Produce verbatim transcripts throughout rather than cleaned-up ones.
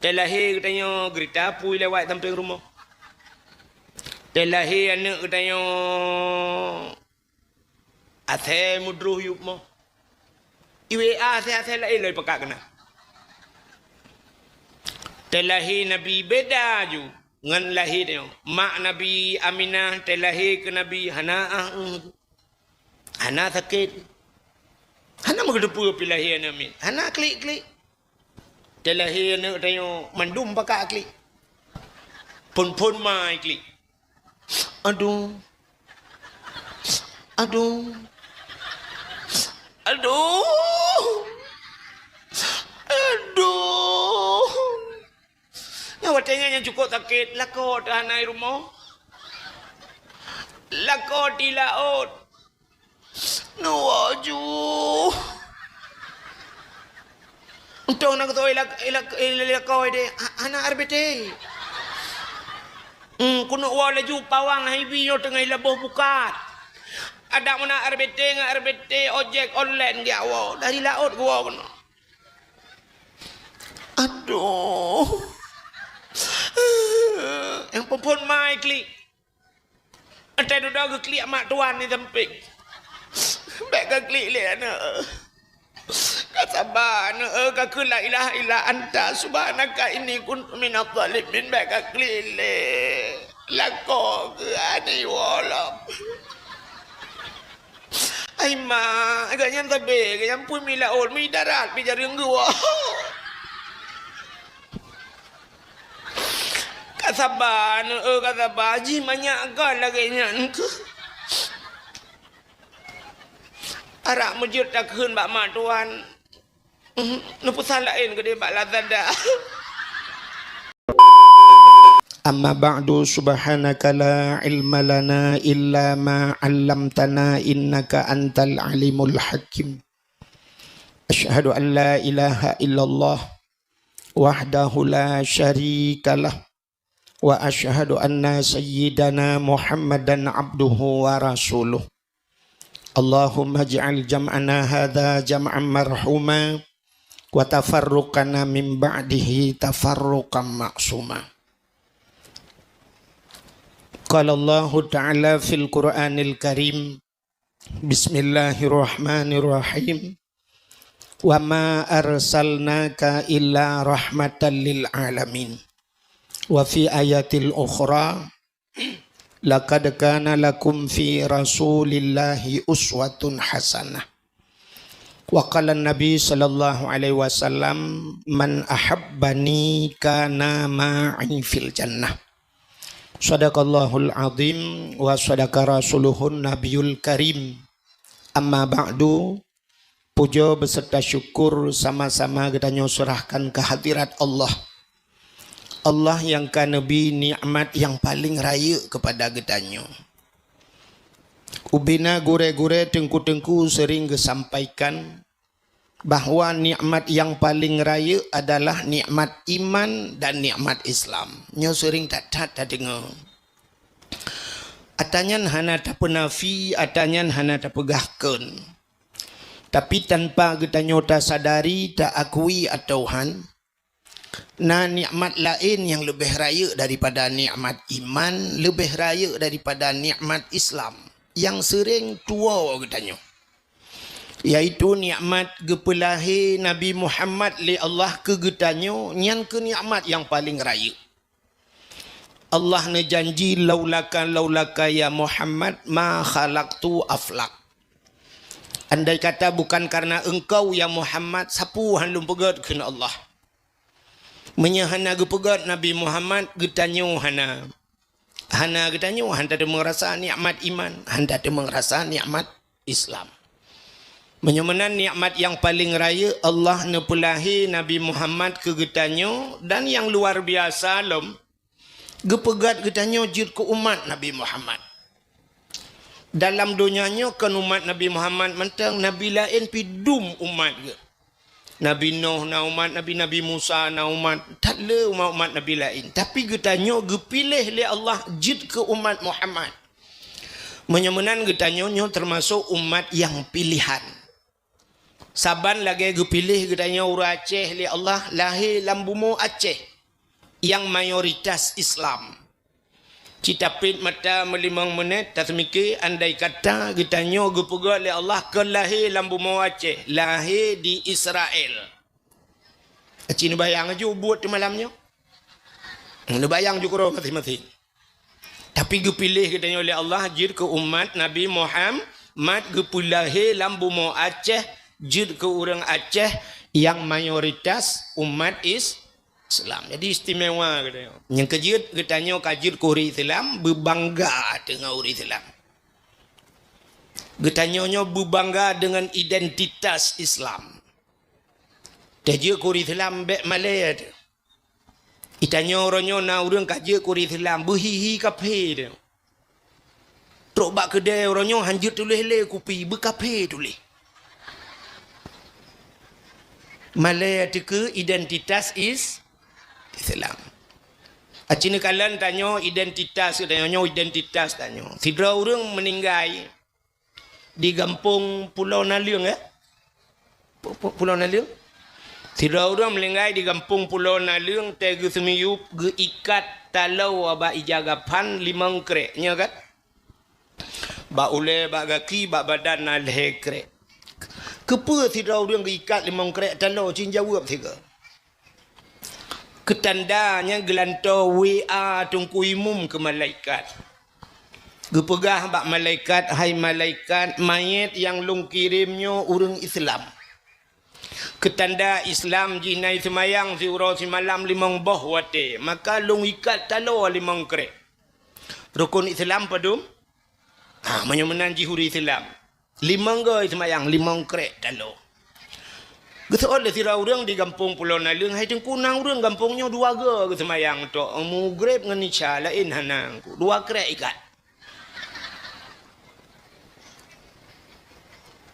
Teulahé geutanyoe geurita apui lewat sampéng rumoh. Teulahé aneuëk geutanyoe asèe meudroh yup moh. I W A asèe-asèe laén lom pakat keunan. Teulahé Nabi beda ju ngon lahé tanyoe. Mak Nabi Aminah teulahé keu Nabi hana ah, hana sakét. Hana meugeuteupeue pih lahé aneuëk miet. Hana klik-klik. Teulahé aneuëk tanyoe mandum pakat klik. Phon-phon ma klik. Aduh. Aduh. Aduh. Aduh. Nyang watèe nyan nyang cukôp sakét, lakoe teuh hana i rumoh. Lakoe teuh i laôt. Neuwoe ju. Untông na geutanyoe i lak-, i lak-, i lakoe deh, ha-, hana R B T. Hmm, keuneuk woe laju pawang hai bi nyoe teungoh i laboh bukat. Adak meunan R B T ngon R B T ojek online geujak woe. Dari laôt geuwoe keunoe. Aduh. Nyang phon-phon ma klik. Watèe dudoe geuklik mak tuan di sampéng. Bèk ka klik lé aneuëk. Ka saba aneuëk, ka kheun la ilaha illa anta subhanaka inni kuntu minadh dhalimin. Bèk ka klik lé. Lakoe keuh hana iwoe lom. Ai mak, gobnyan sabé, gobnyan pih mi laôt, mi darat, pih jareueng geuwoe. Ka saba, aneuëk, ka saba. Jih manyak gon lagèe nyan keuh. Arak meujeuet takheun bak mak tuan. Neupeusan laén keudéh bak Lazada. Amma ba'du, subhanaka la ilma lana illa ma 'allamtana innaka antal alimul hakim. Asyhadu an la ilaha illallah wahdahu la syarikalah. Wa asyhadu anna sayyidana Muhammadan abduhu wa rasuluh. Allahumma ij'al jam'ana hadza jam'an marhuma wa tafarruqana min ba'dihi tafarruqan ma'suma. Qala Allahu ta'ala fil Qur'anil Karim, Bismillahirrahmanirrahim. Wa ma arsalnaka illa rahmatan lil alamin. Wa fi ayatil ukhra, laqad kana lakum fi Rasulillahi uswatun hasanah. Wa qala Nabi sallallahu alaihi wasallam, "Man ahabbani kana ma'i fil jannah." Sadaqallahul azim wa sadaqa rasuluhun nabiyul karim. Amma ba'du, puja beserta syukur sama-sama geutanyoe serahkan kehadirat Allah. Allah nyang ka neubri nikmat nyang paleng rayeuk keupada geutanyoe. Ubena gurée-gurée, teungku-teungku sering geusampaikan bahwa nikmat nyang paleng rayeuk adalah nikmat iman dan nikmat Islam. Nyoe sering that-that tadeungoe. Ata nyan hana tapeunafi, ata nyan hana tapeugah kon. Tapi tanpa geutanyoe tasadari, taakui atau han, na nikmat laén nyang leubeh rayeuk daripada nikmat iman, leubeh rayeuk daripada nikmat Islam nyang sering tuwoe geutanyoe, yaitu nikmat geupeulahé Nabi Muhammad lé Allah keu geutanyoe, nyan keuh nikmat nyang paleng rayeuk. Allah neujanji, "Laulaka, laulaka ya Muhammad, ma khalaqtu aflak." Andai kata bukan karena engkau ya Muhammad, sapeue han lôn peugét, kheun Allah. Meunyoe hana geupeugét Nabi Muhammad, geutanyoe hana. Hana geutanyoe, han tateumeung rasa nikmat iman, han tateumeung rasa nikmat Islam. Meunyoe meunan nikmat nyang paleng rayeuk, Allah neupeulahé Nabi Muhammad keu geutanyoe, dan nyang luar biasa lom, geupeugét geutanyoe jeuet keu umat Nabi Muhammad. Dalam donya nyoe kon umat Nabi Muhammad mantong, nabi laén pih dum umat geuh. Nabi Nuh na umat, nabi-nabi Musa na umat, that le umat-umat nabi laén. Tapi geutanyoe geupiléh lé Allah jeuet keu umat Muhammad. Meunyoe meunan geutanyoe nyoe teumasok umat nyang piléhan. Saban lagée geupiléh geutanyoe ureuëng Aceh lé Allah, lahé lam bumoe Aceh. nyang mayoritas Islam. Cit tapét mata meulimong minét, taseumike andai kata geutanyoe geupeugah lé Allah keu lahé lam bumoe Aceh, lahé di Israel. Aci neubayang aju buet di malam nyoe. Neubayang ju keudroe maséng-maséng. Tapi geupiléh geutanyoe lé Allah jeuet keu umat Nabi Muhammad, geupeulahé lam bumoe Aceh, jeuet keu ureuëng Aceh nyang mayoritas umat Is-, Islam. Jadi istimewa geutanyoe. Nyang keujeuet geutanyoe ka jeuet keu ureuëng Islam, beubangga deungon ureuëng Islam. Geutanyoe nyoe beubangga deungon identitas Islam. Tajeuet keu ureuëng Islam bék malée teuh. Itanyoe uroe nyoe na ureuëng ka jeuet keu ureuëng Islam, beuhi-hi kaphé teuh. Trok bak keudè uroe nyoe hanjeuet tuléh lé kupi, beukaphé tuléh. Malée teuh keu identitas Is-, Islam. Aci neukalon tanyoe identitas, tanyoe nyoe identitas tanyoe. Sidroe ureuëng meuninggai di gampông Pulo Naleueng, ya? Pu-, pu-, Pulo Naleueng? Sidroe ureuëng meuninggai di gampông Pulo Naleueng, teuh geuseumiyueb, geuikat taloe bak ija gapan limong krek, nyoe kan? Bak ulée, bak gaki, bak badan na lhée krek. Keupeue sidroe ureuëng geuikat limong krek taloe, cit jaweueb sigoe? Keutanda nyang geulantoe W A Teungku Imum keu malaikat. Geupeugah bak malaikat, "Hai malaikat, manyét nyang lôn kirém nyoe ureuëng Islam." Keutanda Islam jih na seumayang siuroe simalam limong boh watée, maka lôn ikat taloe limong krek. Rukon Islam padum? Ha, meunyoe meunan jih ureuëng Islam. Limong goe seumayang, limong krek taloe. Geuseuôt lé sidroe ureuëng di gampông Pulo Naleueng, "Hai Teungku, na ureuëng gampông nyoe dua goe geuseumayang tok, mugreb ngon isya, laén hana, Teungku, dua krek ikat."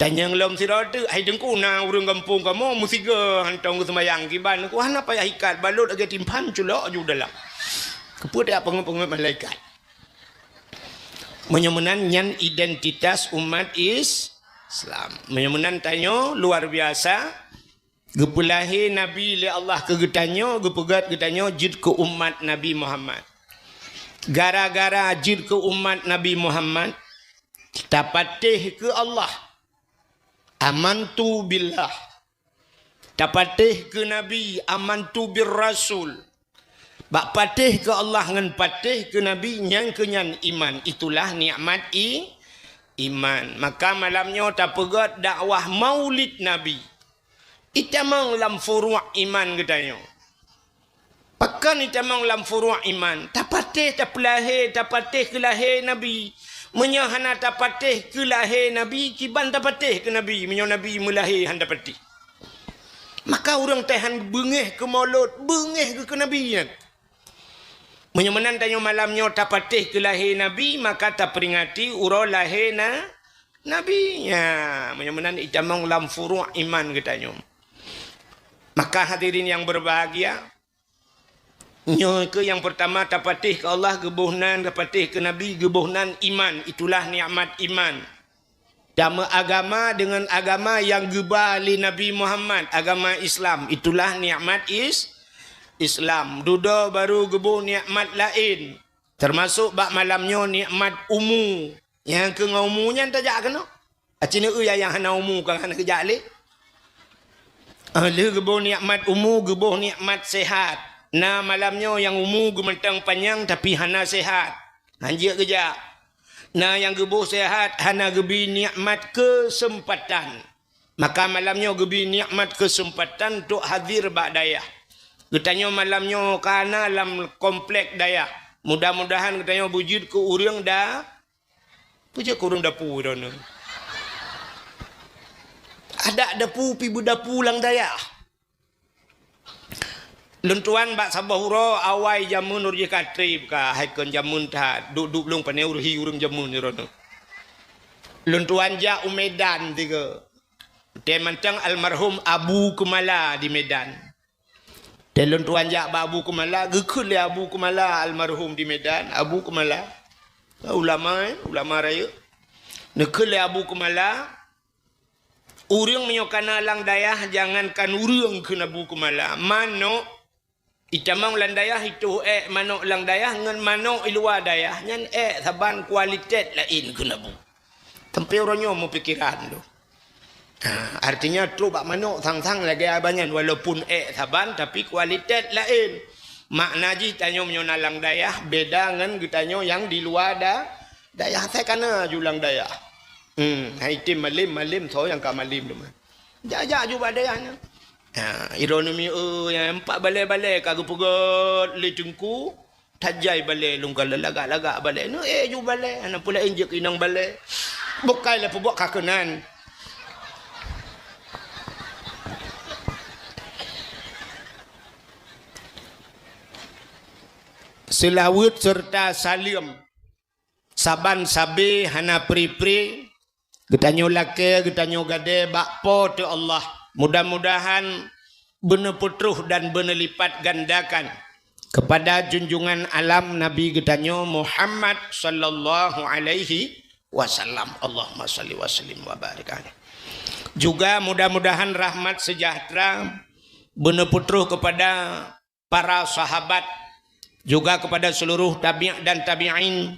Tanyong lom sidroe teuk, "Hai Teungku, na ureuëng gampông kamoe meusigoe hantom geuseumayang, kiban, Teungku?" "Hana payah ikat, balot lagée timphan, culok aju dalam." Keupeue tajak peungeut-peungeut malaikat? Meunyoe meunan nyan identitas umat Is-, Islam. Meunyoe meunan tanyoe luar biasa, geupeulahé Nabi lé Allah keu geutanyoe, geupeugét geutanyoe jeuet keu umat Nabi Muhammad. Gara-gara jeuet keu umat Nabi Muhammad, tapatéh keu Allah. Amantu billah. Tapatéh keu Nabi, amantu bir rasul. Bak patéh keu Allah ngon patéh keu Nabi, nyang keu nyan iman. Itulah nikmat i-, iman. Maka malam nyoe tapeugét dakwah Maulid Nabi. Itamong lam furuq iman geutanyoe. Pakon itamong lam furuq iman? Tapatéh, tapeulahé, tapatéh keu lahé Nabi. Meunyoe hana tapatéh keu lahé Nabi, kiban tapatéh keu Nabi, meunyoe Nabi meulahé hana tapatéh? Maka ureuëng teuh han beungéh keu Maulud, beungéh geuh keu Nabi nyan. Meunyoe meunan tanyoe malam nyoe tapatéh keu lahé Nabi, maka taperingati uroe lahé na-, Nabi. Nya, meunyoe meunan itamong lam furuq iman geutanyoe. Maka hadirin yang berbahagia, nyoe keuh nyang peurtama tapatéh keu Allah, geuboh nan tapatéh keu Nabi, geuboh nan iman, itulah nikmat iman. Tameuagama deungon agama nyang geuba lé Nabi Muhammad, agama Islam, itulah nikmat Is-, Islam. Dudoe baru geuboh nikmat laén, teumasok bak malam nyoe nikmat umu. Nyang keu ngon umu nyan tajak keunoe. Aci neueu nyang hana umu ka hana geujak lé. Ah, lheueh geuboh nikmat umu, geuboh nikmat sehat. Na malam nyoe nyang umu geumantong panyang tapi hana sehat. Hanjeuet geujak. Na nyang geuboh sehat hana geubi nikmat keuseumpatan. Maka malam nyoe geubi nikmat keuseumpatan untuk hadir bak dayah. Geutanyoe malam nyoe ka na lam komplek dayah. Mudah-mudahan geutanyoe beujeuet keu ureuëng da-, Peue jeuet keu ureuëng dapu droeneuh? Adak dapu pi beudapu lam dayah. Lôn tuan bak saboh uroe awai jameun ureuëng jih ka treb ka, hai kon jameun that, duek-duek lôn pané ureuëng hi ureuëng jameun droeneuh. Lôn tuan jak u Medan tiga. Tée mantong almarhum Abu Keumala di Medan. Tée lôn tuan jak bak Abu Keumala, geukheun lé Abu Keumala almarhum di Medan, Abu Keumala, ulama, eh, ulama rayeuk. Neukheun lé Abu Keumala, ureuëng meunyoe kana lam dayah, jangankan ureuëng kheun Abu Keumala, manok, Itamong lam dayah, itoh ék manok lam dayah ngon manok i luwa dayah, nyan ék saban kualitas laén keuneuk bu. Sampoe uroe nyoe meupikiran tu. Ha, artinya trok bak manok sang-sang lagée abah nyan, walaupun ék saban tapi kualitas laén. Makna jih tanyoe meunyoe na lam dayah beda ngon geutanyoe nyang di luwa da-, dayah. Asai kana ju lam dayah. Hmm, hai tem malem, malem soe nyang ka malem teuma. Jak-jak ju bak dayah nyan. Ha, ironomi, eh, nyang empat balée-balée ka geupeugét lé teungku. Tajai balée lôn ka lagak-lagak balée. Neu, eh, ju balée, hana peue laén jeuet keu inong balée. Bukai lé peubuet ka keunan. Seulaweuet seureuta saleuem. Saban sabe hana pri-pri, geutanyoe lakée, geutanyoe gadée bak Po teu Allah. Mudah-mudahan beuneuputroh dan beuneulipat gandakan kepada junjungan alam Nabi geutanyoe Muhammad sallallahu alaihi wasallam. Allahumma salli wa sallim wa barik alaih. Juga mudah-mudahan rahmat sejahtera beuneuputroh kepada para sahabat, juga kepada seluruh tabi' dan tabi'in,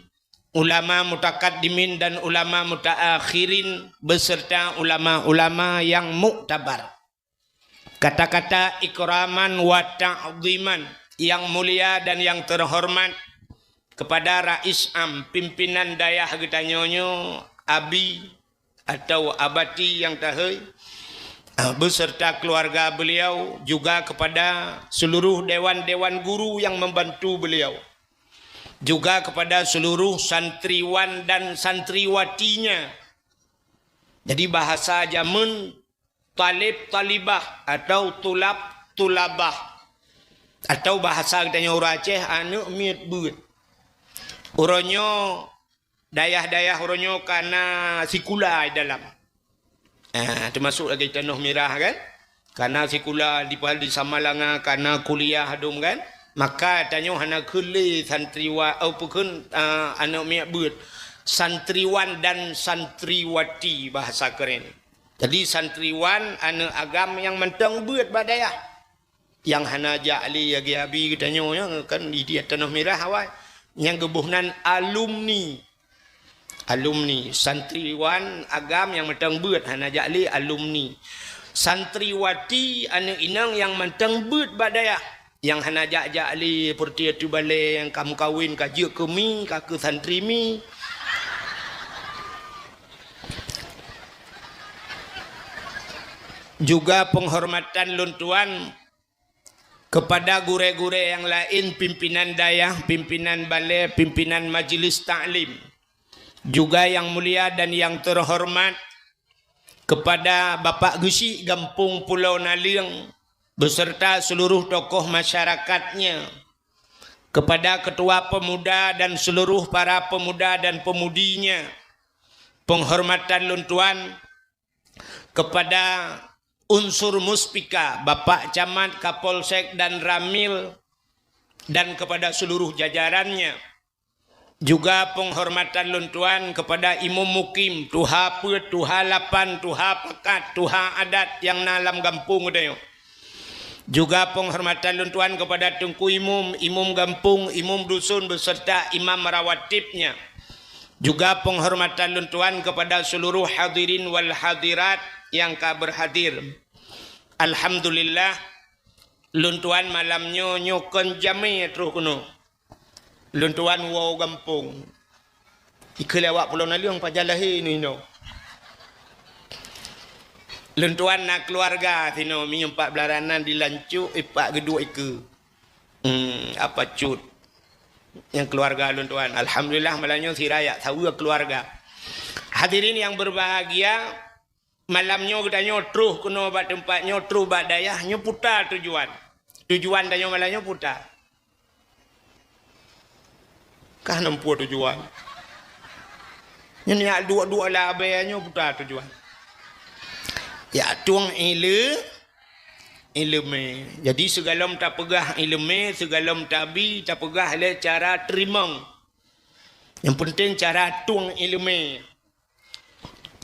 ulama mutakaddimin dan ulama mutaakhirin, beserta ulama-ulama yang muktabar. Kata-kata ikraman wa ta'ziman yang mulia dan yang terhormat kepada Rais Am, pimpinan dayah geutanyoe nyoe, Abi, atau Abati nyang tahei, ah, beserta keluarga beliau, juga kepada seluruh dewan-dewan guru yang membantu beliau, juga kepada seluruh santriwan dan santriwatinya. Jadi, bahasa jameun, talib talibah atau tulab tulabah, atau bahasa geutanyoe ureuëng Aceh, aneuëk miet beuet. Uroe nyoe dayah-dayah uroe nyoe kana sikula di dalam. Ah, teumasuk lagée Tanoh Mirah kan? Kana sikula di, di Samalanga, kana kuliah dum kan? Maka tanyoe hana kheun lé santriwa-, oh, peukheun, ah, aneuëk miet beuet. Santriwan dan santriwati bahasa keren. Jadi santriwan aneuëk agam nyang mantong beuet bak dayah. Nyang hana jak lé lagée Abi geutanyoe nyan kan di, di Tanoh Mirah awai. Nyang geuboh nan alumni. Alumni, santriwan agam nyang mantong beuet hana jak lé alumni. Santriwati aneuëk inong nyang mantong beuet bak dayah. Nyang hana jak-jak lé peureuti ateueh balée nyang ka meukawen ka jeuet keu mi, ka keu santri mi. Juga penghormatan lôn tuan kepada gurée-gurée nyang laén, pimpinan dayah, pimpinan balée, pimpinan majelis taklim. Juga yang mulia dan yang terhormat kepada Bapak Geuchik Gampông Pulo Naleueng beserta seluruh tokoh masyarakatnya, kepada ketua pemuda dan seluruh para pemuda dan pemudinya, penghormatan lôn tuan kepada unsur Muspika, Bapak Camat, Kapolsek dan Ramil, dan kepada seluruh jajarannya. Juga penghormatan lôn tuan kepada Imum Mukim, Tuha Peuet, Tuha Lapan, Tuha Pakat, Tuha Adat nyang na lam gampông geutanyoe. Juga penghormatan lôn tuan kepada Teungku Imum, Imum Gampông, Imum Dusun beserta Imam Rawatibnya. Juga penghormatan lôn tuan kepada seluruh hadirin wal hadirat nyang ka berhadir. Alhamdulillah, lôn tuan malam nyoe, nyoe kon jamé troh keunoe. Lôn tuan woe gampông. Ikeu lé awak Pulo Naleueng pajan lahé nyoe inoe. Lôn tuan na keuluwarga sinoe, meunyoe pat beularan nan di Lancok, ipat geuduek ikeu. Hmm, apa cut. Nyang keuluwarga lôn tuan. Alhamdulillah, malam nyoe sira jak saweue keuluwarga. Hadirin yang berbahagia, malam nyoe geutanyoe troh keunoe bak teumpat nyoe, troh bak dayah nyoe puta tujuan. Tujuan tanyoe malam nyoe puta. Kah neumpuo tujuan. Nyan yak duek-duek labée nyoe puta tujuan. Yak tueng ile-, ileumé. Jadi sigohlom tapeugah ileumé, sigohlom tabi, tapeugah lé cara teurimong. Nyang peunteng cara tueng ileumé.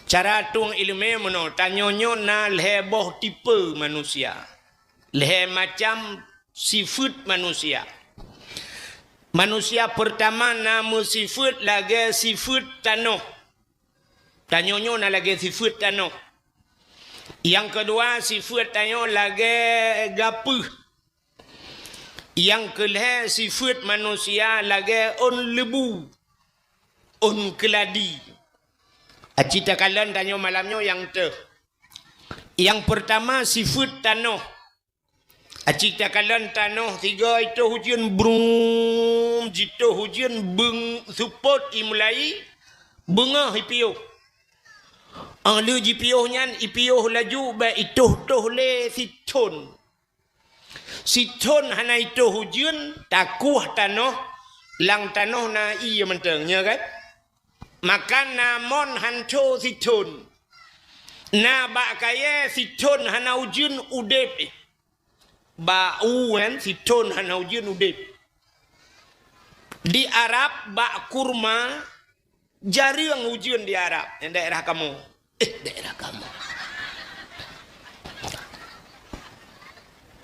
Cara tueng ileumé meunoe, tanyoe nyoe na lhée boh tipe manusia. Lhée macam sifeuet manusia. Manusia peurtama na meusifeuet lagée sifeuet tanoh. Tanyoe nyoe na lagée sifeuet tanoh. Nyang keudua, sifeuet tanyoe lagée gapeuh. Nyang keulhée, sifeuet manusia lagée ôn leubu, ôn keuladi. Aci takalon tanyoe malam nyoe nyang teuh. Nyang peurtama, sifeuet tanoh. Aci takalon tanoh sigoe itoh ujeuen, brum, jitoh ujeuen, beung, seupôt imulai, beungoh ipiôh. Óh lheueh jipiôh nyan, ipiôh laju bék itoh-toh lé sithon. Sithon hana itoh ujeuen, takueh tanoh, lam tanoh na ié mantong, nyo kan? Maka na mon han tho sithon. Na bak kayée sithon hana ujeuen udeb. Bak u nyan sithon hana ujeuen udeb. Di Arab bak kurma jareueng ujeuen di Arab, nyang daerah kamoe. Eh, daerah kamoe.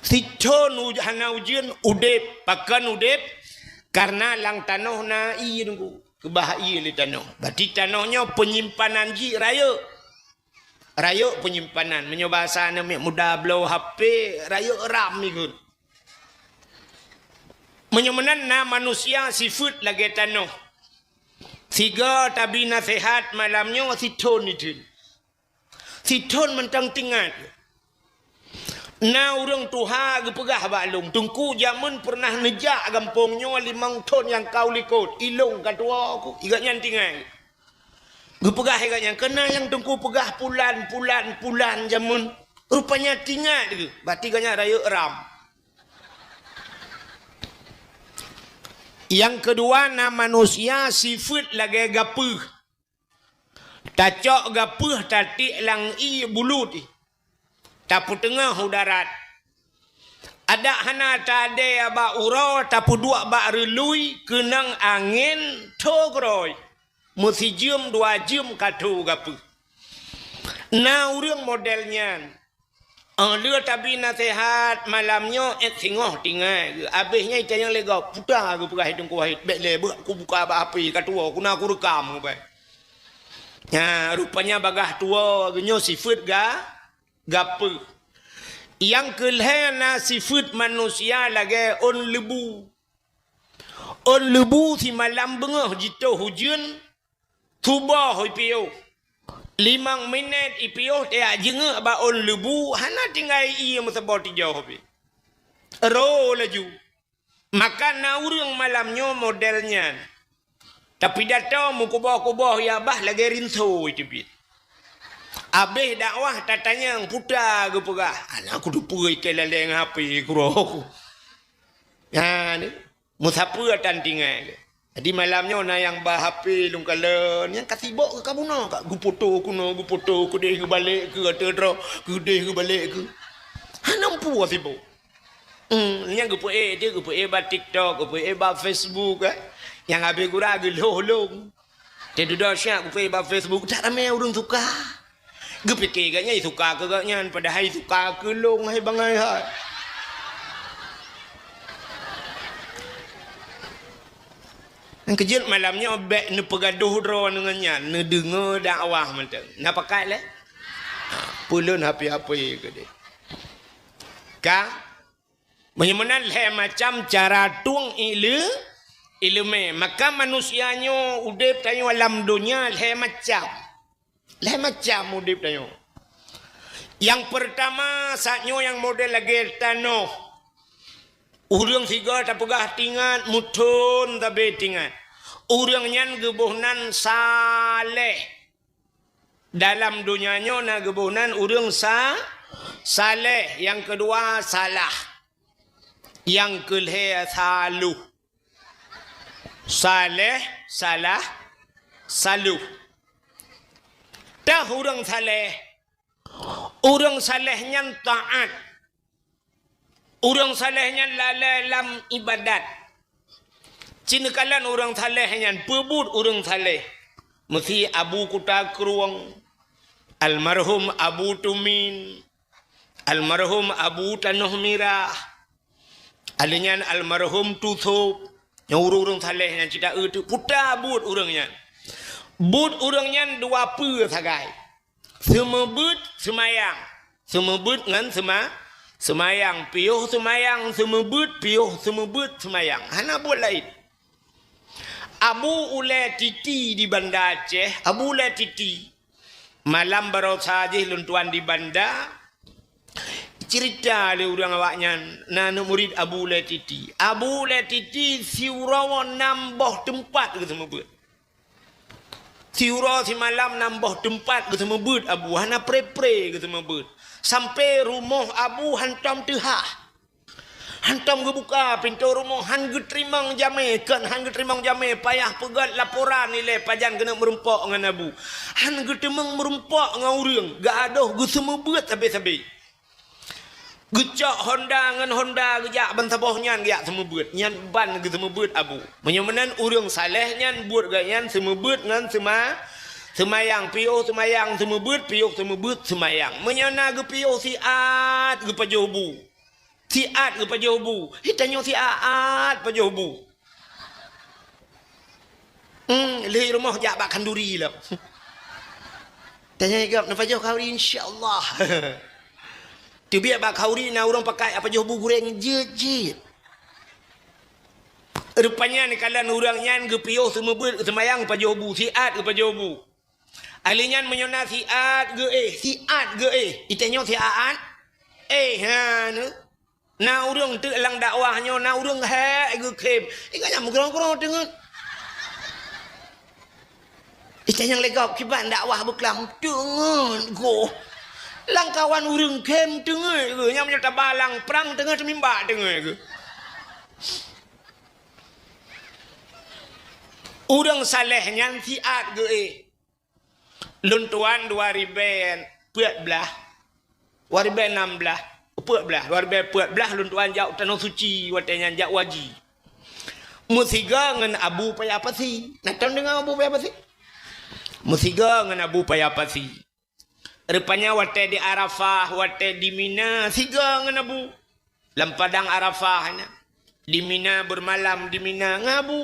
Sithon uj-, hana ujeuen udeb, pakon udeb? Karena lam tanoh na ié nunggu. Keubah ié lé tanoh. Berarti tanoh nyoe peunyimpanan jih rayeuk. Rayeuk peunyimpanan. Meunyoe bahasa aneuk miet muda bloe H P, rayeuk RAM ikot. Meunyoe meunan na manusia sifeuet lagée tanoh. Sigoe tabi naseuhat malam nyoe sithon itheun. Sithon mantong tingat. Na ureuëng tuha geupeugah bak lôn, "Teungku, jameun peureunah neujak gampông nyoe limong thon nyang ka u likot, ilôn ka tuwoe ku." Igak nyan tingat. Geupeugah igak nyan, "Keunan nyang Teungku peugah pulan, pulan, pulan jameun." Rupanya tingat geuh, berarti gobnyan rayeuk RAM. Nyang keudua na manusia sifeuet lagée gapeuh. Tacok gapeuh tatiek lam ié bulut, tapeuteungoh u darat. Adak hana tadée bak uroe tapeuduek bak reului keunong angén tho keurôi. Meusijeuem dua jeuem ka tho gapeuh. Na ureuëng model nyan. Óh lheueh tabi naseuhat malam nyoe ék singoh tinggai geuh. Abéh nyan itanyong lé gob, "Peue ta geupeugah Teungku Wahid, bék lé beuh kubuka bak H P ka tuwoe, ku na kureukam." Nyan, rupanya bagaih tuwoe geuh nyoe sifeuet ga-, gapeuh. Nyang keulhée na sifeuet manusia lagée ôn leubu. Ôn leubu simalam beungoh jitoh ujeuen, suboh ipiôh. Limong minét ipiôh tajak jeungeuk bak ôn leubu, hana tinggai ié meusaboh tijoh pih. Ro laju. Maka na ureuëng malam nyoe model nyan. Tapidato meukuboh-kuboh ya bah lagée rinso iteubiet. Abéh dakwah tatanyong, "Peue ta geupeugah?" "Hana kuteupeue, ikei lalée ngon H P keudroe." Nyan. Meusapeue tan tinggai. Jadi malam nyoe na nyang ba H P lôn kalon, nyang ka sibok keu ka bunoe ka geufoto keunoe, geufoto keudeh geubalek keu ateueh droe, keudeh geubalek keu. Hana meupeue sibok. Hmm, nyang geupeuék dia, geupeuék ba TikTok, geupeuék ba Facebook, eh. Nyang habéh gura geulhoh lôn. Teududoe siat geupeuék bak Facebook, that ramé ureuëng suka. Geupike gobnyan suka keu gobnyan, padahai suka keu lôn hai bangai hai. Nyang keujeuet malam nyoe bék neupeugadoh droe ngon nyan, neudeungoe dakwah mantong. Na pakat lé? Peulon H P-H P keudeh. Ka Meunyoe meunan lhée macam cara tueng ile-, ileumé. Maka manusia nyoe udeb tanyoe lam donya lhée macam. Lhée macam udeb tanyoe. Nyang peurtama, saat nyoe nyang model lagée tanoh. Ureuëng sigoe tapeugah tingat, meuthon tabe tingat. Ureuëng nyan geuboh nan saleh. Dalam donya nyoe na geuboh nan ureuëng sa-, saleh, nyang keudua salah, nyang keulhée saluh. Saleh, salah, saluh. Tah ureuëng saleh. Ureuëng saleh nyan taát. Ureuëng saleh nyan lalée lam iébadat. Ci neukalon ureuëng saleh nyan, peubuet ureuëng saleh. Meusi Abu Kuta Krueng, almarhum Abu Tumin, almarhum Abu Tanoh Mirah, Alheuh nyan almarhum Tusob, nyang ureuëng-ureuëng saleh nyan cit taeu teuk puta buet ureuëng nyan. Buet ureuëng nyan dua peue sagai. Seumeubeuet seumayang. Seumeubeuet ngon seuma-, seumayang. Piôh seumayang seumeubeuet, piôh seumeubeuet seumayang. Hana buet laén. Abu Ulée Titi di Banda Aceh, Abu Ulée Titi. Malam baroesa jih lôn tuan di Banda, cerita lé ureuëng awaknyan, na aneuëk murit Abu Ulée Titi. Abu Ulée Titi siuroe nam boh teumpat geuseumeubeuet. Siuroe simalam nam boh teumpat geuseumeubeuet Abu, hana pre-pre geuseumeubeuet. Sampai rumoh Abu hantom teuhah. Hantom geubuka pintoe rumoh, han geuteurimong jamé, kon han geuteurimong jamé, payah peugét laporan ilée pajan keuneuk meurumpok ngon Abu. Han geuteurimong meurumpok ngon ureuëng, geuadoh geuseumeubeuet sabe-sabe. Geucok honda ngon honda geujak ban saboh nyan geujak seumeubeuet. Nyan ban geuseumeubeuet Abu. Meunyoe meunan ureuëng saleh nyan buet gét nyan seumeubeuet ngon seuma-, seumayang, piôh seumayang seumeubeuet, piôh seumeubeuet seumayang. Meunyoe na geupiôh siat geupajoh bu. Siat geupajoh bu. Hi tanyoe siat pajoh bu. Hmm, lheueh rumoh jak bak khanduri lom. Tanya igop, "Na pajoh khanduri?" "Insya Allah." Teubiet bak khanduri na ureuëng pakai pajoh bu gureng jeuet-jeuet. Rupanya neukalon ureuëng nyan geupiôh seumeubeuet seumayang pajoh bu, siat geupajoh bu. Alheuh nyan meunyoe na siat geuéh, siat geuéh. Itanyoe siat? Eh, ha, na. Na ureuëng teuk lam dakwah nyoe, na ureuëng hék geukhém. Ingat nyan meugrong-grong teungeut. Itanyoe lé gob kiban dakwah beuklam teungeut goh. Lam kawan ureuëng khém teungeut geuh. Nyang meunyoe taba lam prang teungeut, teumimba teungeut geuh. Ureuëng saleh nyan siat geuéh. Lôn tuan dua ribée peuet blaih, dua ribée nam blaih, peuet blaih, dua ribée peuet blaih lôn tuan jak u Tanoh Suci watée nyan jak waji. Meusigoe ngon Abu Paya Pasi. Na tom deungoe Abu Paya Pasi? Meusigoe ngon Abu Paya Pasi. Rupanya watée di Arafah, watée di Mina, sigoe ngon Abu. Lam padang Arafah nyan. Di Mina, bermalam di Mina ngon Abu.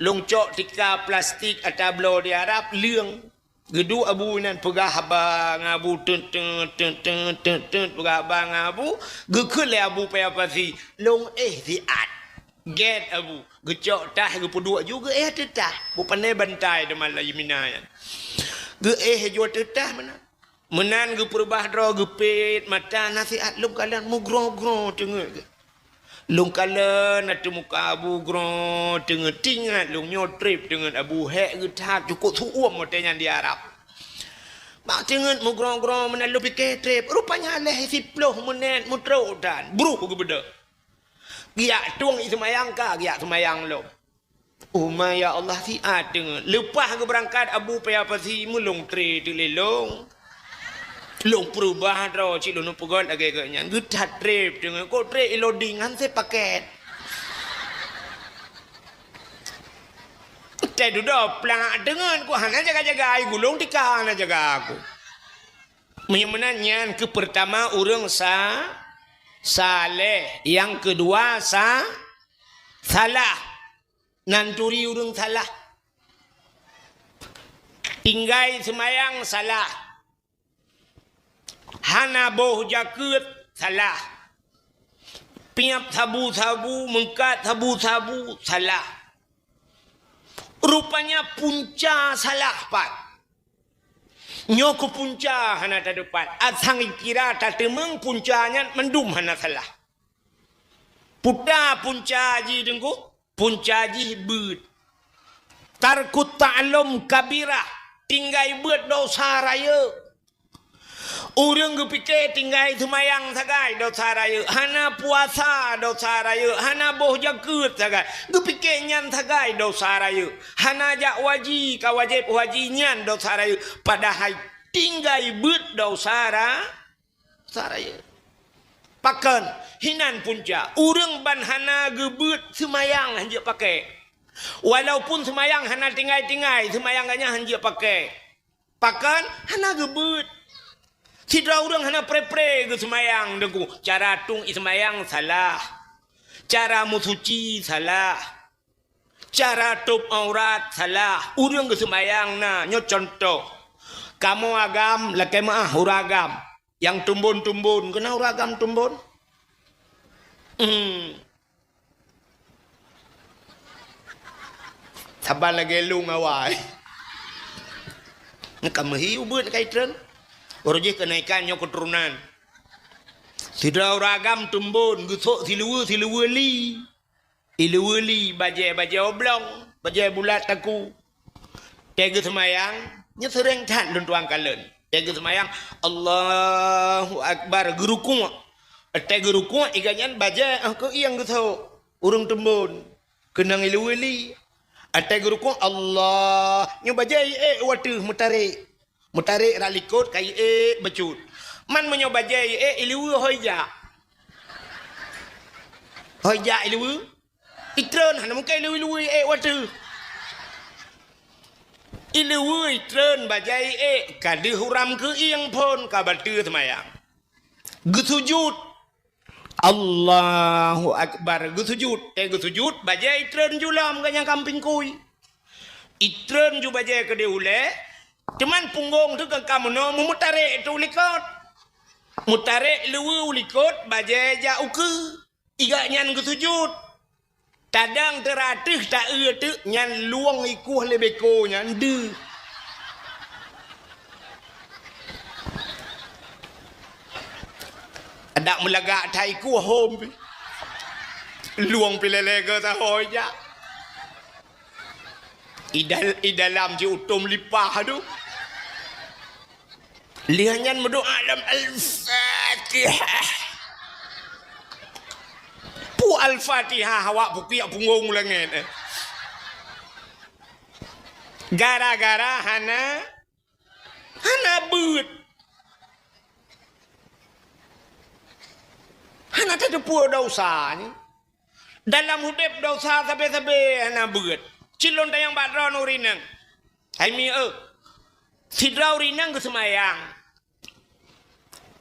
Lôn cok tika plastik ata bloe di Arab, leueng. Geuduek Abu nyan peugah haba ngon Abu, teut, teut, peugah haba ngon Abu. Geukheun lé Abu Paya Pasi, lôn éh siat. Gét Abu, geucok tah geupeuduek ju geuéh ateueh tah. Bukon bantai teuma lam Mina nyan. Geuéh ju ateueh tah meunan. Meunan geupeureubah droe geupét mata, na siat lôn kalon meugrong-grong teungeut geuh. Lôn kalon ateueh muka Abu grong teungeut, teuingat lôn nyoe treb teungeut Abu hék geuh that cukôp su'uem watée nyan di Arab. Bak teungeut meugrong-grong meunan lôn pike treb, rupanya lheueh siploh meunét meutrok dan bruh geubeudôh. Geujak tueng i seumayang ka, geujak seumayang lom. Uma ya Allah siat teungeut. Leupah geubeurangkat Abu Paya Pasi meulong treb teuk lé lôn. Lôn peureubah droe cit lôn peugét lagée geuh nyan. Geuthat treb teungeut. Kok treb iloding han sé paket. Teududoe plak teungeut ku hana jaga-jaga ai gulong tika hana jaga aku. Meunyoe meunan nyan keu peurtama ureuëng sa-, saleh, nyang keudua sa-, salah. Nan turi ureuëng salah. Tinggai seumayang salah. Hana boh jakeuet salah. Piep sabu-sabu, meukat sabu-sabu salah. Rupanya punca salah pat. Nyoe keu punca hana tadeupat. Asang kira tateumeung punca nyan mandum hana salah. Puta punca jih deungoe, punca jih beuet. Tarkut ta'allum kabirah, tinggai beuet dosa rayeuk. Ureuëng geupike tinggai seumayang sagai dosa rayeuk, hana puasa dosa rayeuk, hana boh jakeuet sagai, geupike nyan sagai dosa rayeuk, hana jak waji ka wajéb waji nyan dosa rayeuk, padahai tinggai beuet dosa ra-, Sa rayeuk. Pakon? Hinan punca. Ureuëng ban hana geubeuet seumayang hanjeuet pakek. Walaupun seumayang hana tinggai-tinggai, seumayang geuh nyan hanjeuet pakek. Pakon? Hana geubeuet. Sidroe ureuëng hana pre-pre geuseumayang deungoe. Cara tueng i seumayang salah. Cara meusuci salah. Cara tôb aurat salah. Ureuëng geuseumayang na, nyoe cuntoh. Kamoe agam, lakée meuáh ureuëng agam. Nyang tumbon-tumbon, keunan ureuëng agam tumbon. Hmm. Saban lagée lông awai. Nyoe ka meuhi ubeut ka itreun. Uroe jih keunaikan nyoe keuturonan. Sidroe ureuëng agam tumbon, geusok siluweue-siluweue li. Iluweue li bajée-bajée oblong, bajée bulat taku. Tée geuseumayang, nyoe seuréng that lôn tuan kalon. Tée geuseumayang, Allahu Akbar, geurukuk. Tée geurukuk, iga nyan bajée, ah, keu ieng geusok. Ureuëng tumbon, keunong iluweue li. Tée geurukuk, Allah, nyoe bajée iék wateuh meutarek. Meutarek rak likot ka iék bacut. Man meunyoe bajée iék iluweue hôi jak. Hôi jak iluweue. Itreun hana mungken iluweue-luweue iék wateuh. Iluweue itreun bajée iék ka deuh uram keu ieng phon ka bateue seumayang. Geusujut. Allahu Akbar. Geusujut. Tée geusujut, bajée itreun julom geuh nyang kamping kui. Itreun ju bajée keudeh ulée, cuman punggong teuh ka meunoe meumeutarek teuh u likot. Meutarek luweue u likot, bajée jak ukeue. Iga nyan geusujut. Tadang teuratéh ta-eu teuk nyan luwong ikueh lé beko nyan deuh. Adak meulagak that ikueh hom pi. Luwong pi lé-lé geuh tahôi jak. Idal-, idalam jiutom lipah tu. Lheueh nyan meudoa lam Al-Fatihah. Pu Al-Fatihah awak pukiak punggong langét, eh. Gara-gara hana, hana beuet. Hana tateupeue desya nyan. Dalam udeb desya sabe-sabe hana beuet. Cilon tayang bak droeneuh urineueng. Hai mi, eh. Sidroe urineueng geuseumayang.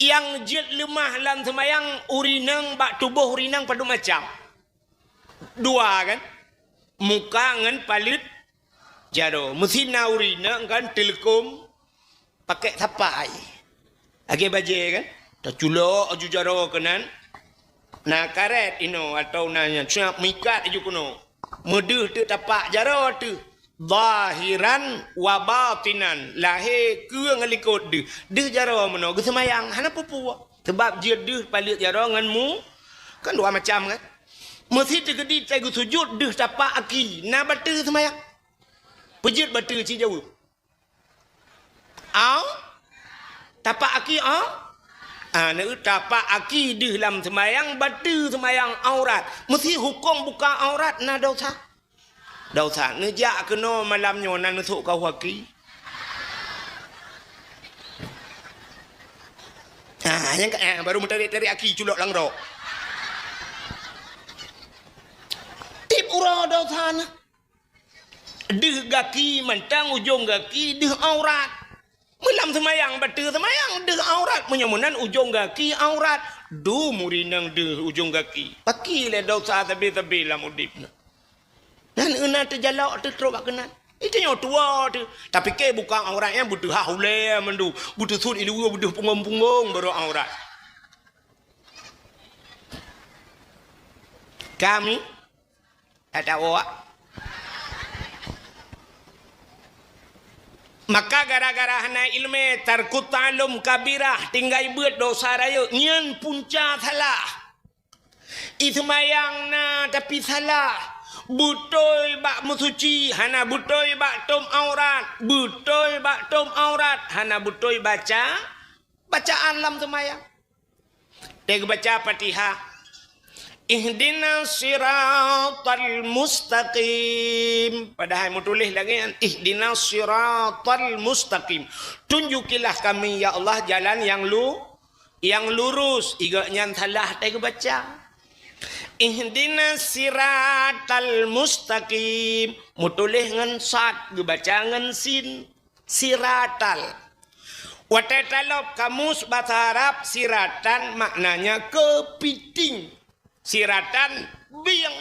Nyang jeuet leumah lam seumayang urineueng bak tuboh urineueng padum macam. Dua kan? Muka ngon paleuet jaroe. Meusi na urineueng kan teuleukom pakek sapai. Lagée bajée kan? Taculok aju jaroe keunan. Na karet inoe atau na nyan, siap meuikat aju keunoe. Meudeuh teuk tapak jaroe teuh. Zahiran wa batinan. Lahé keue ngon likot deuh. Deuh jaroe meunoe geuseumayang hana peue-peue. Sabab jeuet deuh paleuet jaroe ngon mu, kan dua macam kan? Meusi teukeudi teuh geusujut deuh tapak aki, na bateue seumayang. Peujeuet bateue ci jaweueb. Au? Tapak aki au? Ah, na tapak aki deuh lam seumayang, bateue seumayang aurat. Meusi hukôm buka aurat na desya. Desya, neujak keunoe malam nyoe na neusok kawah aki. Ah, nyang ka, ah, baru meutarek-tarek aki culok lam rok. Tiep uroe desya na. Deuh gaki mantong ujong gaki deuh aurat. Meulam seumayang, bateue seumayang, deuh aurat. Meunyoe meunan ujong gaki aurat. Dum urineueng deuh ujong gaki. Paki lé desya sabe-sabe lam udeb nyoe. Nan euna teujalok teuh trok bak keunan. Itu nyoe tuwoe teuh. Tapike buka aurat nyan beuteuhah ulée mandum. Beuteusuet iluweue, beudeuh punggong-punggong baru aurat. Kami Tatawa. Maka gara-gara hana iéleumé, tarkut ta'allum kabirah, tinggai beuet desya rayeuk, nyan punca salah. Iseumayang na tapi salah. Beutôi bak meusuci, hana beutôi bak tom aurat. Beutôi bak tom aurat, hana beutôi baca bacaan lam seumayang. Teubaca Fatihah. Ihdinas siratal mustaqim. Padahai meutuléh lagée nyan, ihdinas siratal mustaqim. Tunjukilah kami, ya Allah, jalan yang lu-, yang lurus. Iga nyan salah teubaca. Ihdinas siratal mustaqim. Meutuléh ngon sad, geubaca ngon sin. Siratal. Watée talob kamus basa Arab, siratan maknanya keupiting. Siratan bieng.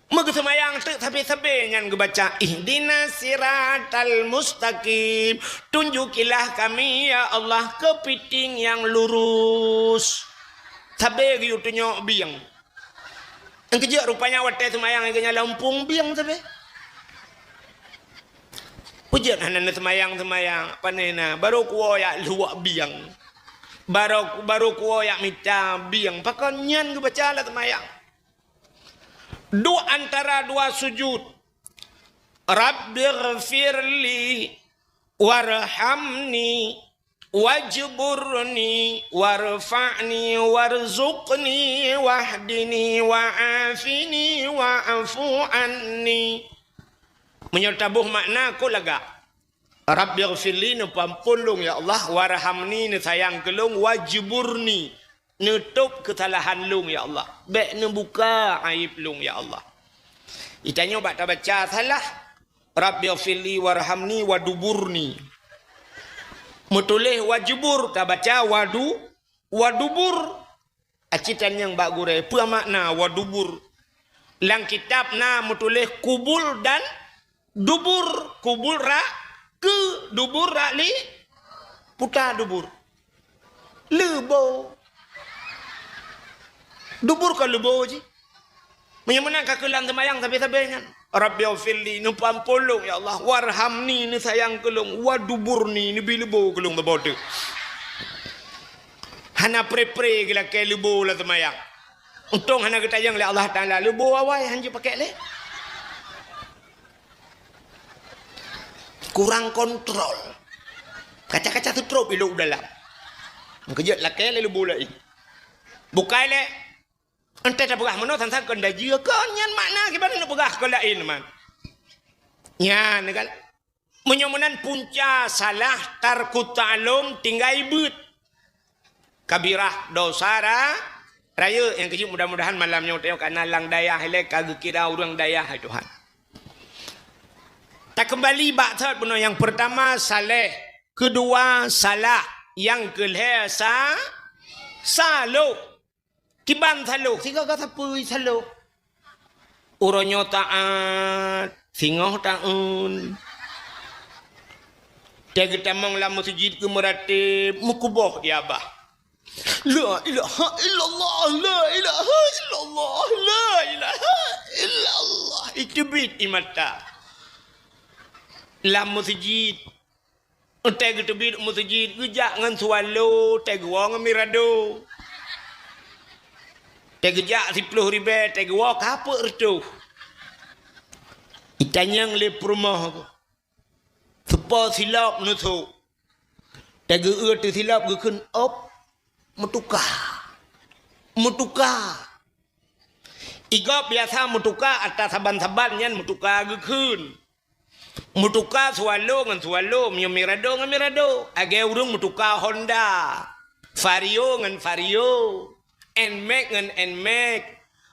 Meugeuseumayang teuk sabe-sabe nyan geubaca, "Ihdinas siratal mustaqim, tunjukilah kami, ya Allah, keupiting nyang lurus." Sabe geuyue tunyok bieng. Nyang keujeuet rupanya watée seumayang geuhnyan lampung bieng sabe. Peue jeuet hana neuseumayang-seumayang, pane na, barô kuwoe jak luwak bieng. Barô, barô kuwoe jak mita bieng, pakon nyan geubaca lam seumayang. Duek antara dua sujud. Rabbighfirli warhamni wajburni warfa'ni warzuqni wahdini wa'afini wa'fu anni. Meunyoe taboh makna, kon lagak. Rabbighfirli, neupeuampôn lôn, ya Allah, warhamni, neusayang keu lôn, wajburni, neutôb keusalahan lôn, ya Allah. Bék neubuka aéb lôn, ya Allah. Geutanyoe bak tabaca salah, Rabbighfirli warhamni waduburni. Meutuléh wajubur, tabaca wadu, wadubur. Aci tanyong bak gurée, peue makna wadubur? Lam kitab na meutuléh kubul dan dubur. Kubul rak keu, dubur rak li, puta dubur. Leubo. Dubur kon leubo jih. Meunyoe meunan ka keu lam seumayang sabe-sabe nyan. Rabbighfirli, neupeuampôn lôn, ya Allah. Warhamni, neusayang keu lôn. Waduburni, neubi leubo keu lôn saboh teuk. Hana pre-pre geulakée leubo lam seumayang. Untông hana geutanyong lé Allah Taala, leubo awai han jeuet pakék lé. Kurang kontrol. Kaca-kaca teutrôp ilôk u dalam. Keujeuet lakée lé leubo laén. Bukai lé. Entée tapeugah meunoe, sang-sang kon dajieue, kon nyan makna kiban neupeugah kon laén man. Nyan kan. Meunyoe meunan punca salah tarku ta'allum, tinggai beuet. Kabirah, dosa ra-, rayeuk. Nyang keujeuet mudah-mudahan malam nyoe tanyoe kana lam dayah ilée ka geukira ureuëng dayah, hai Tuhan. Takeumbali bak thot bunoe, nyang peurtama saleh, keudua salah, nyang keulhée sa-, saloh. Kiban saloh, sigoe ka sapeue saloh. Uroe nyoe taát, singoh taeun. Tée geutamong lam meuseujid geumeuratéb, meukuboh di abah. La ilaha illallah, la ilaha illallah, la ilaha illallah. Iteubiet ie mata. Lam meuseujid, Tée geuteubiet u meuseujid, geujak ngon swallow, tée geuwoe ngon mirado. Tée geujak siploh ribée, tée geuwoe ka peuet reutôh. Itanyong lé peurumoh, teupo silop neusok. Tée geueu teusilop geukheun ôb, meutuka. Meutuka. Igob biasa meutuka ata saban-saban nyan meutuka geukheun. Meutuka swallow ngon swallow, meunyoe mirado ngon mirado. Lagée ureuëng meutuka Honda, Vario ngon Vario, Nmax ngon Nmax.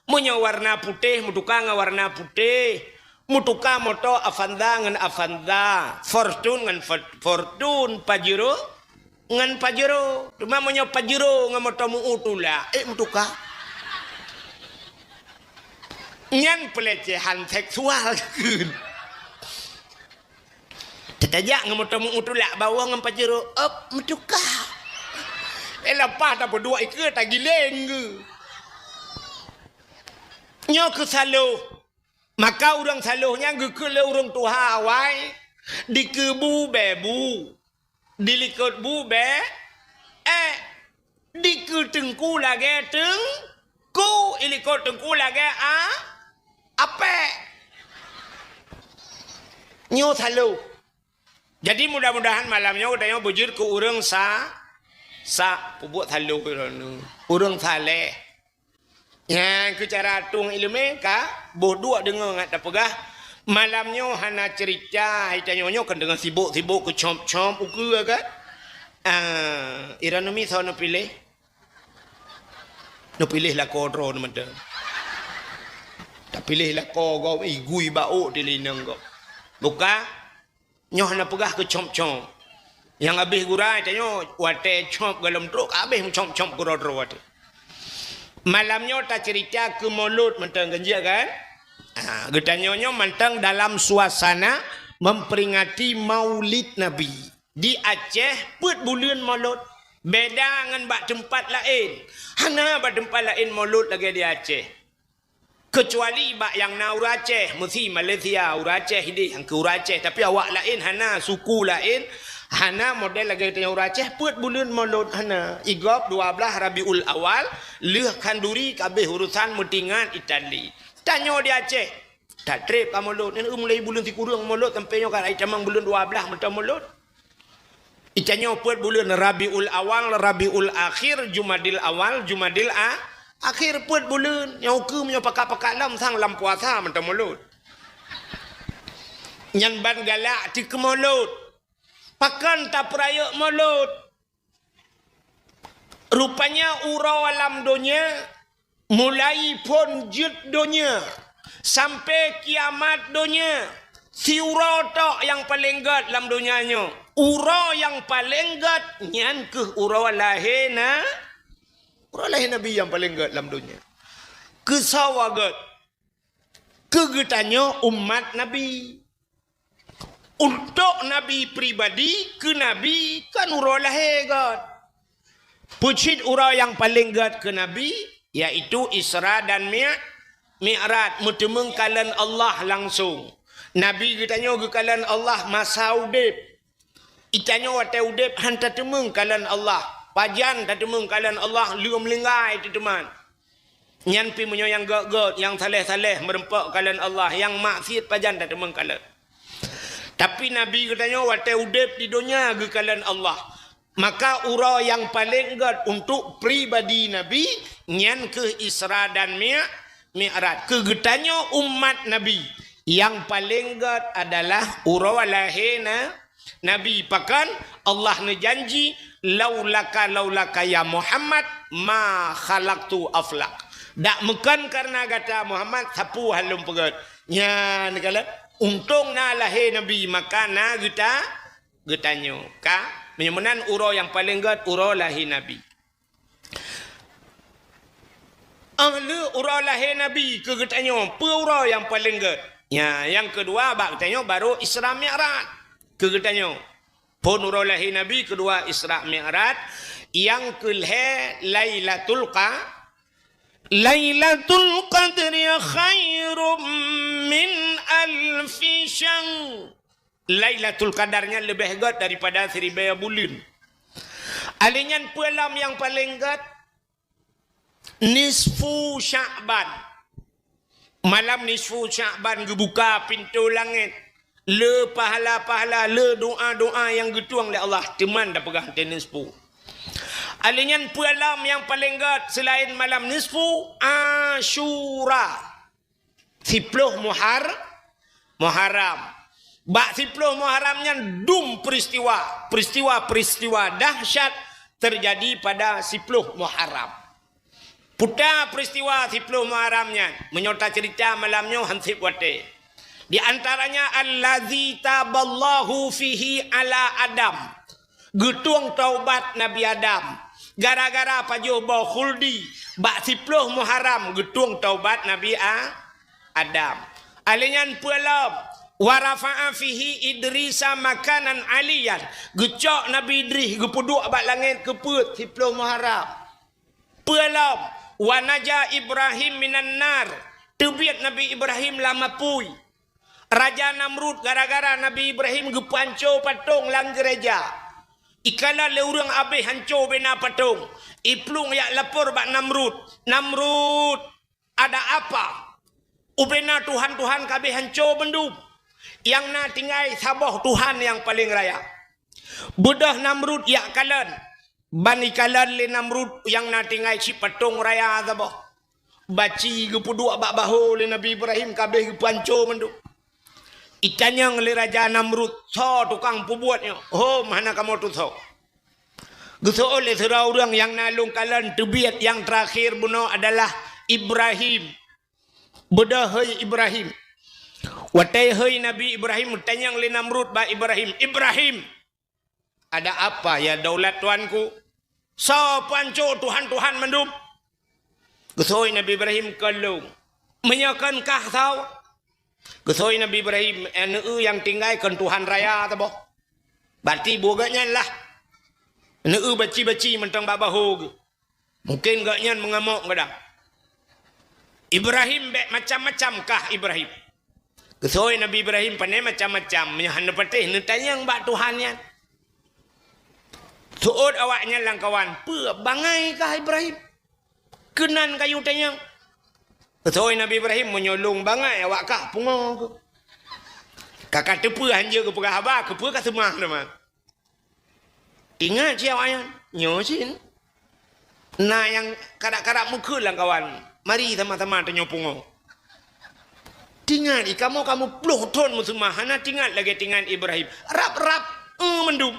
Meunyoe warna putéh, meutuka ngon warna putéh. Meutuka moto Avanza ngon Avanza, Fortuner ngon For-, Fortuner, Pajero ngon Pajero. Teuma meunyoe Pajero ngon moto meu-u tulak, ék meutuka. Nyan peulecehan seksual kheun. Teutajak ngon moto meu-u tulak, bawoe ngon Pajero, ôb, meutuka. Eh, leupah tapeuduek ikeue, tagileng geu. Nyoe keu saloh. Maka ureuëng saloh nyan geukheun lé ureuëng tuha awai, dikeue bu bée bu, dilikot bu bée ék, dikeue teungku lagée teungku, ilikot teungku lagée a-, apék. Nyoe saloh. Jadi mudah-mudahan malam nyoe geutanyoe beujeuet keu ureuëng sa-, sa-, peubuet saloh droeneuh. Ureuëng saleh. Nyan keu cara tueng iéleumé ka boh duek deungoe ngat tapeugah. Malam nyoe hana ceurita, hai tanyoe nyoe kan deungon sibok-sibok keu com-com ukeue kan. Ah, ira numi soe neupiléh? Neupiléh lakoe droe mantong. Tapiléh lakoe gob, igui baok di linong gob. Buka? Nyoe hana peugah keu com-com. Nyang habéh gura tanyoe watée com gohlom trok, habéh com-com keudroe-droe watée. Malam nyoe tacerita keu Maulud mantong, kan jeuet kan? Ha, geutanyoe nyoe mantong dalam suasana memperingati Maulid Nabi. Di Aceh peuet buleuen Maulud. Beda ngon bak teumpat laén. Hana bak teumpat laén Maulud lagée di Aceh. Keucuali bak nyang na ureuëng Aceh, meusi Malaysia, ureuëng Aceh ideh nyang keu ureuëng Aceh, tapi awak laén hana, suku laén hana model lagée tanyoe ureuëng Aceh, peuet buleuen Maulud hana. Igob dua blaih Rabiul Awal, lheueh khanduri ka abéh urosan meutingan Itali. Tanyoe di Aceh, tatreb ka Maulud, nyan mulai buleuen sikureueng Maulud sampai nyoe ka raya tamong buleuen dua blaih mantong Maulud. Itanyoe peuet buleuen, Rabiul Awal, Rabiul Akhir, Jumadil Awal, Jumadil A-, Akhir, peuet buleuen. Nyang ukeue meunyoe pakat-pakat lom sang lam puasa mantong Maulud. Nyan ban galak teuh keu Maulud. Pakon tapeurayeuk Maulud? Rupanya uroe lam donya, mulai phon jeuet donya sampai kiamat donya, siuroe tok nyang paleng gét lam donya nyoe. Uroe nyang paleng gét nyan keuh uroe lahé na-, uroe lahé Nabi nyang paleng gét lam donya. Keusoe gét? Keu geutanyoe umat Nabi. Untuk Nabi pribadi, keu Nabi kan uroe lahé gét. Peucit uroe nyang paleng gét keu Nabi, yaitu Isra dan Mi-, Mi'raj, meuteumeung kalon Allah langsong. Nabi geutanyoe geukalon Allah masa udeb. Itanyoe watée udeb han tateumeung kalon Allah. Pajan tateumeung kalon Allah, lheueh meuninggai teuh teuma. Nyan pih meunyoe nyang gét-gét, nyang saleh-saleh meureumpok kalon Allah, nyang maksiet pajan tateumeung kalon. Tapi Nabi geutanyoe watée udeb di donya geukalon Allah. Maka uroe nyang paleng gét untuk pribadi Nabi, nyan keuh Isra dan Mi-, Mi'raj. Keu geutanyoe umat Nabi, nyang paleng gét adalah uroe lahé na-, Nabi. Pakon? Allah neujanji, "Laulaka, laulaka ya Muhammad, ma khalaqtu aflak." Dak meukon kareuna gata Muhammad, sapeue han lôn peugét. Nyan kalon, untông na lahé Nabi, maka na geuta-, geutanyoe. Ka? Meunyoe meunan uroe nyang paleng gét, uroe lahé Nabi. Óh lheueh uroe lahé Nabi keu geutanyoe, peue uroe nyang paleng gét? Nya, nyang keudua bak geutanyoe baru Isra Mi'raj keu geutanyoe. Phon uroe lahé Nabi, keudua Isra Mi'raj, nyang keulhée Lailatul Qa-, Lailatul Qadri khairum min alfi syahr. Lailatul Qadar nyan leubeh gét daripada siribée buleuen. Alheuh nyan peue lom nyang paleng gét? Nisfu Sya'ban. Malam nisfu Sya'ban geubuka pintoe langét. Le pahala-pahala, le doa-doa nyang geutueng lé Allah, teuma tapeugah teuh nisfu. Alheuh nyan peue lom nyang paleng gét seulaén malam nisfu? Asyura. Siploh Muhar-, Muharram. Bak siploh Muharram nyan dum peristiwa, peristiwa-peristiwa dahsyat terjadi pada siploh Muharram. Peue ta peristiwa siploh Muharram nyan, meunyoe taceurita malam nyoe han seb watée. Di antaranya, allazi taballahu fihi ala Adam. Geutueng taubat Nabi Adam. Gara-gara pajoh boh khuldi, bak siploh Muharram geutueng taubat Nabi A-, Adam. Alheuh nyan peue lom? Wa rafa'a fihi Idrisa makanan aliyan. Geucok Nabi Idris geupeuduek bak langét keu peuet siploh Muharram. Peue lom? Wa naja Ibrahim minan nar. Teubiet Nabi Ibrahim lam apui. Raja Namrud gara-gara Nabi Ibrahim geupeuhanco patong lam geureja. Ikalon lé ureuëng abéh hanco bena patong. Iplueng jak lapor bak Namrud. Namrud, ada apa? Ubena tuhan-tuhan ka abéh hanco bandum. Nyang na tinggai saboh Tuhan nyang paleng raya. Beudôh Namrud jak kalon. Ban ikalon lé Namrud nyang na tinggai cit patong raya saboh. Baci geupeuduek bak bahô lé Nabi Ibrahim ka abéh geupeuhanco mandum. Itanyong lé Raja Namrud, "Soe tukang peubuet nyoe?" "Hom, hana kamoe tusoe." Geuseuôt lé sidroe ureuëng nyang na lôn kalon teubiet nyang teurakhé bunoe adalah Ibrahim. Beudôh hôi Ibrahim. Watée hôi Nabi Ibrahim, geutanyong lé Namrud bak Ibrahim, "Ibrahim, ada apa ya daulat tuanku? Soe peuhanco tuhan-tuhan mandum?" Geusôi Nabi Ibrahim kon lôn. Meunyoe kon kah soe? Geusôi Nabi Ibrahim, "Eh, neu-eu nyang tinggai kon Tuhan raya teuboh." Berarti buet gobnyan lah. Neu-eu baci-baci mantong bak bahô geuh. Mungken gobnyan meungamok gadang. Ibrahim bék macam-macam kah Ibrahim. Geusôi Nabi Ibrahim pane macam-macam, meunyoe hana patéh neutanyong bak Tuhan nyan. Seuôt awaknyan lam kawan, "Peue bangai kah Ibrahim? Keunan kayue tanyong." Geusôi Nabi Ibrahim, "Meunyoe lôn bangai awak kah pungo keuh." Ka ka teupeue hanjeuet geupeugah haba, keupeue ka seumah teuma. Ingat cit awaknyan, nyoe cit. Na nyang karab-karab meukeue lam kawan, mari sama-sama tanyoe pungo. Ingat, i kamoe ka muplôh thon meuseumah, hana ingat lagée ingat Ibrahim. Rab-rab, eh, mandum.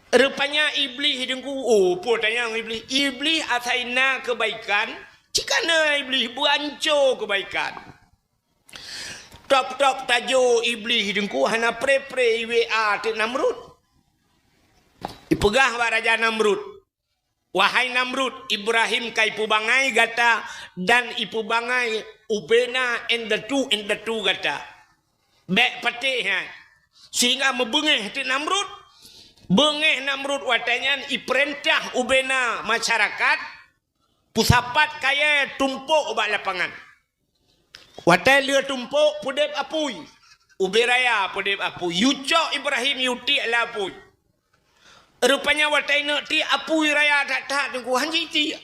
Rupanya Iblih deungku, oh, peue tanyong Iblih. Iblih asai na keubaikan, cit ka na Iblih beuanco keubaikan. Top-top tajô Iblih deungku hana pre-pre i W A teuk Namrud. Ipeugah bak Raja Namrud, "Wahai Namrud, Ibrahim ka ipeubangai gata dan ipeubangai ubena indatu-indatu gata. Bék patéh nyan." Sehingga meubeungéh teuk Namrud. Beungéh Namrud watée nyan ipeurintah ubena masyarakat peusapat kayée tumpôk bak lapangan. Watée lheueh tumpôk, peudeb apui. Ubé raya peudeb apui. Yue cok Ibrahim, yue tiek lam apui. Rupanya watée neuk tiek apui raya that-that teungku, han jitiek.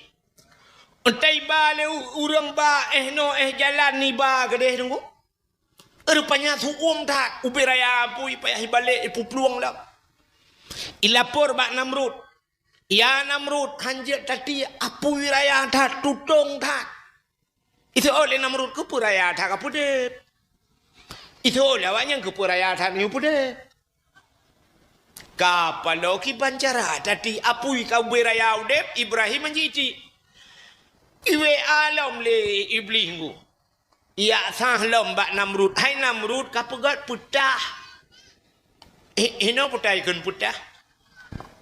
Entah iba lé u-, ureuëng ba éh noe éh jalan iba keudeh teungku. Rupanya su'uem that, ubé raya apui payah ibalek ipeuplueng lom. Ilapor bak Namrud. "Ya Namrud, han jeuet tatiek apui raya that, tutong that." Iseuôt lé Namrud, "Keupeue raya that ka peudeb?" Iseuôt lé awaknyan, "Keupeue raya that nyoe peudeb?" Ka paloe kiban cara tatiek apui ka ubé raya udeb, Ibrahim han jitiek. I W A lom lé Iblih nggu. Ijak sah lom bak Namrud, "Hai Namrud, ka peugét peutah." "Hi-, hinoe peutah ikheun peutah?"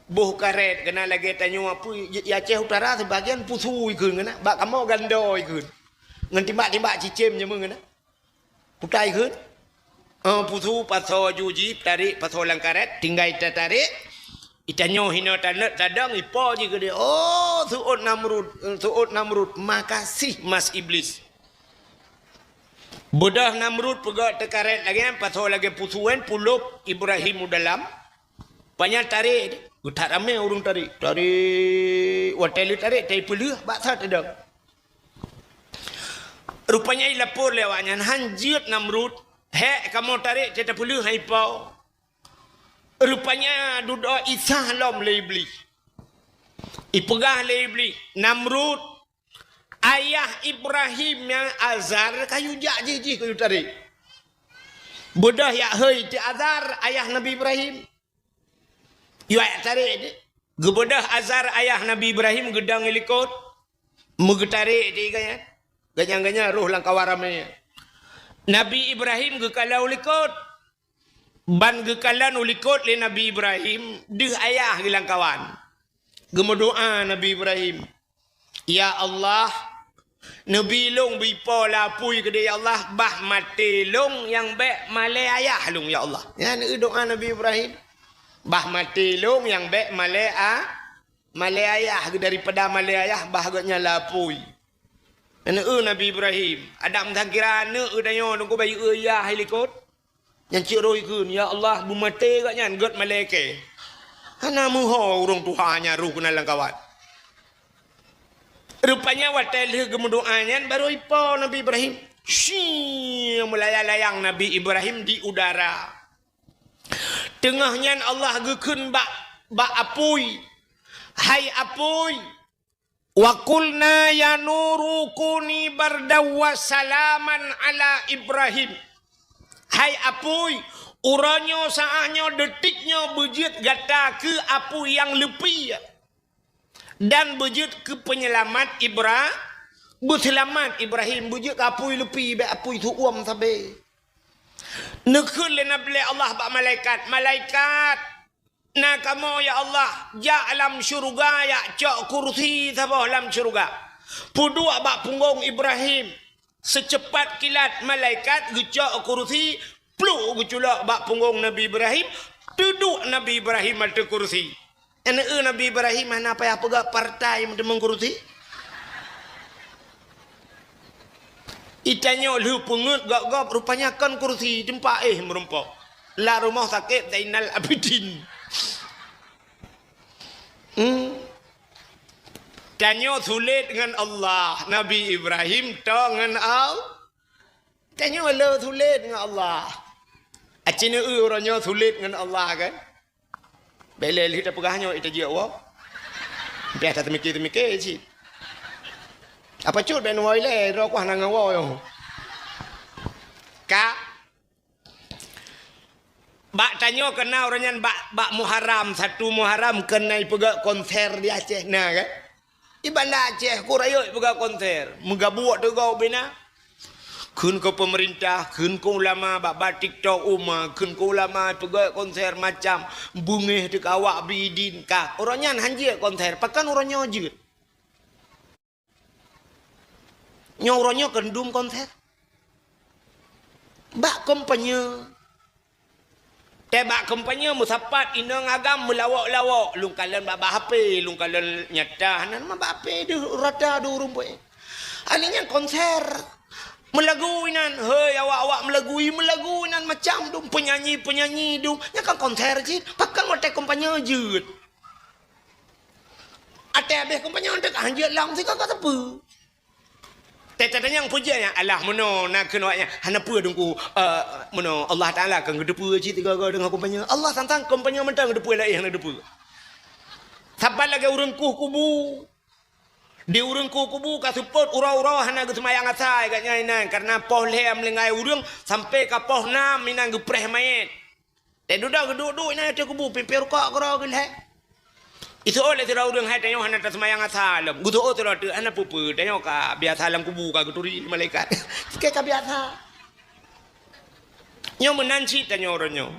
"Boh karet keunan lagée tanyoe apui, di Aceh Utara sibagian pusu ikheun keunan, bak kamoe gando ikheun. Ngon timbak-timbak cicém jameun keunan. Peutah ikheun?" "Oh, pusu pasoe aju jih, tarek pasoe lam karet, tinggai tatarek." Itanyoe hinoe taneuk tadong, ipo jih keudeh. Oh, seuôt Namrud, seuôt Namrud, makasih mas Iblis. Beudôh Namrud peugét teukaret lagée nyan, pasoe lagée pusu nyan, pulôb Ibrahim u dalam. Panyang tarek, geutak ramé ureuëng tarek. Tarek, watée lheueh tarek, tai peuleueh, bak sa tadong. Rupanya ilapor lé awaknyan, "Han jeuet Namrud, hék kamoe tarek, tai tapeuleueh han ipo." Rupanya dudoe isah lom lé Iblih. Ipeugah lé Iblih, "Namrud, ayah Ibrahim nyang Azar ka yue jak jih-jih ka yue tarek. Beudôh jak hôi teuk Azar, ayah Nabi Ibrahim. Yue jak tarek teuk." Geubeudôh Azar, ayah Nabi Ibrahim, geudong i likot. Meugeutarek teuk gobnyan. Gobnyan-gobnyan rôh lam kawan ramé. Nabi Ibrahim geukalon u likot. Ban geukalon u likot lé Nabi Ibrahim, deuh ayah geuh lam kawan. Geumeudoá Nabi Ibrahim, "Ya Allah, neubi lôn beuipo lam apui keudeh, ya Allah, bah maté lôn nyang bék malée ayah lôn, ya Allah." Nyan doá Nabi Ibrahim. "Bah maté lôn nyang bék malée a-, malée ayah geuh, daripada malée ayah bah gobnyan lam apui." Nyan Nabi Ibrahim. Adak meusangkira aneuk geutanyoe, nungku bayeue ayah i likot. Nyan cit roh ikheun, "Ya Allah, beumaté gobnyan, gét malée kée." Hana meuho ureuëng tuha nyan rôh keunan lam kawan. Rupanya watée lheueh geumeudoá nyan, barô ipo Nabi Ibrahim. Syii, meulayang-layang Nabi Ibrahim di udara. Teungoh nyan Allah geukheun bak, bak apui, "Hai apui, wa qulna ya nuru kuni bardan wa salaman ala Ibrahim." Hai apui, uroe nyoe, saát nyoe, detik nyoe beujeuet gata keu apui nyang leupie dan beujeuet keu peunyelamat Ibra-, beuseulamat Ibrahim, beujeuet keu apui leupie, bék apui seuuem sabe. Neukheun lé Nabi, lé Allah bak malaikat, "Malaikat, na kamoe, ya Allah, jak lam syeuruga, jak cok kursi saboh lam syeuruga. Peuduek bak punggong Ibrahim. Seucepat kilat malaikat geucok kursi, pluk geuculok bak punggong Nabi Ibrahim, teuduek Nabi Ibrahim ateueh kursi. Aneuëk Nabi Ibrahim hana payah peugah partai meuteumé kursi. Itanyoe lheueh peungeuet gob-gob, rupanya kon kursi, teumpat éh meurumpok. Lam rumoh sakét Zainal Abidin. Hmm. Tanyoe sulet ngon Allah. Nabi Ibrahim toe ngon Allah. Tanyoe le sulet ngon Allah. Aci neueu uroe nyoe sulet ngon Allah kan? Bèk lé lheueh tapeugah nyoe, ita jeuet woe. Bèk tateumike-teumike cit. Apa cut bèk nuwoe ilèe, droe kuah na ngon woe nyoe. Ka. Bak tanyoe keuna uroe nyan bak, bak Muharram, satu Muharram keuna ipeugah konser di Aceh na kan? Di Banda Aceh, ku rayeuk peugah konser. Meugabuek teugau bina. Kheun keu peumeurintah, kheun keu ulama, bak-bak TikTok uma, kheun keu ulama peugah konser macam beungéh teuka awak bidin ka. Uroe nyan han jeuet konser, pakon uroe nyoe jeuet? Nyoe uroe nyoe keu dum konser. Bak kampanye. Teuh bak kampanye meusapat inong agam meulawok-lawok, lôn kalon bak, bak H P, lôn kalon nyata, hana mah bak H P deuh rata deuh rumpok. Ahli nyan konser. Meulagu inan, hei awak-awak meulagu, i meulagu inan macam dum penyanyi-penyanyi dum. Nyan kan konser cit, pakon watèe kampanye jeuet. Watèe habéh kampanye nyan teuka han jeuet lom sigoe ka teupeu. Teuh tatanyong peue jeuet nyan, alah meunoe na keunoe nyan, hana peue Teungku, eh, meunoe Allah Taala kan geuteupeue cit sigoe-goe deungon kampanye. Allah sang-sang kampanye mantong geuteupeue laén hana geuteupeue. Saban lagèe ureueng kueh kubu. Di ureueng kueh kubu ka seupôt uroe-uroe hana geuseumayang asai gobnyan inan, kareuna poh lhèe meuninggai ureueng sampai ka poh nam inan geupreh manyét. Teuh dudoe geuduek-duek inan ateueh kubu, pimpéh rukok keudroe geulhèe. Iseuôt lé sidroe ureueng hai tanyoe hana taseumayang asai lom. Geuseuôt sidroe teuk hana peue-peue, tanyoe ka biasa lam kubu ka geuturi malaikat. Sikét ka biasa. Nyoe meunan cit tanyoe uroe nyoe.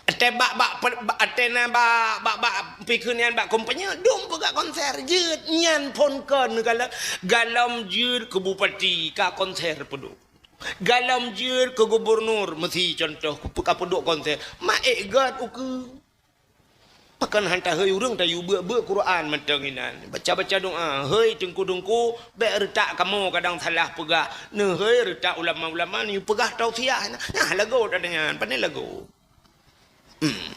Watèe bak, bak, bak, watèe na bak, bak, bak pikeu nyan bak kampanye, dum peugah konser, jeuet nyan phôn kon galak, galom jeuet keu bupati ka konser peuduek. Galom jeuet keu gubunur, meusi contoh, ka peuduek konser. Ma ék gèt ukeue. Pakon han tahôi ureueng tayue beuet-beuet Quran mantong inan. Baca-baca doa, hei teungku-teungku, bèk reutak kamoe kadang salah peugah. Neuhôi reutak ulama-ulama neuyue peugah tausiah. Nah, lagu dah nyan, pandai lagu. Hmm.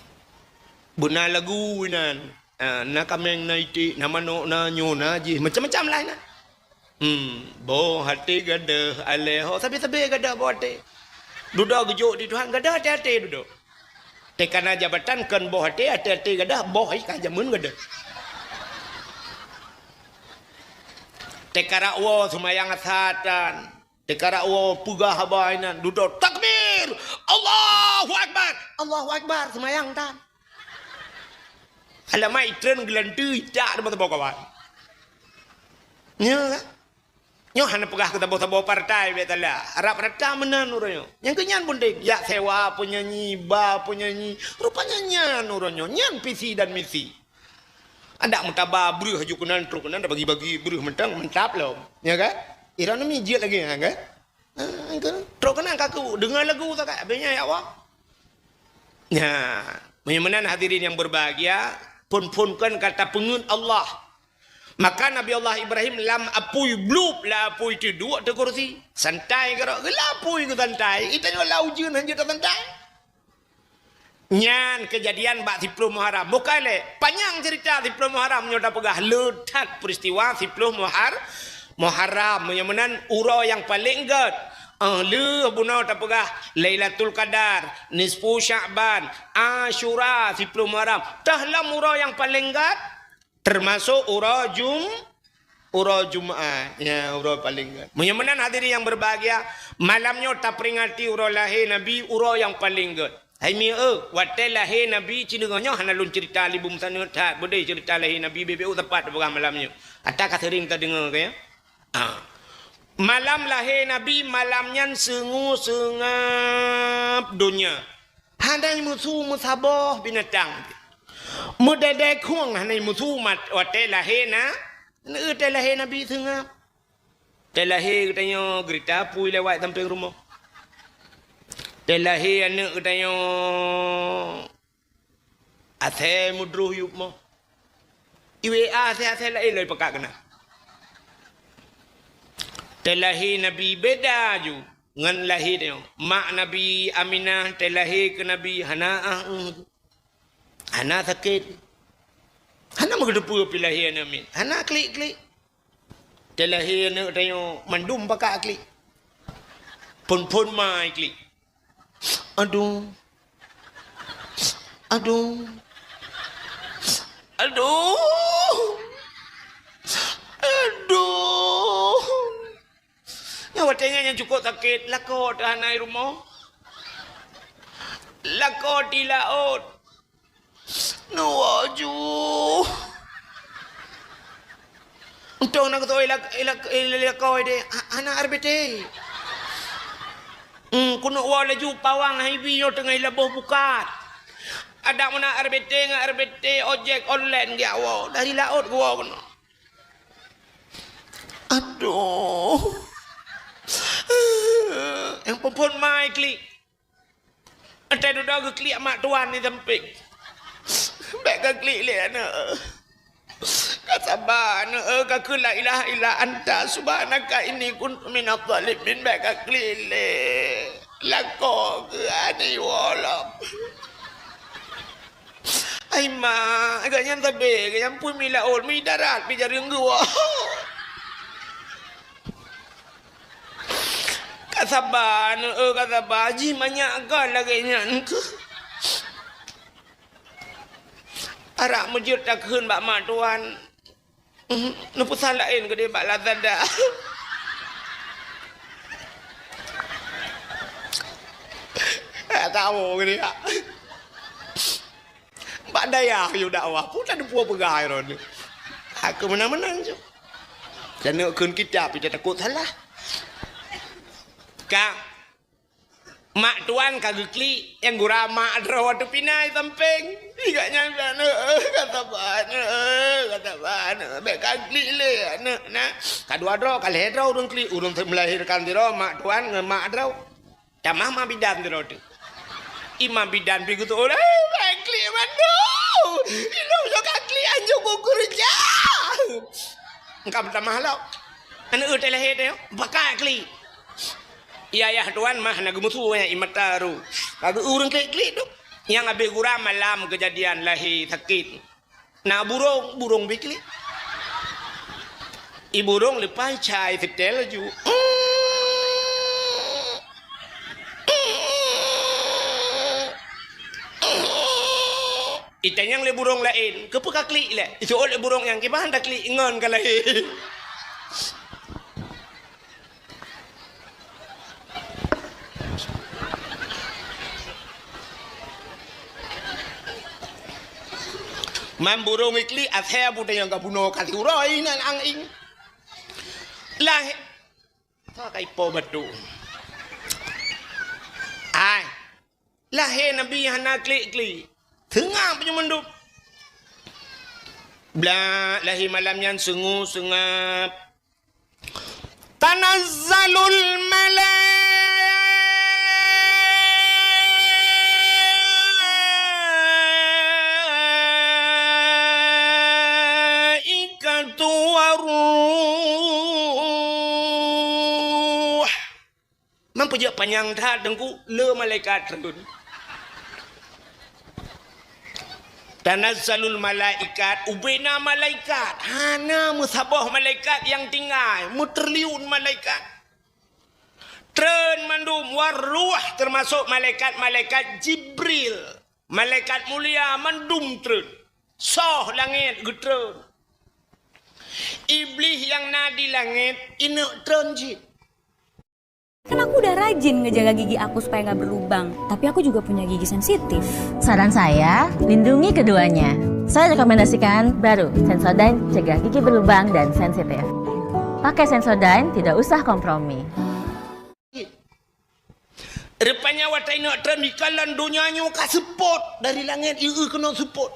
Beuna lagu inan. Ah, na kaméng, na iték, na manok, na nyoe, na jih, macam-macam lah inan. Hmm, boh até gadôh, aléh ho, sabe-sabe gadôh boh até. Dudoe geujok di Tuhan, gadôh até-até dudoe. Teuka na jabatan kon boh até, até-até gadôh, boh ié ka jameun gadôh. Teuka rak woe seumayang asar tan. Teuka rak woe peugah haba inan, dudoe takbir! Allahu Akbar! Allahu Akbar! Seumayang tan. Alamat itreun geulanteue itak teuma saboh kawan. Nyoe kan? Nyoe hana peugah keu saboh-saboh partai bèk salah. Rab rata meunan uroe nyoe. Nyang keu nyan peunteng. Jak sewa penyanyi, ba penyanyi. Rupanya nyan uroe nyoe. Nyan visi dan misi. Adak meutaba breuh aju keunan trok keunan dak bagi-bagi breuh mantong mantap lom. Ya kan? Iran ni jeuet lagi ya kan? Ah, kan? Trok keunan kaku deungoe lagu sagai. Habis nyan ya Allah. Nah, meunyoe meunan hadirin yang berbahagia, phôn-phôn kon ka tapeungeut Allah. Maka Nabi Allah Ibrahim lam apui blub, lam apui teuduek ateueh kursi. Santai keudroe, geulah apui geusantai. Itanyoe lam ujeuen hanjeuet tasantai. Nyan keujadian bak siploh Muharram. Bukai lé, panyang cerita siploh Muharram nyoe tapeugah le that peristiwa siploh Muhar-, Muharram. Meunyoe meunan uroe nyang paleng gèt. Ah, lheueh bunoe tapeugah Lailatul Qadar, nisfu Sya'ban, Asyura, siploh Muharram. Teuh lam uroe nyang paleng gèt, termasuk uroe Jum-, uroe Jumat. Ya, uroe paleng gèt. Meunyoe meunan hadirin yang berbahagia, malam nyoe taperingati uroe lahé Nabi, uroe nyang paleng gèt. Hai mi eu, watèe lahé Nabi cineungoh nyoe hana lôn cerita libum saneut that, beudeh cerita lahé Nabi beu-beu teumpat tapeugah malam nyoe. Ata ka sering tadeungoe ka ya? Ah. Malam lahé Nabi, malam nyan seungue seungab donya. Hana meusu meusaboh binatang. Meudedeh khueng hana meusu mat-, watèe lahé na-, Aneuk teuh lahé Nabi seungab. Teuh lahé geutanyoe geurita apui lewat sampéng rumoh. Teuh lahé aneuk geutanyoe asèe meudroh yup moh. I W A asèe-asèe laén lom ipakat keunan. Teuh lahé Nabi beda ju ngon lahé tanyoe. Mak Nabi Aminah teuh lahé keu Nabi hana ah-éh. Hana sakét. Hana meugeuteupeue pih lahé aneuk miet. Hana klik-klik. Teuh lahé aneuk tanyoe mandum pakat klik. Phon-phon ma i klik. Aduh. Aduh. Aduh. Aduh. Nyang watèe nyan nyang cukôp sakét, lakoe teuh hana i rumoh. Lakoe di laôt. Neuwoe ju. Untông na geutanyoe ilak-, ilak-, ilak-, lakoe deh, ha-, hana R B T. Hmm, keuneuk woe laju pawang hai bi nyoe teungoh ilaboh pukat. Adak meunan R B T ngon R B T ojek online geujak woe, dari laôt geuwoe keunoe. Aduh. Nyang phon-phon ma i klik. Watèe dudoe geuklik mak tuan di sampéng. Bèk kaklik lé aneuk. Ka saba aneuk, ka kheun la ilaha illa anta subhanaka inni kuntu minadh dhalimin, bèk kaklik lé. Lakoe keuh aneuk woe lom. Ai mak, gobnyan sabé, gobnyan pih mi laôt, mi darat, pih jareueng geuwoe. Ka saba, aneuk, ka saba, jih manyak kon lagèe nyan keuh. Arak meujeuet takheun bak mak tuan. Neupesan laén keudéh bak Lazada. Tak tahu keudéh. Bak dayah yue dakwah pun tak ada peue peugah droeneuh. Aku meunan-meunan ju. Dan nak kheun kitab, kita takut salah. Ka, mak tuan ka geuklik, nyang gura mak droe watèe pina i sampéng. Ingat nyan, aneuk, ka saba, aneuk, ka saba, aneuk. Bèk kaklik lé, aneuk, nah. Kadua droe, kalhèe droe ureueng klik, ureueng melahirkan sidroe, mak tuan ngon mak droe. Tamah ma bidan sidroe teuh. I ma bidan pih geutôh, "Eh, bèk klik bandum. Ilôn nyoe ka klik, hanjeuet kukeureuja." Engka meutamah lom. Aneuk teuh lahé teuh, pakat klik. I ayah tuan mah na geumeusu nyan, i mata ru. Ka geu ureueng klik-klik tu. Nyang habéh gura malam keujadian lahé sakét. Na burông, burông biklik. I burông leupah cai seutèl laju. Itanyong lé burông laén, "Keupeue ka klik lé?" Iseuôt lé burông nyan, "Kiban taklik ngon ka lahé." Man burông iklik asèe bunoe nyang ka bunoe ka siuroe inan angin. Lah, ka ipo batu. Ai. Lahé Nabi hana klik-klik. Seungab nyoe mandum. Blah, lahé malam nyan seungue-seungab. Tanazzalul malaikatu war ruh. Man peujeuet panyang that, Teungku, le malaikat treun. Tanazzalul malaikat, ubena malaikat, hana meusaboh malaikat nyang tinggai, meutriliun malaikat. Treun mandum, war ruh, teumasok malaikat-malaikat Jibril, malaikat mulia mandum treun. Soh langét geutreun. Iblih nyang na di langét, ineuk treun jih. Kan aku udah rajin ngejaga gigi aku supaya nggak berlubang, tapi aku juga punya gigi sensitif. Saran saya, lindungi keduanya. Saya rekomendasikan baru Sensodyne, cegah gigi berlubang dan sensitif. Pakai Sensodyne, tidak usah kompromi. Rupanya watèe ineuk treun dikalon donya nyoe ka seupôt dari langét, ieu keunoe seupôt.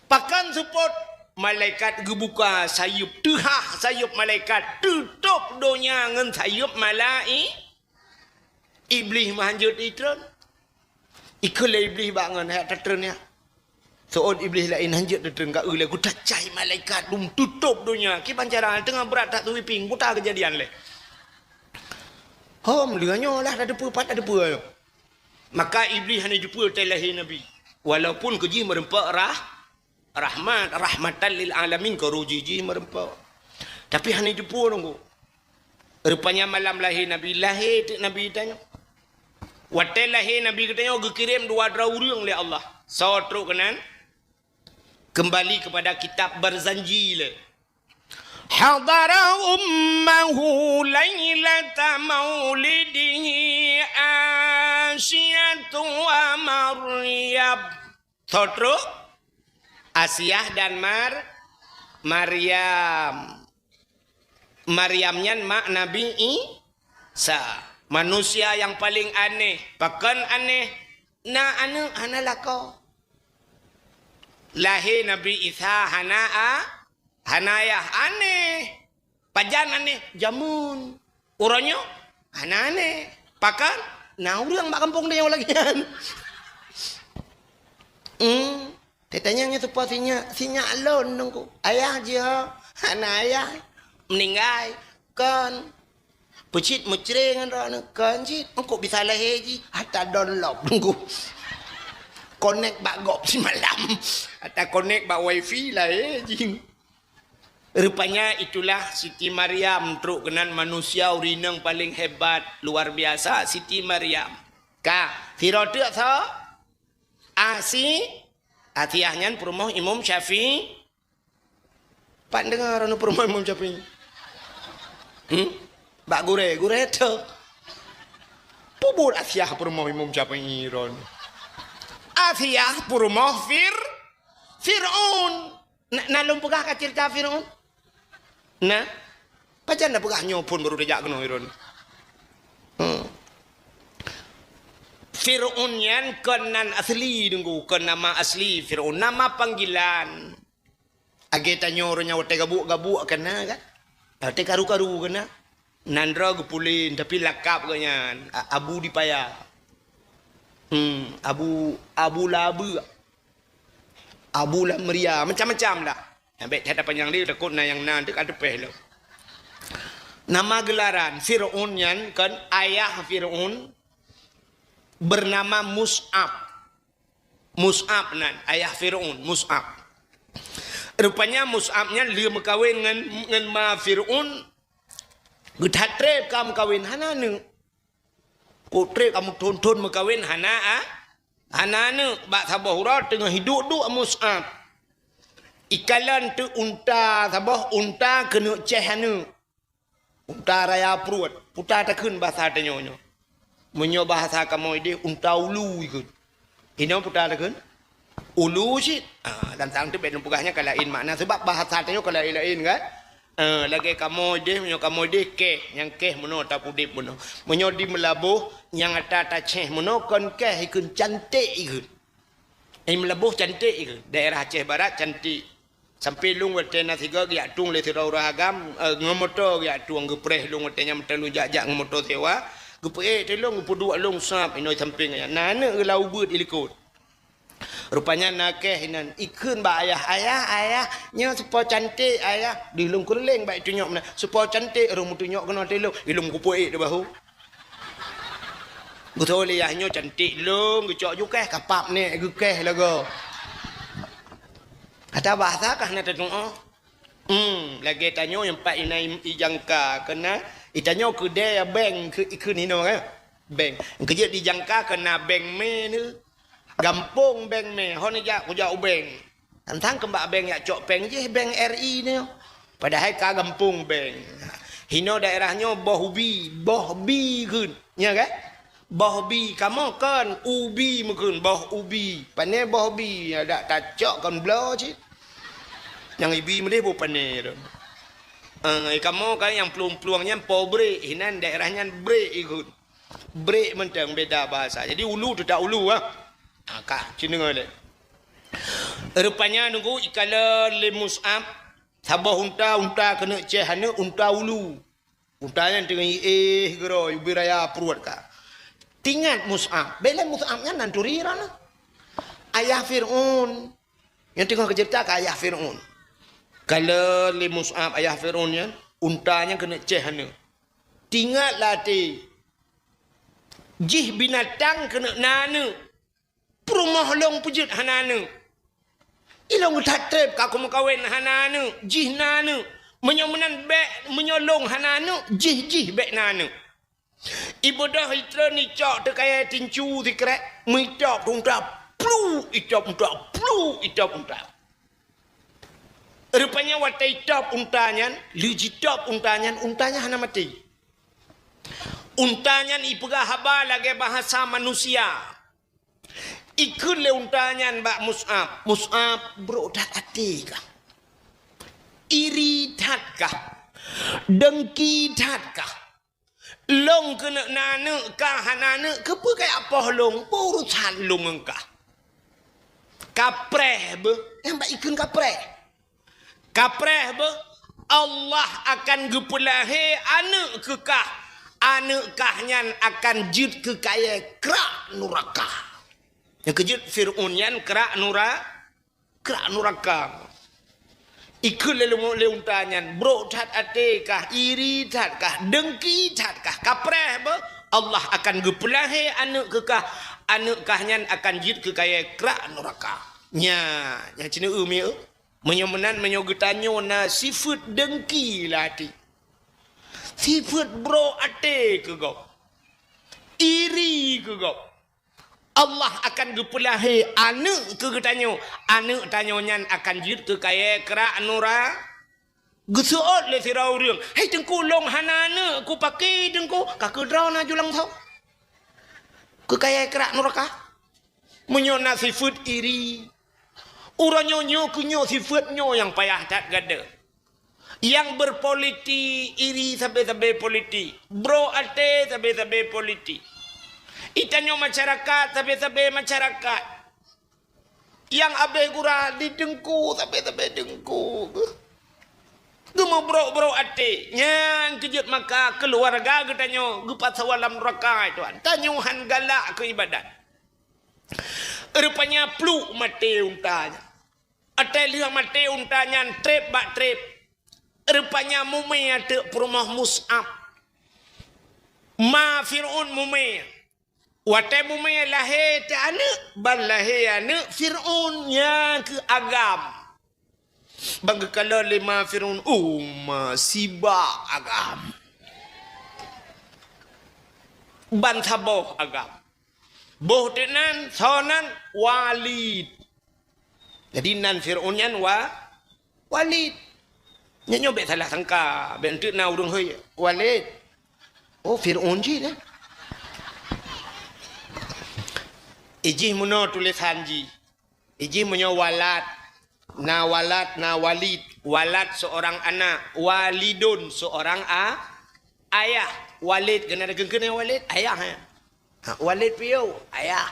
Pakon seupôt? malaikat geubuka sayeuep, teuhah sayeuep malaikat, teutôb donya ngon sayeuep malai-, Iblih meuhanjeuet itreun. Ikheun lé Iblih bak ngon, "Hai tatreun nyak." Seuôt Iblih laén hanjeuet tatreun ka eu lé, geuta cai malaikat dum teutôb donya. Kiban cara teungoh brat that sweeping, geuta keujadian lé. Hom, lheueh nyoe lah tateupeue, pat tateupeue nyoe. Maka Iblih hana jiteupeu watèe lahé Nabi. Walaupun keu jih meurumpok rah-, rahmat, rahmatan lil alamin, keu roh jih jih meurumpok. Tapi hana jiteupeu nunggu. Rupanya malam lahé Nabi, lahé teuk Nabi tanyoe. Watèe lahé Nabi geutanyoe geukirém dua droe ureueng lé Allah. Soe trok keunan? Kembali kepada kitab Barzanji lé. Hadara ummahu lailata maulidihi Asiyatu wa Maryam. Soe trok? Asiah dan Mar-, Maryam. Maryam nyan mak Nabi Isa. Manusia nyang paleng aneh. Pakon aneh? Na aneuk hana lakoe. Lahé Nabi Isa hana a-, hana ayah. Aneh. Pajan aneh? Jameun. Uroe nyoe hana aneh. Pakon? Na ureueng bak gampông tanyoe lagèe nyan. Hmm. Tatanyong nyoe teupeue si nyak, si nyak lôn nunggu. Ayah jih ho? Hana ayah. Meuninggai. Kon. Peucit meucre ngon droeneuh. Kon cit. Engkuk bisa lahé jih. Ata don lop nunggu. Konek bak gob simalam. Ata konek bak wifi lahé jih. Rupanya itulah Siti Maryam trok keunan, manusia ureueng inong paleng hebat, luar biasa Siti Maryam. Ka, sidroe teuk soe? Asi-, Asiah nyan peurumoh Imam Syafi'i. Pat deungoe droeneuh peurumoh Imam Syafi'i? Hmm? Bak gurèe, gurèe teuk. Peue buet Asiah peurumoh Imam Syafi'i droeneuh? Asiah peurumoh Fir-, Fir'aun. Na, na lôn peugah ka ceurita Fir'aun? Na? Pajan na peugah nyoe phon baru tajak keunoe droeneuh? Hmm. Fir'aun nyan kon nan asli, Teungku, kon nama asli Fir'aun, nama panggilan. Lagèe tanyoe ureueng nyan watèe gabuk-gabuk ka na kan? Watèe karu-karu ka na? Nan droe geupulen, tapi lakab geuh nyan A-, Abu Dipaya. Hmm, Abu, Abu Labeuk. Abu Lamria, macam-macam lah. Nyang bèk that panyang lé, takot na nyang na teuk ka teupèh lom. Nama gelaran Fir'aun nyan kan, ayah Fir'aun bernama Mus'ab. Mus'ab nan, ayah Fir'aun, Mus'ab. Rupanya Mus'ab nyan lheueh meukawen ngon, ngon ma Fir'aun, geuthat trép ka meukawen, hana aneuk. Kok trép ka meuthon-thon meukawen hana a-, hana aneuk, bak saboh uroe teungoh iduek-duek Mus'ab. Ikalon teuk unta saboh, unta keuneuk céh aneuk. Unta raya pruet, peue takheun bahasa tanyoe nyoe. Meunyoe bahasa kamoe idéh, unta ulu ikheun. Inoe peue takheun? Ulu cit. Ah, dan sang teuk bèk lôn peugah nyan ka laén makna, sabab bahasa tanyoe ka laén-laén kan? Eh, lagèe kamoe idéh, meunyoe kamoe idéh kèh, nyang kèh meunoe tapudép meunoe. Meunyoe di Meulaboh, nyang ata tacéh meunoe kon kèh, ikheun canték ikheun. Di Meulaboh canték ikheun. Daerah Aceh Barat canték. Sampoe lôn watèe na sigoe geujak tueng lé sidroe ureueng agam, eh, ngon moto geujak tueng, geupreh lôn watèe nyan meuteulôn jak-jak ngon moto sewa, geupeuék teulông, geupeuduek lôn sab inoe sampéng ayah. Na aneuk geulau beuet ilikot. Rupanya na kèh inan, ikheun bak ayah, "Ayah, ayah, nyoe si Po Cantik, ayah." Di lôn keureuleng bak itunyok meunan, "Si Po Cantik," rhung meutunyok keunoe teulông, ilông geupeuék di bahu. Geutoh lé ayah nyoe cantik lôn, geucok ju kèh, kapap nèk geukèh lagoe. Ata bahasa kah na tatu'oh? Hmm, lagèe tanyoe nyang pat inan ijangka, keunan itanyoe keudè beng keu, ikheun inoe kan? Beng. Keujeuet dijangka keunan beng mè nyoe. Gampông beng mè, hon ijak kujak u beng. Tantang keumbak beng yak cok péng jih, beng R I nyoe. Padahai ka gampông beng. Hinoe daerah nyoe boh ubi, boh bi kheun. Nya kan? Boh bi, kamoe kon ubi meukheun, boh ubi. Pané boh bi, adak tacok kon bloe cit. Nyang ibi meudeh boh pané tu. Eh, kamoe kan nyang plueng-plueng nyan po brek, hinan daerah nyan brek ikheun. Brek mantong beda bahasa. Jadi ulu teutap ulu ah. Ha, ka, ci deungoe lé. Rupanya nunggu ikalon lé Mus'ab, saboh unta, unta keuneuk ceh aneuk, unta ulu. Unta nyan teungoh iéh geuro, ubé raya pruet ka. Tingat Mus'ab, bèk lé Mus'ab nyan nan turi droeneuh. Ayah Fir'aun. Nyang teungoh geuceurita keu ayah Fir'aun. Kalon lé Mus'ab ayah Fir'aun nyan, unta nyan keuneuk ceh aneuk. Tingat lam até, jih binatang keuneuk na aneuk. Peurumoh lôn peujeuet hana aneuk. Ilôn geuthat treb ka kumeukawen hana aneuk, jih na aneuk. Meunyoe meunan bèk, meunyoe lôn hana aneuk, jih, jih bèk na aneuk. Ibeudôh itreun icok teuh kayèe tincu sikrek, meuitôb unta, plu, itôb unta, plu, itôb unta. Rupanya watèe itôb unta nyan, lheuh jitôb unta nyan, unta nyan hana maté. Unta nyan ipeugah haba lagèe bahasa manusia. Ikheun lé unta nyan bak Mus'ab, "Mus'ab, brok that até kah? Iri that kah? Dengki that kah? Lôn keuneuk na aneuk kah hana aneuk, keupeue kajak poh lôn, peue urosan lôn ngon kah?" Kapreh beuh, nyang bak ikheun kapreh. Kapreh beuh, Allah akan geupeulahé aneuk keu kah. Aneuk kah nyan akan jeuet keu kayèe krak nuraka. Nyang keu jeuet Fir'aun nyan krak nura-, krak nuraka. Ikheun lé, lé unta nyan, "Brok that até kah, iri that kah, dengki that kah, kapreh beuh, Allah akan geupeulahé aneuk keu kah. Aneuk kah nyan akan jeuet keu kayèe krak nuraka." Nyan, nyang ceuneuk eu mieu. Meunyoe meunan, meunyoe geutanyoe na sifeuet dengki lam até, sifeuet brok até keu gob, iri keu gob, Allah akan geupeulahé aneuk keu geutanyoe. Aneuk tanyoe nyan akan jeuet keu kayèe krak nura-, geuseuôt lé sidroe ureueng, "Hai Teungku, lôn hana aneuk, kupaké Teungku?" Ka keudroe na ju langsông. Keu kayèe krak nuraka. Meunyoe na sifeuet iri, uroe nyoe, nyoe keuh nyoe sifeuet nyoe nyang payah that gata. Nyang berpolitik iri sabe-sabe politik, brok até sabe-sabe politik. Itanyoe masyarakat sabe-sabe masyarakat. Nyang abéh gura di teungku sabe-sabe teungku. Geumeubrok-brok até, nyang keu jeuet maka keuluwarga geutanyoe geupasoe lam nuraka, tuan. Tanyoe han galak keu ibadat. Rupanya pluek maté unta nyan. Watèe lheueh maté unta nyan treb bak treb. Rupanya mumè ateueh peurumoh Mus'ab. Ma Fir'aun mumè. Watèe mumè lahé teuh aneuk, ban lahé aneuk Fir'aun nyang keu agam. Ban geukalon lé ma Fir'aun, "Oh ma, sibak agam. Ban saboh agam." Boh teuk nan, soe nan? Walid. Jadi nan Fir'aun nyan Wa-, Walid. Nyan nyoe bèk salah sangka, bèk enteuk na ureueng hôi, "Walid." Oh, Fir'aun jih nyan. Ijih meunoe tulésan jih. Ijih meunyoe Walad, na Walad, na Walid. Walad seorang anak, Walidun seorang a-, ayah. Walid, keunan keuneuk Walid, ayah, ya. Ha, Walid piôh, ayah.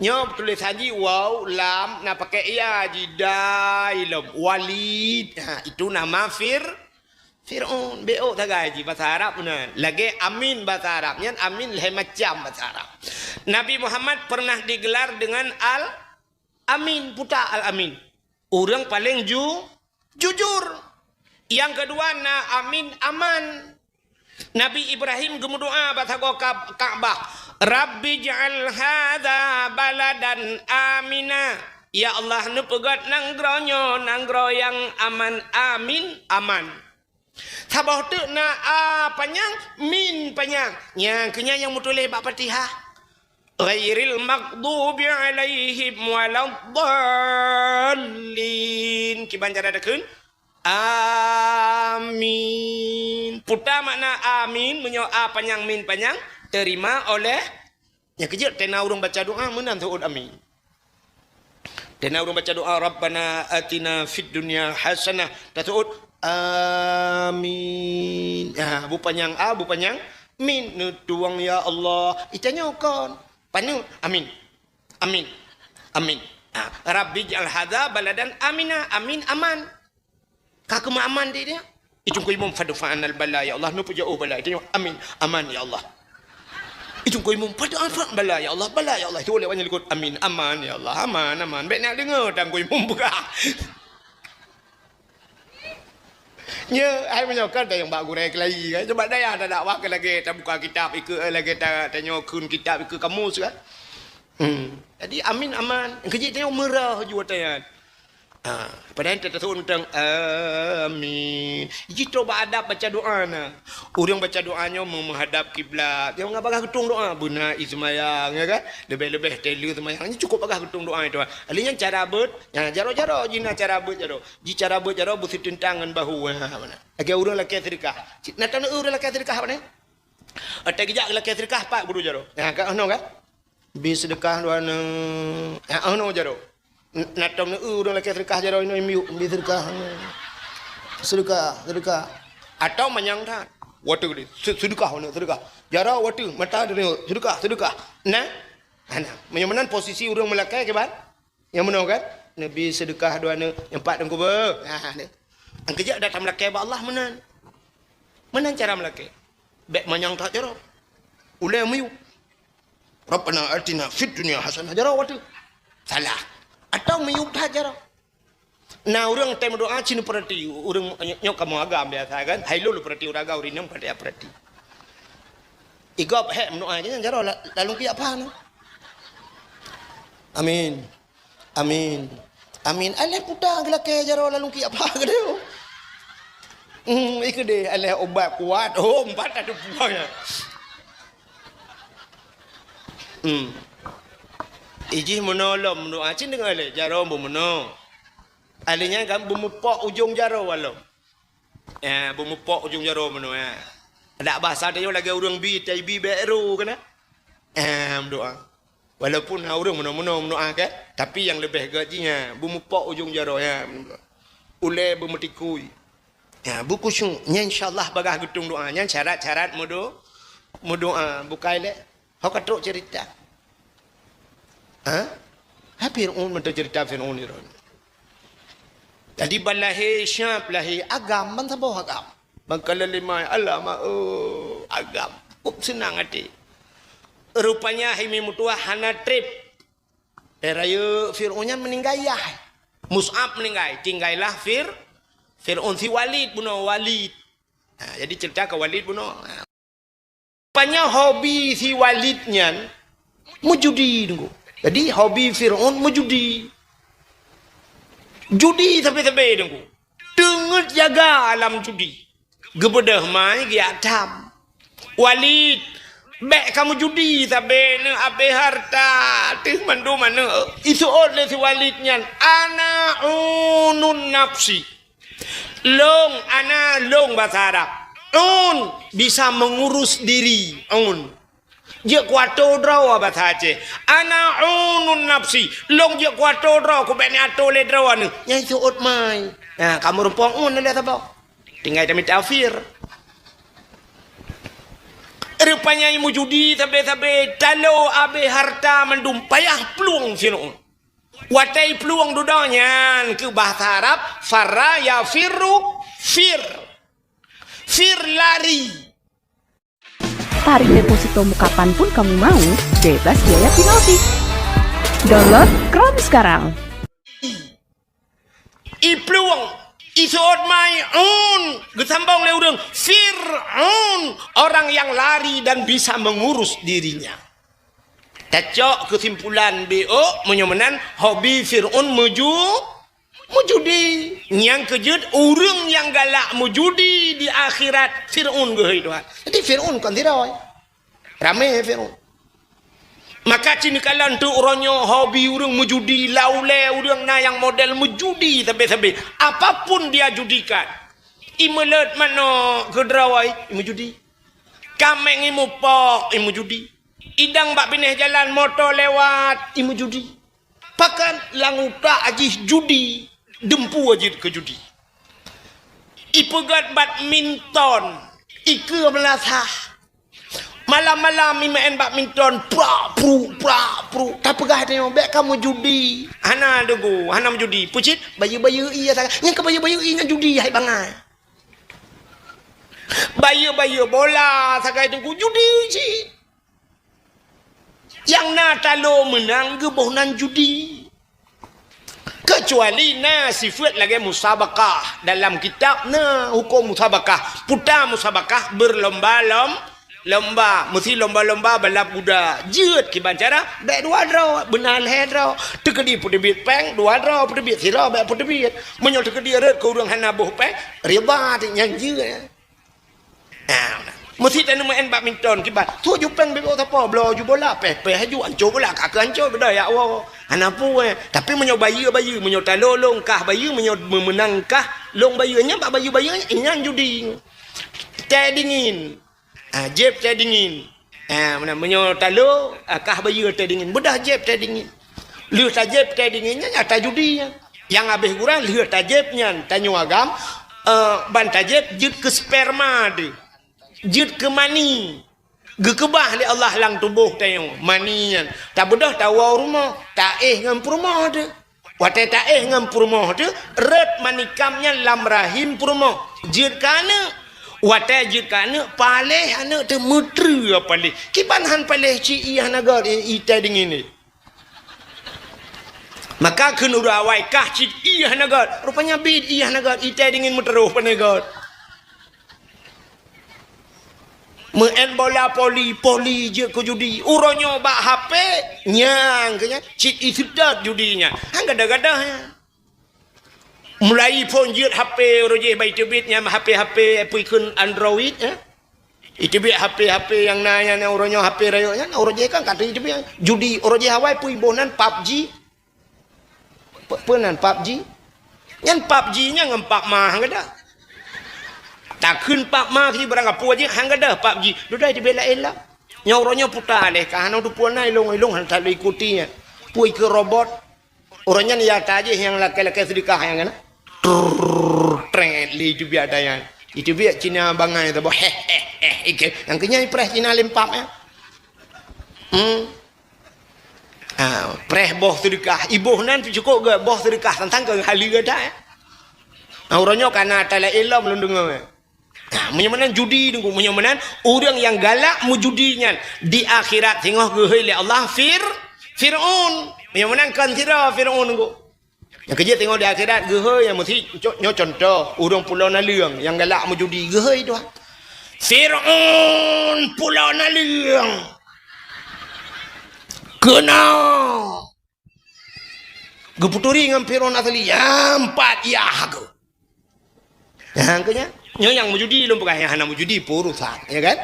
Nyoe tulésan jih waw, lam, na pakè ya jih, dai lom. Walid, ha, itu nama Fir-, Fir'aun. Bèk ôk sagai jih basa Arab meunan. Lagèe Amin basa Arab. Nyan Amin lhèe macam basa Arab. Nabi Muhammad pernah digelar dengan Al-Amin, puta Al-Amin. Ureueng paleng ju-, jujur. Nyang keudua na Amin, aman. Nabi Ibrahim geumeudoa bak sagoe Ka-, Ka'bah, "Rabbi ij'al hadza baladan amina." Ya Allah, neupeugöt nanggroe nyoe nanggroe nyang aman, amin, aman. Saboh teuk na a panyang, min panyang. Nyang keu nyan nyang meutuléh bak Fatihah. Ghairil maghdubi 'alaihim waladdallin. Kiban cara takheun? Amin. Peue makna amin? Meunyoe a panyang, min panyang, terima oleh. Nyang keu jeuet, teuh na ureueng baca doa, meunan seuôt amin. Teuh na ureueng baca doa, "Rabbana atina fid dunya hasanah." Taseuôt, "Amin." Ha, bu panyang a, bu panyang min. Neutuwang, "Ya Allah." Itanyoe kon. Paneuk, "Amin. Amin. Amin." Ha, Rabbi ij'al hadza baladan amina, amin, aman. Ka keumah aman di dia. Icung ku imum fadfa'anal bala, ya Allah, neupeujeuet bala. Dia amin, aman, ya Allah. Icung ku imum fadfa'anal bala, ya Allah, bala, ya Allah. Itu oleh banyak likot, amin, aman, ya Allah, aman, aman. Baik nak dengar tang ku imum peugah. Nya, hai meunyoe kan tayong bak gurée keulayi kan. Sebab dayah ta dakwah ke lagée tabuka kitab ike, eh, lagée ta, tanyoe kheun kitab ike kamus kan. Hmm. Jadi amin aman. Kejit tayong meurah ju watée nyan. Ha, padahai ta taseuôt mantong amin. Jitoe bak adab baca doa na. Ureuëng baca doa nyoe meuhadab kiblat. Nyang bagah geutong doa beuna ismayang ya kan. Lebih-lebih telu semayang. Ini cukup bagah geutong doa itu. Ali nyan cara beuet. Nah, jaroe-jaroe jih na cara beuet jaroe. Ji cara beuet jaroe beuseuteuntang ngon bahu, ha, mana? Lagée ureuëng lakée seudeukah. Cit na taneuk ureuëng lakée seudeukah, mana? Atai geujak lakée seudeukah pat guru jaroe. Ha, ka ono kan? Bi seudeukah dua neuk. Ha, ono jaroe. N-, na taneuk ureuëng lakée seudeukah jaroe inoe miuk bi seudeukah. Seudeukah, seudeukah. Atau manyang that. Wateue deh. Se-, seudeukah, mana seudeukah? Jaroe wateue, mata deh. Seudeukah, seudeukah. Nah? Hana. Meunyoe meunan posisi ureuëng meulakée kiban? Nyang meunoe kan? Neubi seudeukah dua neuk, nyang pat teungku beuh. Ha, ni. Nyang keujak datang meulakée bak Allah meunan. Meunan cara meulakée. Bék manyang that jaroe. Ulée miyueb. Rabbana atina fid dunya hasanah jaroe wateue. Salah. Atau miyueb that jaroe. Na ureuëng tém doa cit neupeurati, ureuëng nyoe kamoe agam biasa kan? Hai lôn peurati ureuëng agam ureuëng inong pada peurati. Igop hék meudoa nyan jaroe la-, lalong piyak pha na. Amin. Amin. Amin. Alah puta geulakée jaroe lalong kiyak pha geude. Hmm, ikeu deh alah ubat kuat. Oh, empat ada buah ya. Hmm. Ijih meunoe lom meudoa cit deungon lé jaroe beumeunoe. Alé nyan kan beumupok ujong jaroe walom. Eh, beumupok ujong jaroe meunoe, eh. Adak basa tanyoe lagée ureuëng bi, tai bi bék ro keunan. Eh, meudoa. Walaupun na ureuëng meunoe-meunoe meudoa kan, tapi nyang leubeh gét jih nyan, beumupok ujong jaroe nyan. Ulée beumeutikui. Ya, beukhusyuk. Nyan insya Allah bagah geutong doa. Nyan syarat-syarat meudo-, meudoa. Bukai lé. Ho ka trok cerita. Ha? Ha Fir'aun mantong cerita Fir'aun ni. Jadi ban lahé siap lahé agam, ban saboh agam. Ban kala lima alam, oh, agam. Kok senang hati. Rupanya hai mi meutuah hana treb. Eh, rayeuk Fir'aun nyan meuninggai yah. Mus'ab meuninggai, tinggailah Fir-, Fir'aun si Walid bunoe Walid. Ha, jadi cerita ke Walid bunoe. Ha. Rupanya hobi si Walid nyan meujudi, Teungku. Jadi, hobi Fir'aun meujudi. Judi sabe-sabe, Teungku. Teungeut jaga alam judi. Geubeudôh mai geujak tham. Walid, bék kamoe judi sabe, neuh abéh hareuta, teuh mandum aneuk. Iseuôt lé si Walid nyan, "Ana unun nafsi." Lôn, ana lôn basa Arab. Un, bisa mengurus diri. Un. Jeuet kuato droe basa Aceh. Ana unun nafsi. Lôn jeuet kuato droe, kubék neuato lé droe neuh. Nyan seuôt mai. Nah, kamoe rumpok un lé saboh. Tinggai tamita Fir. Rupanya meujudi sabe-sabe, talo abéh hareuta mandum, payah plueng Fir'aun. Watée plueng dudoe nyan keu bahasa Arab, farra yafirru fir. Fir lari. Tarik depositomu kapanpun kamu mau, bebas biaya penalti. Download Chrome sekarang. Iplueng, iseuôt mai un, geusambong lé ureuëng, Fir'aun, orang yang lari dan bisa mengurus dirinya. Tacok keusimpulan B O, meunyoe meunan, hobi Fir'aun meuju-, meujudi. Nyang keujeuet, ureuëng nyang galak meujudi di akhirat, Fir'aun geuhôi Tuhan. Jadi, Fir'aun kon sidroe. Ramé Fir'aun. Maka cit neukalon teuk uroe nyoe hobi ureuëng meujudi, laulée ureuëng na nyang model meujudi sabe-sabe. Apapun dia judikan. Imeuleuet manok keudroe, imeujudi. Kaméng imupok, imeujudi. Idang bak binéh jalan moto lewat, imeujudi. Pakat lam utak jih judi, dumpeue jeuet keu judi. Ipeugét badminton, ikeue meulasah. Malam-malam imeu'en badminton, prak, pruk, prak, pruk. Tapeugah tanyoe, "Bèk kamoe judi." Hana deungo, hana meujudi. Peue cit? Bayeue-bayeue ie sagai. Nyang keu bayeue-bayeue ie nyan judi hai bangai. Bayeue-bayeue bola sagai teungku judi cit. Nyang na talo meunang geuboh nan judi. Keucuali na sifeuet lagèe musabakah. Dalam kitab na huköm musabakah. Puta musabakah berlomba-lom-, lomba. Meusi lomba-lomba balap kuda. Jeuet kiban cara, bèk dua droe, beuna lhèe droe. Teukeudi peuteubiet pèng, dua droe peuteubiet, sidroe bèk peuteubiet. Meunyoe teukeudi rhot keu ureueng hana boh pèng, rida teuk nyan jeuet. Ah, meusi taneuk meu'en badminton kiban. Su ju pèng beubaih sapo, bloe ju bola, pèh-pèh ju, ancô bola, ka keu ancô beudôh ya Allah. Hana peue. Tapi meunyoe bayeue-bayeue, meunyoe talo lôn kah bayeue, meunyoe meumeunang kah lôn bayeue, nyan bak bayeue-bayeue nyan judi. Teh dingin. Ah, jieb teh dingin. Ah, meunan, meunyoe talo, ah, kah bayeue teh dingin. Beudôh jieb teh dingin. Lheueh tajieb teh dingin nyan, ah, tajudi nyan. Nyang habéh gura lheueh tajieb nyan, tanyoe agam, eh, ban tajieb jeuet keu sperma teuh. Jeuet keu mani. Geukeubah lé Allah lam tuboh tanyoe, mani nyan. Tabeudôh tawoe u rumoh, taéh ngon peurumoh teuh. Watèe taéh ngon peurumoh teuh, rhot manikam nyan lam rahim peurumoh. Jeuet keu aneuk. Watèe jeuet keu aneuk, paléh aneuk teuh meutreue paléh. Kiban han paléh cit ie hana göt, i-, itèe dingin nyan. Maka kheun ureueng awai kah cit ie hana göt. Rupanya bit ie hana göt, itèe dingin meuteurôh pane göt. Meu'en bola poli, poli jeuet keu judi. Uroe nyoe bak H P, nyang keu nyan, cit ie seutôt judi nyan. Han gadoh-gadoh nyan. Mulai phôn jeuet H P, uroe jéh bak iteubiet nyan H P-H P peue kheun Android, eh? Iteubiet H P-H P nyang na nyan, uroe nyoe H P rayeuk nyan, uroe jéh kan ka iteubiet. Judi, uroe jéh awai peue iboh nan PUBG. Pe-, peue nan PUBG? Nyan PUBG nyan ngon Pak Ma han gadoh. Takheun Pak Ma si barang kapeue jih han gadoh PUBG. Dudoe di bela ela. Nyoe uroe nyoe puta lé ka hana teupeue na ilong-ilong hana that lé ikuti nyan. Peue ikeue robot. Uroe nyan ya ta jih nyang lakèe-lakèe seudeukah nyang keunan. Trrrr, trèt lé iteubiet ata nyan. Iteubiet Cina bangai saboh. Heh, heh, heh, ike. Nyang keu nyan ipreh Cina lempap nyan. Hmm. Ah, preh boh seudeukah. Iboh nan cukôp gèt boh seudeukah tantang keu haleue gata, eh. Ah, uroe nyoe ka na ata laén lom lôn deungö, eh. Ah, meunyoe meunan judi teungku, meunyoe meunan ureueng nyang galak meujudi nyan di akhirat singoh geuhôi lé Allah Fir-, Fir'aun. Meunyoe meunan kon sidroe Fir'aun teungku. Nyang keujeuet teungoh di akhirat geuhôi nyang meusi co-, nyoe cuntoh, ureueng pulo naleueng nyang galak meujudi geuhôi tuha. Fir'aun pulo naleueng. Keunoe. Geupeuturi ngon Fir'aun asli, nyang pat yah geuh. Nyang keu nyan, nyoe nyang meujudi lôn peugah, nyang hana meujudi peue urusan, ya kan?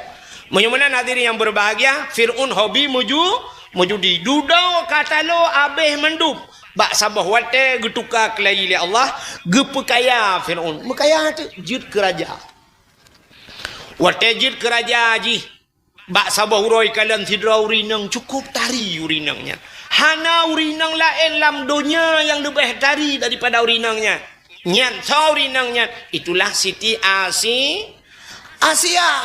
Meunyoe meunan hadirin yang berbahagia, Fir'aun hobi meuju-, meujudi. Dudoe ka talo abéh mandum. Bak saboh watèe geutuka keulayi lé Allah, geupeukaya Fir'aun. Meukaya teuk jeuet keu raja. Watèe jeuet keu raja jih, bak saboh uroe ikalon sidroe ureueng inong cukôp tari ureueng inong nyan. Hana ureueng inong laén lam donya nyang leubeh tari daripada ureueng inong nyan. Nyan soe ureueng inong nyan? Itulah Siti Asi-, Asiah.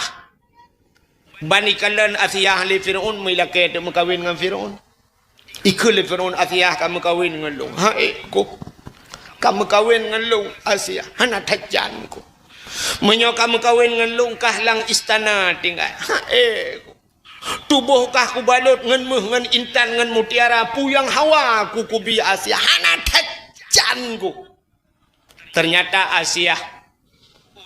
Ban ikalon Asiah lé Fir'aun, meulakèe teuk meukawen ngon Fir'aun. Ikheun lé Fir'aun, "Asiah ka meukawen ngon lôn." "Hai, Teungku. Ka meukawen ngon lôn, Asiah. Hana that jan, Teungku. Meunyoe ka meukawen ngon lôn, kah lam istana tinggai. Hai, Teungku. Tuboh kah kubalot ngon méuh, ngon intan, ngon mutiara, peue nyang hawa ku kubi, Asiah. Hana that jan, Teungku." Ternyata Asiah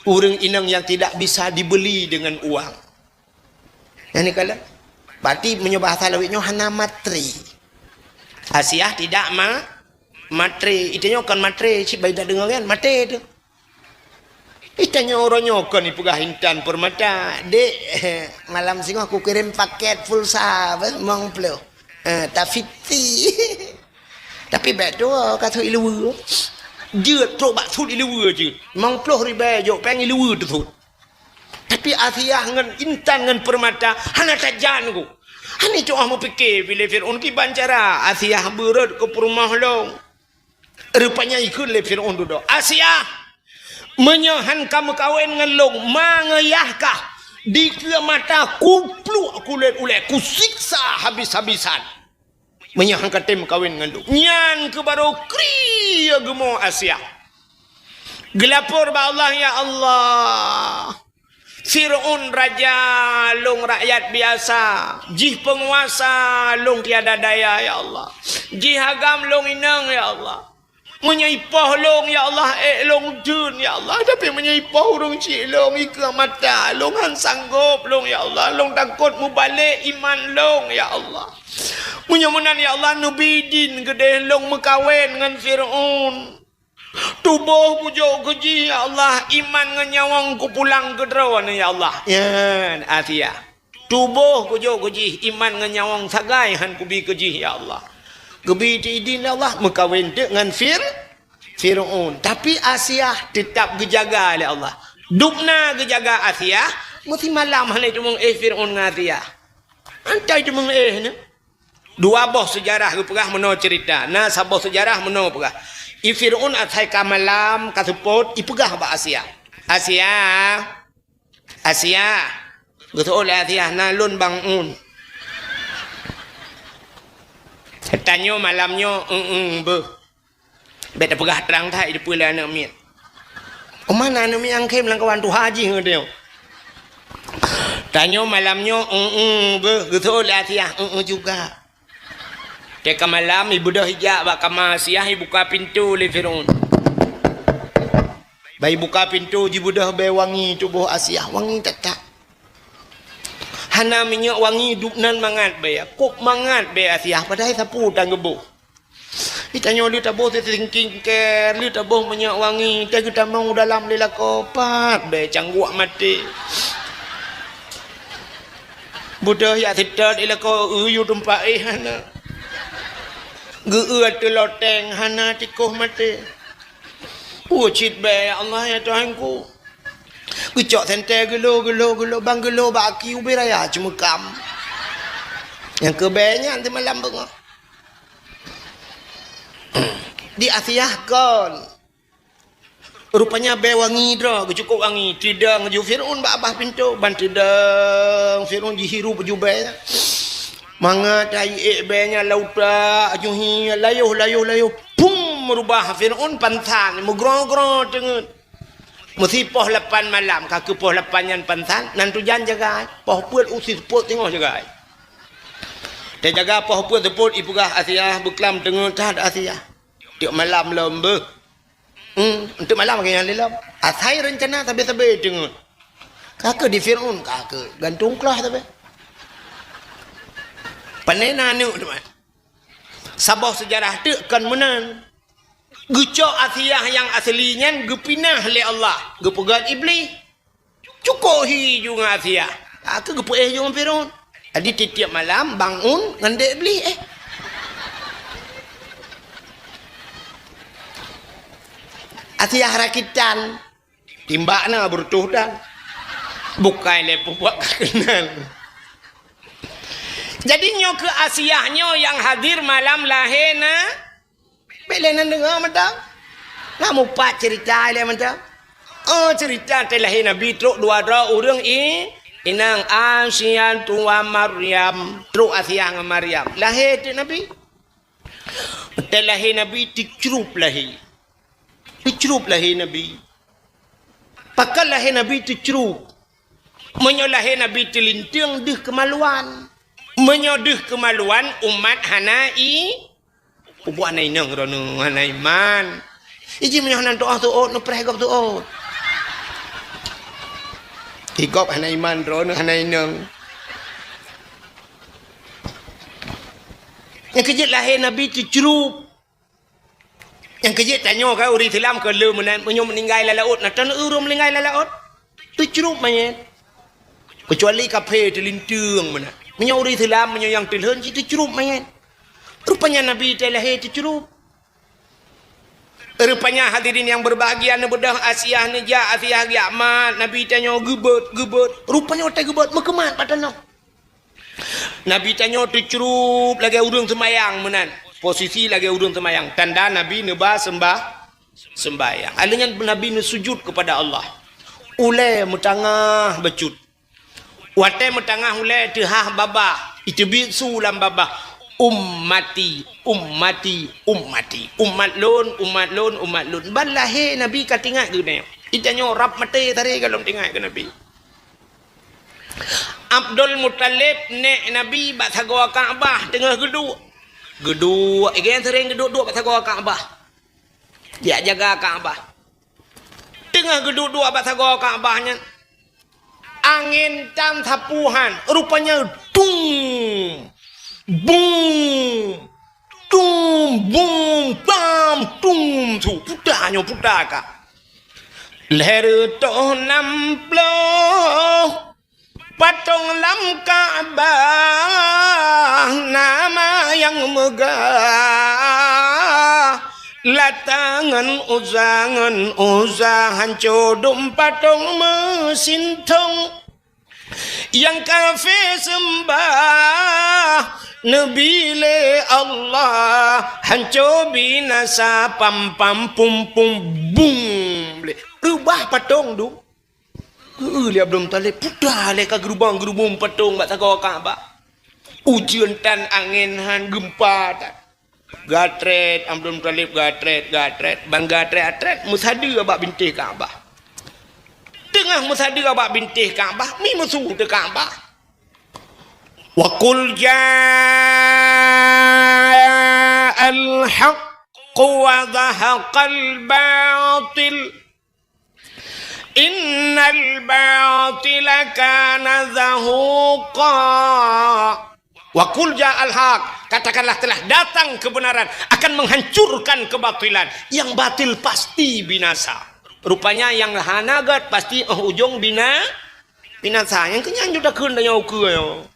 ureueng inong yang tidak bisa dibeli dengan uang. Nyan ikalon. Berarti meunyoe bahasa lawét nyoe hana matre. Asiah tidak ma-, matre. Itanyoe kon matre, cit bak ida deungoe kan? Matre teuh. Itanyoe uroe nyoe kon ipeugah intan peurmata. "Dek, malam singoh kukirim paket pulsa, beh, limong ploh. Eh, tafiti." Tapi bèk tuwoe ka sut iluweue. Jeuet trok bak sut iluweue jeuet. Limong ploh ribèe jok pèng iluweue teusut. Tapi Asiah ngon intan ngon peurmata hana that jan, Teungku. Hana tuwoe meupike, pi lé Fir'aun kiban cara Asiah beurot keu peurumoh lôn. Rupanya ikheun lé Fir'aun dudoe, "Asiah, meunyoe han ka meukawen ngon lôn, ma ngon yah kah, Dikeue mata kupluk kulét ulée, kusiksa habis-habisan. Meunyoe han katem kawen ngon lôn. Nyan keuh barô krie geumo Asiah. Geulapor bak Allah, "Ya Allah, Fir'aun raja, lôn rakyat biasa. Jih peunguasa, lôn tiada daya, ya Allah. Jih agam, lôn inong, ya Allah. Meunyoe ipoh lôn, ya Allah, ék lôn deuh, ya Allah. Tapi meunyoe ipoh ureuëng chik lôn, ikeue mata, lôn han sanggop lôn, ya Allah. Lôn takot mubalek iman lôn, ya Allah. Meunyoe meunan, ya Allah, neubi idin keudeh lôn meukawen ngon Fir'aun. Tuboh kujok keu jih, ya Allah, iman ngon nyawöng kupulang keu droeneuh, ya Allah." Nyan, Asiah. "Tuboh kujok keu jih, iman ngon nyawöng sagai han kubi keu jih, ya Allah." Geubi teuk idin lé Allah, meukawen teuk ngon Fir-, Fir'aun. Tapi Asiah teutab geujaga lé Allah. Dubna geujaga Asiah, meusimalam hana teumeu'éh Fir'aun ngon Asiah. Antai teumeu'éh nyoe. Dua boh seujarah geupeugah meunoe ceurita. Na saboh seujarah meunoe peugah, i Fir'aun asai ka malam, ka seupôt, ipeugah bak Asiah, "Asiah, Asiah." Geuseuôt lé Asiah, "Na lôn, Bang Un." Tanyoe malam nyoe, "Eng-eng beuh." Bék tapeugah trang that, dipeue lé aneuk miet. Óh mana aneuk miet nyang khem lam kawan tuha jih ngon tanyoe. Tanyoe malam nyoe, "Eng-eng beuh," geuseuôt lé Asiah, "Eng-eng juga." Teuka malam, ibeudôh ijak bak kama Asiah, ibuka pintoe lé Fir'aun. Ban ibuka pintoe, jibeudôh bèe wangi tuboh Asiah, wangi that-that. Hana minyeuk wangi, dubnan mangat bèe, kôb mangat bèe Asiah, padahai sapeue tan geuboh. Di tanyoe lheueh taboh skincare, lheueh taboh minyeuk wangi, teuh geutamong u dalam lé lakoe, pat bèe cangguek maté. Beudôh jak seutôt lé lakoe, eu yue teumpat éh hana. Geu-eu ateueh loteng hana, tikoh maté. Peue cit bèe, ya Allah, ya Tuhanku. Geucok sentée geulo, geulo, geulo, ban geulo bak aki ubé raya ceumeukam. Nyang keu bèe nyan teumalam beungoh. Di Asiah kon. Rupanya bèe wangi droe, geucukôp wangi. Teudong ju Fir'aun bak babah pintoe, ban teudong Fir'aun jihirup ju bèe nyan. Mangat hai ék bèe nyan lam utak, ju hi, layoh, layoh, layoh. Pum, meurubah Fir'aun pansan, meugroe-groe teungeut. Meusi poh lapan malam, ka keu poh lapan nyan pansan, nan tujan jaga ai. Poh peuet u seupôt teungoh jaga ai. Teujaga poh peuet seupôt, ipeugah Asiah, beuklam teungeut that Asiah. Tiep malam lom beuh. Hmm, untuk malam lagèe nyan lé lom. Asai reuncana sabe-sabe teungeut. Ka keu di Fir'aun, ka keu gantung klah sabe. Pane na aneuk teuma. Saboh seujarah teuk kon meunan. Geucok Asiah nyang asli nyan geupinah lé Allah, geupeugöt Iblih. Cukôp hi ju ngon Asiah. Ka keu geupeuéh ju ngon Fir'aun. Jadi tiep-tiep malam bangun ngon dek Iblih, eh. Asiah rakitan. Timbak na beureutoh dan. Bukai lé peubuet ka keunal. Jadi nyoe keu Asiah nyoe nyang hadir malam lahé na. Bék lé nan deungoe mantong. Na mupat ceurita lé mantong. Oh, ceurita teuh lahé Nabi trok dua droe ureuëng i-, inong Asiah tuan Maryam. Trok Asiah ngon Maryam. Lahé teuk Nabi. Teuh lahé Nabi teucrup lahé. Teucrup lahé Nabi. Pakon lahé Nabi teucrup? Meunyoe lahé Nabi teulinteung deuh keumaluan. Meunyoe deuh keumaluan umat hana i-, Peubuet hana inong droeneuh, hana iman. Iji meunyoe hana tuoh seuôt, neupreh gob seuôt. Di gob hana iman droeneuh, hana inong. Nyang keujeuet lahé Nabi teucrup. Nyang keujeuet tanyoe ka ureuëng Islam ka le meunan, meunyoe meuninggai lam laôt, na tan ureuëng meuninggai lam laôt. Teucrup manyét. Keucuali kaphé teulinteung meunan. Meunyoe ureuëng Islam, meunyoe nyang teulhon cit teucrup manyét. Rupanya Nabi teuh lahé teucrup. Rupanya hadirin nyang beubahgia, neubeudôh Asiah neujak, Asiah geujak mat, Nabi tanyoe geubeuet, geubeuet. Rupanya watée geubeuet meukeumat bak tanoh. Nabi tanyoe teucrup lagée ureuëng seumayang meunan. Posisi lagée ureuëng seumayang. Tanda Nabi neuba seumbah-, seumbahyang. Alheuh nyan Nabi neusujut keupada Allah. Ulée meutangah bacut. Watée meutangah ulée teuhah babah, iteubiet su lam babah, "Ummati, ummati, ummati." Umat lôn, umat lôn, umat lôn. Ban lahé Nabi ka teuingat keu nyoe. Itanyoe rab maté tari ka lom teuingat keu Nabi. Abdul Muthalib, nék Nabi, bak sagoe Ka'bah teungoh geuduek. Geuduek, igén seuréng geuduek-duek bak sagoe Ka'bah. Jijak jaga Ka'bah. Teungoh geuduek-duek bak sagoe Ka'bah nyan, angén tan sapeue han, rupanya dung, bum, dung, bum, bam, dung, su, puta nyoe, puta ka. Lhèe reutôh nam ploh patong lam Ka'bah, nama nyang meugah, Lata ngon Uzza, ngon Uzza, hanco dum patong meusintong. Nyang kafé seumbah neubi lé Allah, hanco binasa, pam, pam, pum, pum, bum. Reubah patong dum. Heu, lé Abdul Muthalib, puta lé ka geurubong-geurubong patong bak sagoe Ka'bah. Ujeuen tan, angén han, geumpa tan. Gatrét, Abdul Muthalib gatrét, gatrét, ban gatrét-gatrét meusadeue bak bintéh Ka'bah. Teungoh meusadeue bak bintéh Ka'bah, mi meusu teuh Ka'bah. Wa qul ja'al haqqu wa zahaqal batil. Innal batila kana zahuqa. Wa qul ja'al haq, katakanlah telah datang kebenaran akan menghancurkan kebatilan. Yang batil pasti binasa. Rupanya nyang hana gét pasti óh ujông bina-, binasa. Nyang keunyan ju takheun tanyoe ukeue nyoe.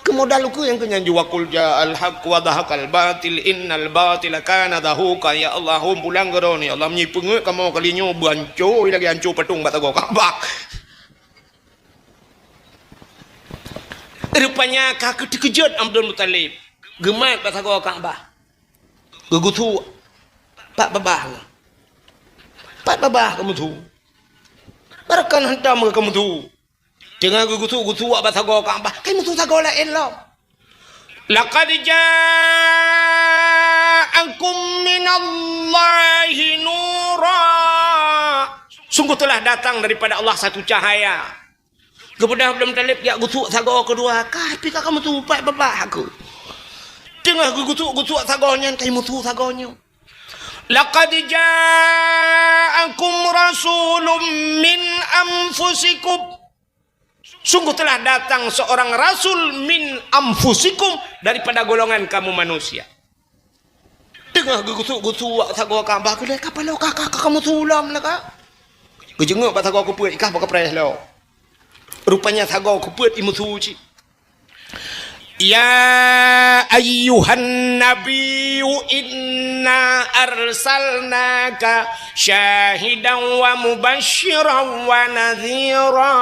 Keumodal ukeue nyang keunyan ju, wa qul ja'al haq wa zahaqal batil, innal batila kana zahuqa. Ya Allah, hom pulang keu droeneuh, ya Allah, meunyoe peungeuet kamoe kali nyoe beuhanco lagèe hanco patong bak sagoe Ka'bah. Rupanya ka geuteukeujot Abdul Muthalib, geumat bak sagoe Ka'bah. Geugusuk pat babah. Pat babah kamoe su. Barakan hantom kamoe su. Teungoh geugusuk-gusuk bak sagoe Ka'bah, ka meusu sagoe laén lom. Laqad ja'akum minallahi nura. Sungguh telah datang daripada Allah satu cahaya. Geubeudôh Abdul Muthalib jak gusuk sagoe keudua, ka pih ka meusu pat babah aku. Teungoh geugusuk-gusuk sagoe nyan, ka meusu sagoe nyoe. Laqad ja'akum rasulun min anfusikum. Sungguh telah datang seorang rasul min anfusikum, daripada golongan kamu manusia. Teungoh geugusuk-gusuk sagoe Ka'bah, geulhèe ka paloe ka, ka, ka, ka meusu lom lah ka. Geujeungok bak sagoe keupeuet, ikah bak kapreh lom. Rupanya sagoe keupeuet imeusu cit. Ya ayyuhan nabiyyu inna arsalnaka syahidan wa mubasysyiran wa nadhira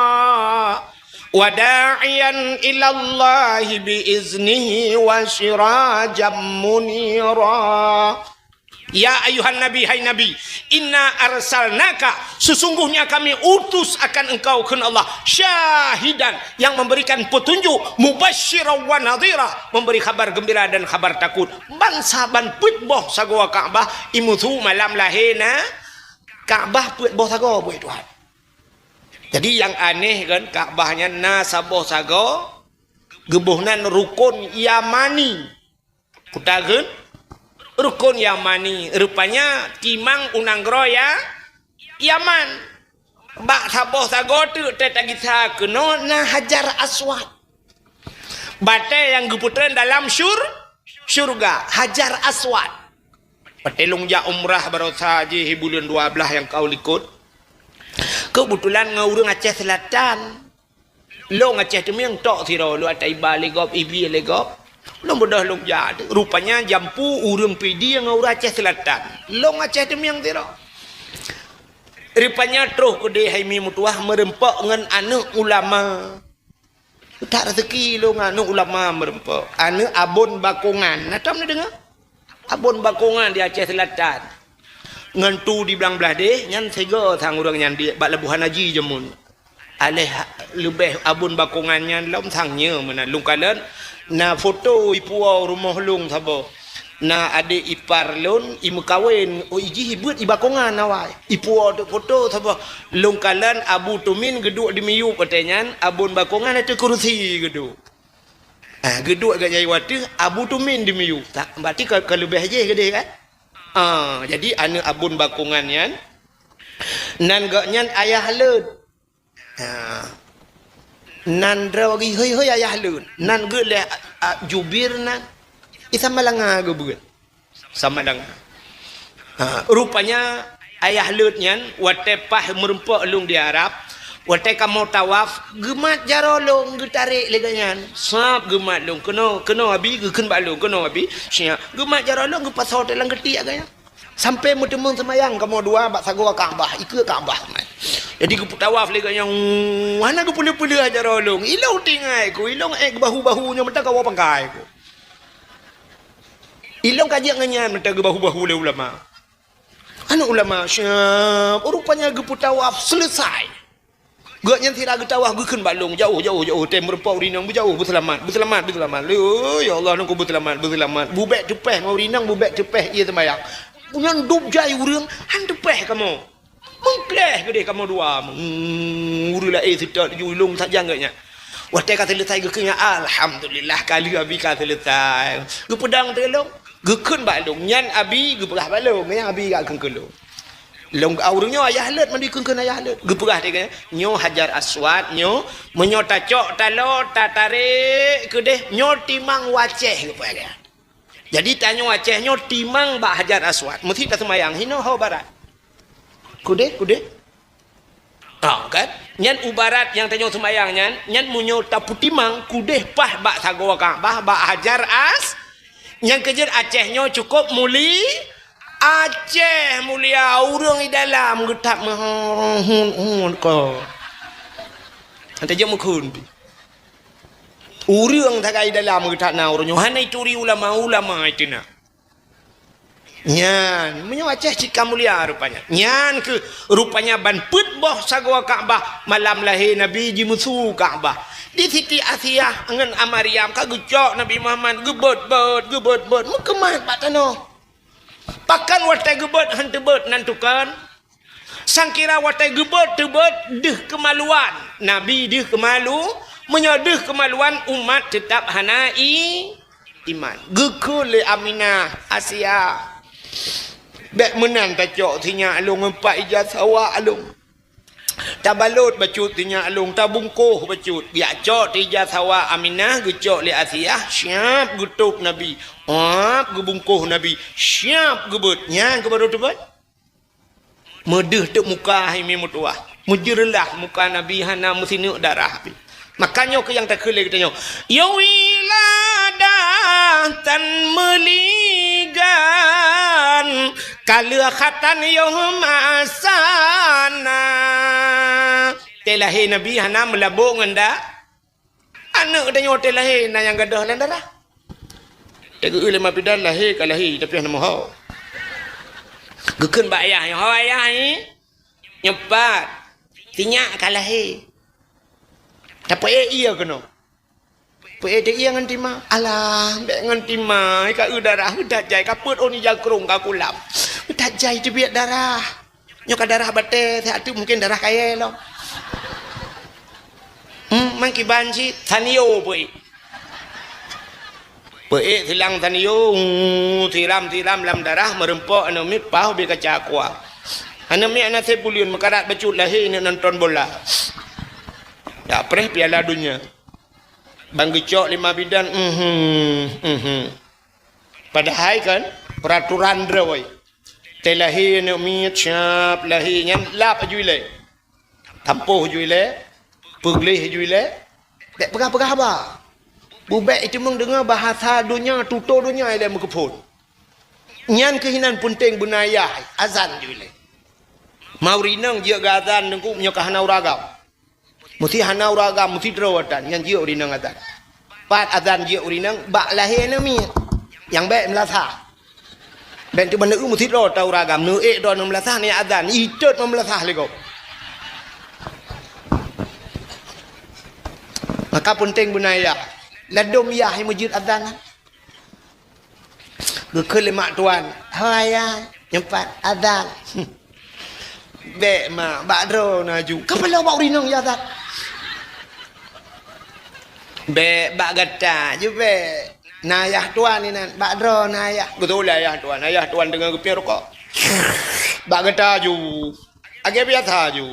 wa da'iyan ilallahi bi iznihi wa sirajan munira. Ya ayuhan nabi, hai Nabi, inna arsalnaka, sesungguhnya kami utus akan engkau, kheun Allah, syahidan, yang memberikan petunjuk, mubasysyiran wa nadhira, memberi khabar gembira dan khabar takut. Ban saban peuet boh sagoe Ka'bah imeusu malam lahé na Ka'bah peuet boh sagoe, buet Tuhan. Jadi nyang aneh kan, Ka'bah nyan na saboh sagoe geuboh nan rukon Yamani. Peue takheun? Rukon Yamani. Rupanya timang u nanggroe Ya-, Yaman. Bak saboh sagoe teuk teuh tagisa keunoe na Hajar Aswad. Batée nyang geupeutreun dalam syur-, syurga, Hajar Aswad. Watée lôn jak umrah baroesa jih buleuen dua blaih nyang ka likot. Keubeutulan ngon ureuëng Aceh Seulatan. Lôn Aceh Teumieng tok sidroe, lôn ata iba lé gob, ibi lé gob. Lôn beudôh lôn jak. Rupanya jampu ureuëng Pidie ngon ureuëng Aceh Seulatan. Lôn Aceh Teumieng sidroe. Rupanya troh keudeh hai mi meutuwah meureumpok ngon aneuëk ulama. That raseuki lôn ngon aneuëk ulama meureumpok. Aneuëk Abon Bakongan. Na tom neudeungoe? Abon Bakongan di Aceh Seulatan. Ngon tu di Blang Blahdeh, nyan sigoe sang ureuëng nyan di bak Labuhan Haji jameun. Aléh leubeh abon bakongan nyan lom sang nyoe meunan. Lôn kalon na foto ipuwoe rumoh lôn saboh. Na adék ipar lôn imeukawen, oh, ijih ibeuet ibakongan awai. Ipuwoe teuk foto saboh. Lôn kalon Abu Tumin geuduek di miyueb watée nyan, abon bakongan ateueh kurusi geuduek. Ah, geuduek geuh nyang iwoe ateueh Abu Tumin di miyueb. Tak, berarti ka, ka leubeh jih geudeh kan? Ah, jadi aneuk abon bakongan nyan, nan gobnyan ayah leuet. Ha. Nan droe geuh hôi-hôi ayah lôn. Nan geuh lé, a, a, Jubir nan. I Samalanga geubeuet. Samalanga. Ha, rupanya ayah lôn nyan watée paih meurumpok lôn di Arab, watée kamoe tawaf, geumat jaroe lôn geutarek lé gobnyan. Sab geumat lôn, "Keunoe, keunoe Abi," geukheun bak lôn, "Keunoe Abi." Siap. Geumat jaroe lôn geupasoe teuk lam geutiek gobnyan. Sampai meuteumeung seumayang kamoe dua bak sagoe Ka'bah, ikeue Ka'bah. Jadi geupeutawaf lé gobnyan, hana geupeuleueh-peuleueh jaroe lôn. Ilôn tinggai ku, ilôn ék geubahu-bahu nyoe meuta kawoe pangkai ku. Ilôn ka jeuet ngon nyan meuta geubahu-bahu lé ulama. Aneuk ulama siap, rupanya geupeutawaf selesai. Gobnyan sira geutawaf geukheun bak lôn, "Jauh, jauh, jauh, tem meurumpok ureueng inong, beujauh, beuseulamat, beuseulamat, beuseulamat." "Lé, ya Allah, nungku beuseulamat, beuseulamat." Bubek teupeh ngon ureueng inong, bubek teupeh ie seumayang. Nyan dub jai ureueng, han teupeh kamoe. Meukleh geudeh kamoe dua. Hmm, ureueng laén seutôt laju lôn sajan gobnyan. Watée ka selesai geukheun, "Alhamdulillah, kali Abi ka selesai." Geupeudong teuk lôn, geukheun bak lôn. Nyan Abi geupeugah bak lôn, nyan Abi geukheun keu lôn. Lôn, ureueng nyoe ayah leuet, mandum kheun-kheun ayah leuet. Geupeugah lé gobnyan, "Nyoe Hajar Aswad, nyoe, meunyoe tacok taloe, tatarek keudeh, nyoe timang u Aceh," geupeugah lé gobnyan. Jadi tanyoe Aceh nyoe timang bak Hajar Aswad. Meusi taseumayang hinoe ho barat. Keudeh, keudeh. Ha, kan? Nyan u barat nyang tanyoe seumayang nyan, nyan meunyoe tapeutimang keudeh paih bak sagoe Ka'bah, bak Hajar As-, nyang keujeuet Aceh nyoe cukup muli-, Aceh mulia, ureueng di dalam geutak meuhun-hun ko. Anta jeuet meukhun pi. Ureueng sagai dalam geutak na ureueng nyoe, hana ituri ulama-ulama itu na. Nyan, meunyoe Aceh cit ka mulia rupanya. Nyan keuh rupanya ban peuet boh sagoe Ka'bah malam lahé Nabi jimeusu Ka'bah. Di Siti Asiah ngon Maryam ka geucok Nabi Muhammad geubeuet-beuet, geubeuet-beuet, meukeumah bak tanoh. Pakon watée geubeuet han teubeuet nan tukon? Sangkira watée geubeuet teubeuet deuh keumaluan. Nabi deuh keumalu, meunyoe deuh keumaluan umat teutab hana i-, iman. Geukheun lé Aminah, Asia, "Bék meunan tacok sinyak lôn ngon pat ija sawa lôn. Tabalot bacut sinyak lôn, tabungkoh bacut." Geujak cok ija sawa Aminah, geucok lé Asia, siap geutôb Nabi. Ap, geubungkoh Nabi, siap geubeuet. Nyan keuh baru teubeuet. Meudeuh teuk muka hai mi meutuwah. Meujeureulah muka Nabi hana meusineuk darah pih. Maka nyoe keuh nyang takheun lé geutanyoe, "Ya wiladah tan meuligan, ka lheueh khatan yoh masa na." Watée lahé Nabi hana meulabok ngon da-, Aneuk geutanyoe watée lahé na nyang gadôh lam darah. Tageueu lé ma bidan lahé ka lahé, tapi hana meuho. Geukheun bak ayah, "Ho ayah, nyoe pat sinyak ka lahé." Tapeuék ie keunoe. Peuék ie ngon tima. Alah, bék ngon tima, ka eu darah, that jai ka peuet ôn ija krông ka kulam. That jai teubiet darah. Nyoe ka darah batée, siat teuk mungken darah kayée lom. Hmm, man kiban cit, Sanyo peuék. Peuék silang Sanyo, uh, siram-siram lam darah, meurumpok aneuk miet paih ubé kaca aqua. Aneuk miet hana sép buleuen, meukarat bacut lahé neuk nonton bola. Dak preh Piala Dunia. Ban geucok lé ma bidan, mhm, mhm. Padahai kan, peuratoran droe. Teu lahé aneuk miet, siap lahé nyan lap aju ilée. Tampoh aju ilée, peugleh aju ilée. Bék peugah-peugah haba. Bubek iteumeung deungoe bahasa donya, tutoe donya ilée meukeupon. Nyan keuh inan peunteng beuna yah, azan aju ilée. Ma ureueng inong jeuet geu azan teungku nyoe ka hana ureueng agam. Meusti hana ureueng agam, meusti droe atan, nyan jeuet ureueng inong atan. Pat atan jeuet ureueng inong, bak lahé aneuk miet. Nyang bék meulasah. Bék teuk ban neu meusti droe atan ureueng agam, neu ék droe neu meulasah, neu atan, itot neu meulasah lé gob. Ka peunteng beuna yah. Ladom yah nyang meujeuet azan. Geukheun lé mak tuan, "Ho ayah, nyoe pat azan." "Bèk mak, bak droe na ju." "Ka paloe bak ureueng inong yah azan?" "Bèk, bak gata ju bèk. Na yah tuan inan, bak droe na yah." Geutulak ayah tuan, ayah tuan teungoh geupiep rukok. "Bak gata ju. Lagèe biasa ju."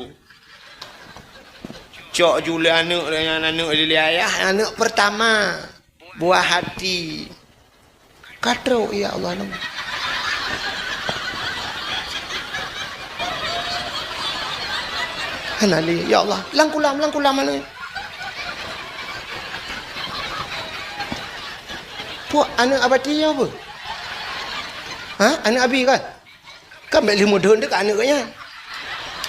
Cok ju lé aneuk, aneuk lé ayah, aneuk pertama. Buah hati. Ka trok, ya Allah, nama. Hana lé, ya Allah. Lam kulam, lam kulam mana? Puak aneuk Abati ya apa? Ha? Aneuk Abi kan? Kan bèk lheuh mudhon teuka aneuk nyan.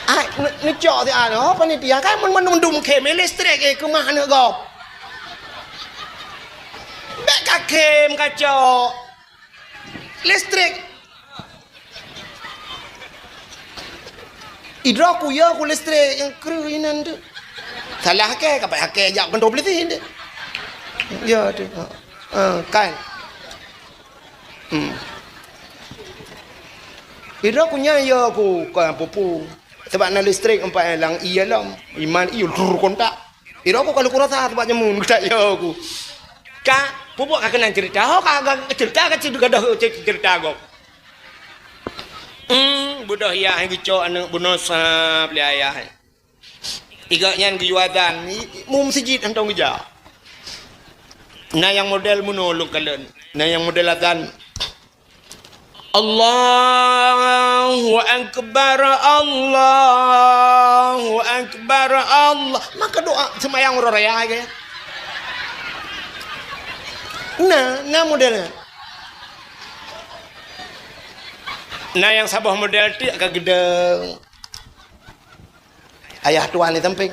Ai, ne-, neucok siat, oh, panitia, kan mun mandum-mandum khém, eh, listrik, eh, keumah aneuk gob. Bèk ka khém, ka cok. Listrik. Idroe ku ya ku listrik nyang kreueh inan tu. Salah hakèe, ka payah hakèe jak keuntô polisi tu. Ya tu. Ha. Ha, kan. Hmm. Idroe ku nyan ya ku ka pupu. Sabab na listrik empat lam ié lom. Iman ié lur kontak. Idroe ku kalau kurasa sabab nyamun kita ya ku. Ka pupuk ka keunan cerita. Ho ka, ka cerita ka cerita dah cerita gob. Hmm, beudôh yah geucok aneuk bunoe sab lé ayah. Igak nyan geuyue azan, i-, i-, mu meuseujid hantom geujak. Na nyang model meunoe lôn kalon. Na nyang model azan, "Allahu Akbar, Allahu Akbar, Allah." Maka doa seumayang uroe raya ke. Na, na model nyan. Na nyang saboh model tiek ka geudong. Ayah tuan di sampéng.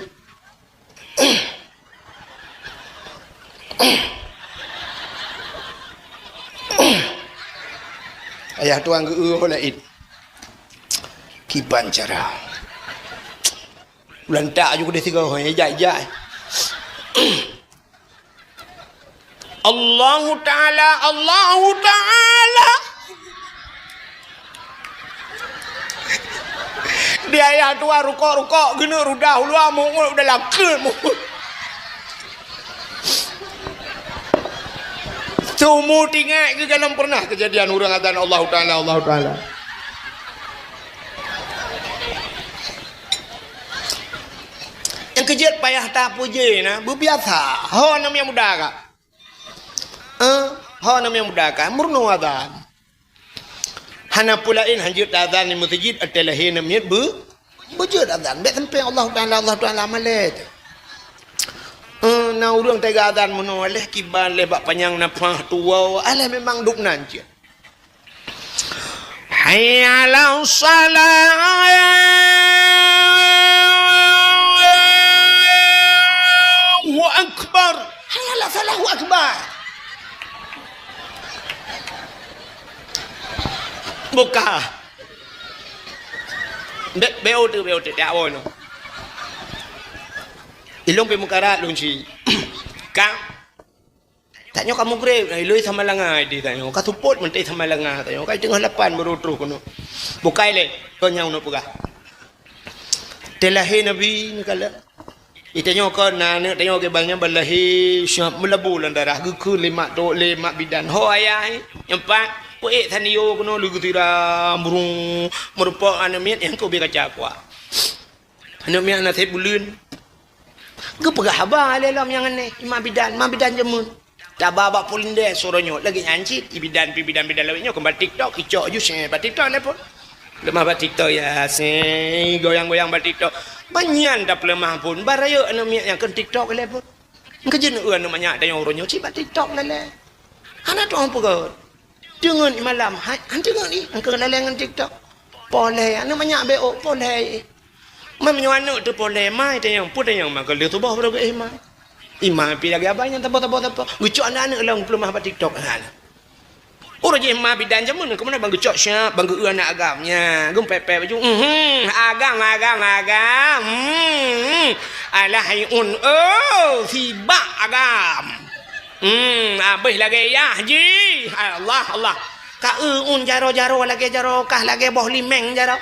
Ayah tuan geu-eu laén. Kiban cara. Ulantak aju keudeh sigoe, hoi, jak-jak. Allahu Ta'ala, Allahu Ta'ala. Di ayah tuan rukok-rukok, geuneuk rudah u luwa, mungut u dalam, keu mungut. Seumu tinggai geugalom pernah kejadian ureueng azan Allahu Ta'ala, Allahu Ta'ala. Nyang keujeuet payah tapuji na, beubiasa. Ho aneuk nyang muda ka. Eh, ho aneuk nyang muda ka, meurunoe azan. Hana peue laén hanjeuet azan di meuseujid, watèe lahé aneuk miet beu-, beujeuet azan. Bèk sampé Allahu Ta'ala, Allahu Ta'ala malèe. Eh, na ureueng teuga azan meunoe, lheuh kiban, lheuh bak panyang nafah tuwoe, alah memang duek nan cit. Hayya 'alas shalah. Allahu Akbar. Hayya 'alas shalah, Allahu Akbar. Buka. Be-, beu teuk, beu teuk, tiap woe nyoe. Ilôn pih meukarat lôn cit. Ka. Tanyoe ka mugreb, iloi sama langa di tanyoe. Ka seupôt mantong sama langa tanyoe. Ka teungoh lapan baru troh keunoe. Bukai lé, kon nyang uneuk peugah. Teulahé Nabi neukalon. Di tanyoe kon na aneuk tanyoe kiban nyan ban lahé siap meulabu lam darah geukheun lé mak tok lé mak bidan. Ho ayah, eh, nyoe pat, peuék sanio keunoe lé geutiram burung meureumpok aneuk miet nyang keu ubé kaca kuah. Aneuk miet na sép buleuen. Geupeugah haba lé lom nyang aneh, i mak bidan, mak bidan jameun. Taba bak polindeh suroe nyoe, lagèe nyan cit, i bidan pi bidan-bidan lawét nyoe keu bak TikTok, icok ju sè bak TikTok lé phon. Leumah bak TikTok, ya sè, goyang-goyang bak TikTok. Ban nyan tapeuleumah phon, ban rayeuk aneuk miet nyang keu TikTok lé phon. Engkeu jeuet neueu aneuk manyak tanyoe uroe nyoe cit bak TikTok lé lé. Hana tu'oh peugöt. Deungon i malam, hai, han deungon i, engkeu laleng ngon TikTok. Poh lhèe, aneuk manyak B O, poh lhèe. Meunyoe aneuk teuh poh lhèe, mai tanyong, peue tanyong, maka lheueh suboh baru geuéh mai. I ma pi lagèe abai nyan saboh, saboh, saboh. Geucok aneuk-aneuk lom peuleumah bak TikTok, ha. Uroe jih ma bidan jameun, keumeunang ban geucok siap, ban geueu aneuk agam. Nya, geumpèe-pèe baju. Mhm, agam, agam, agam. Mhm. Alah hai un, oh, sibak agam. Hmm, habéh lagée yah jih. Allah, Allah. Ka eu un jaroe-jaroe lagée jaroe kah, lagée boh limeng jaroe.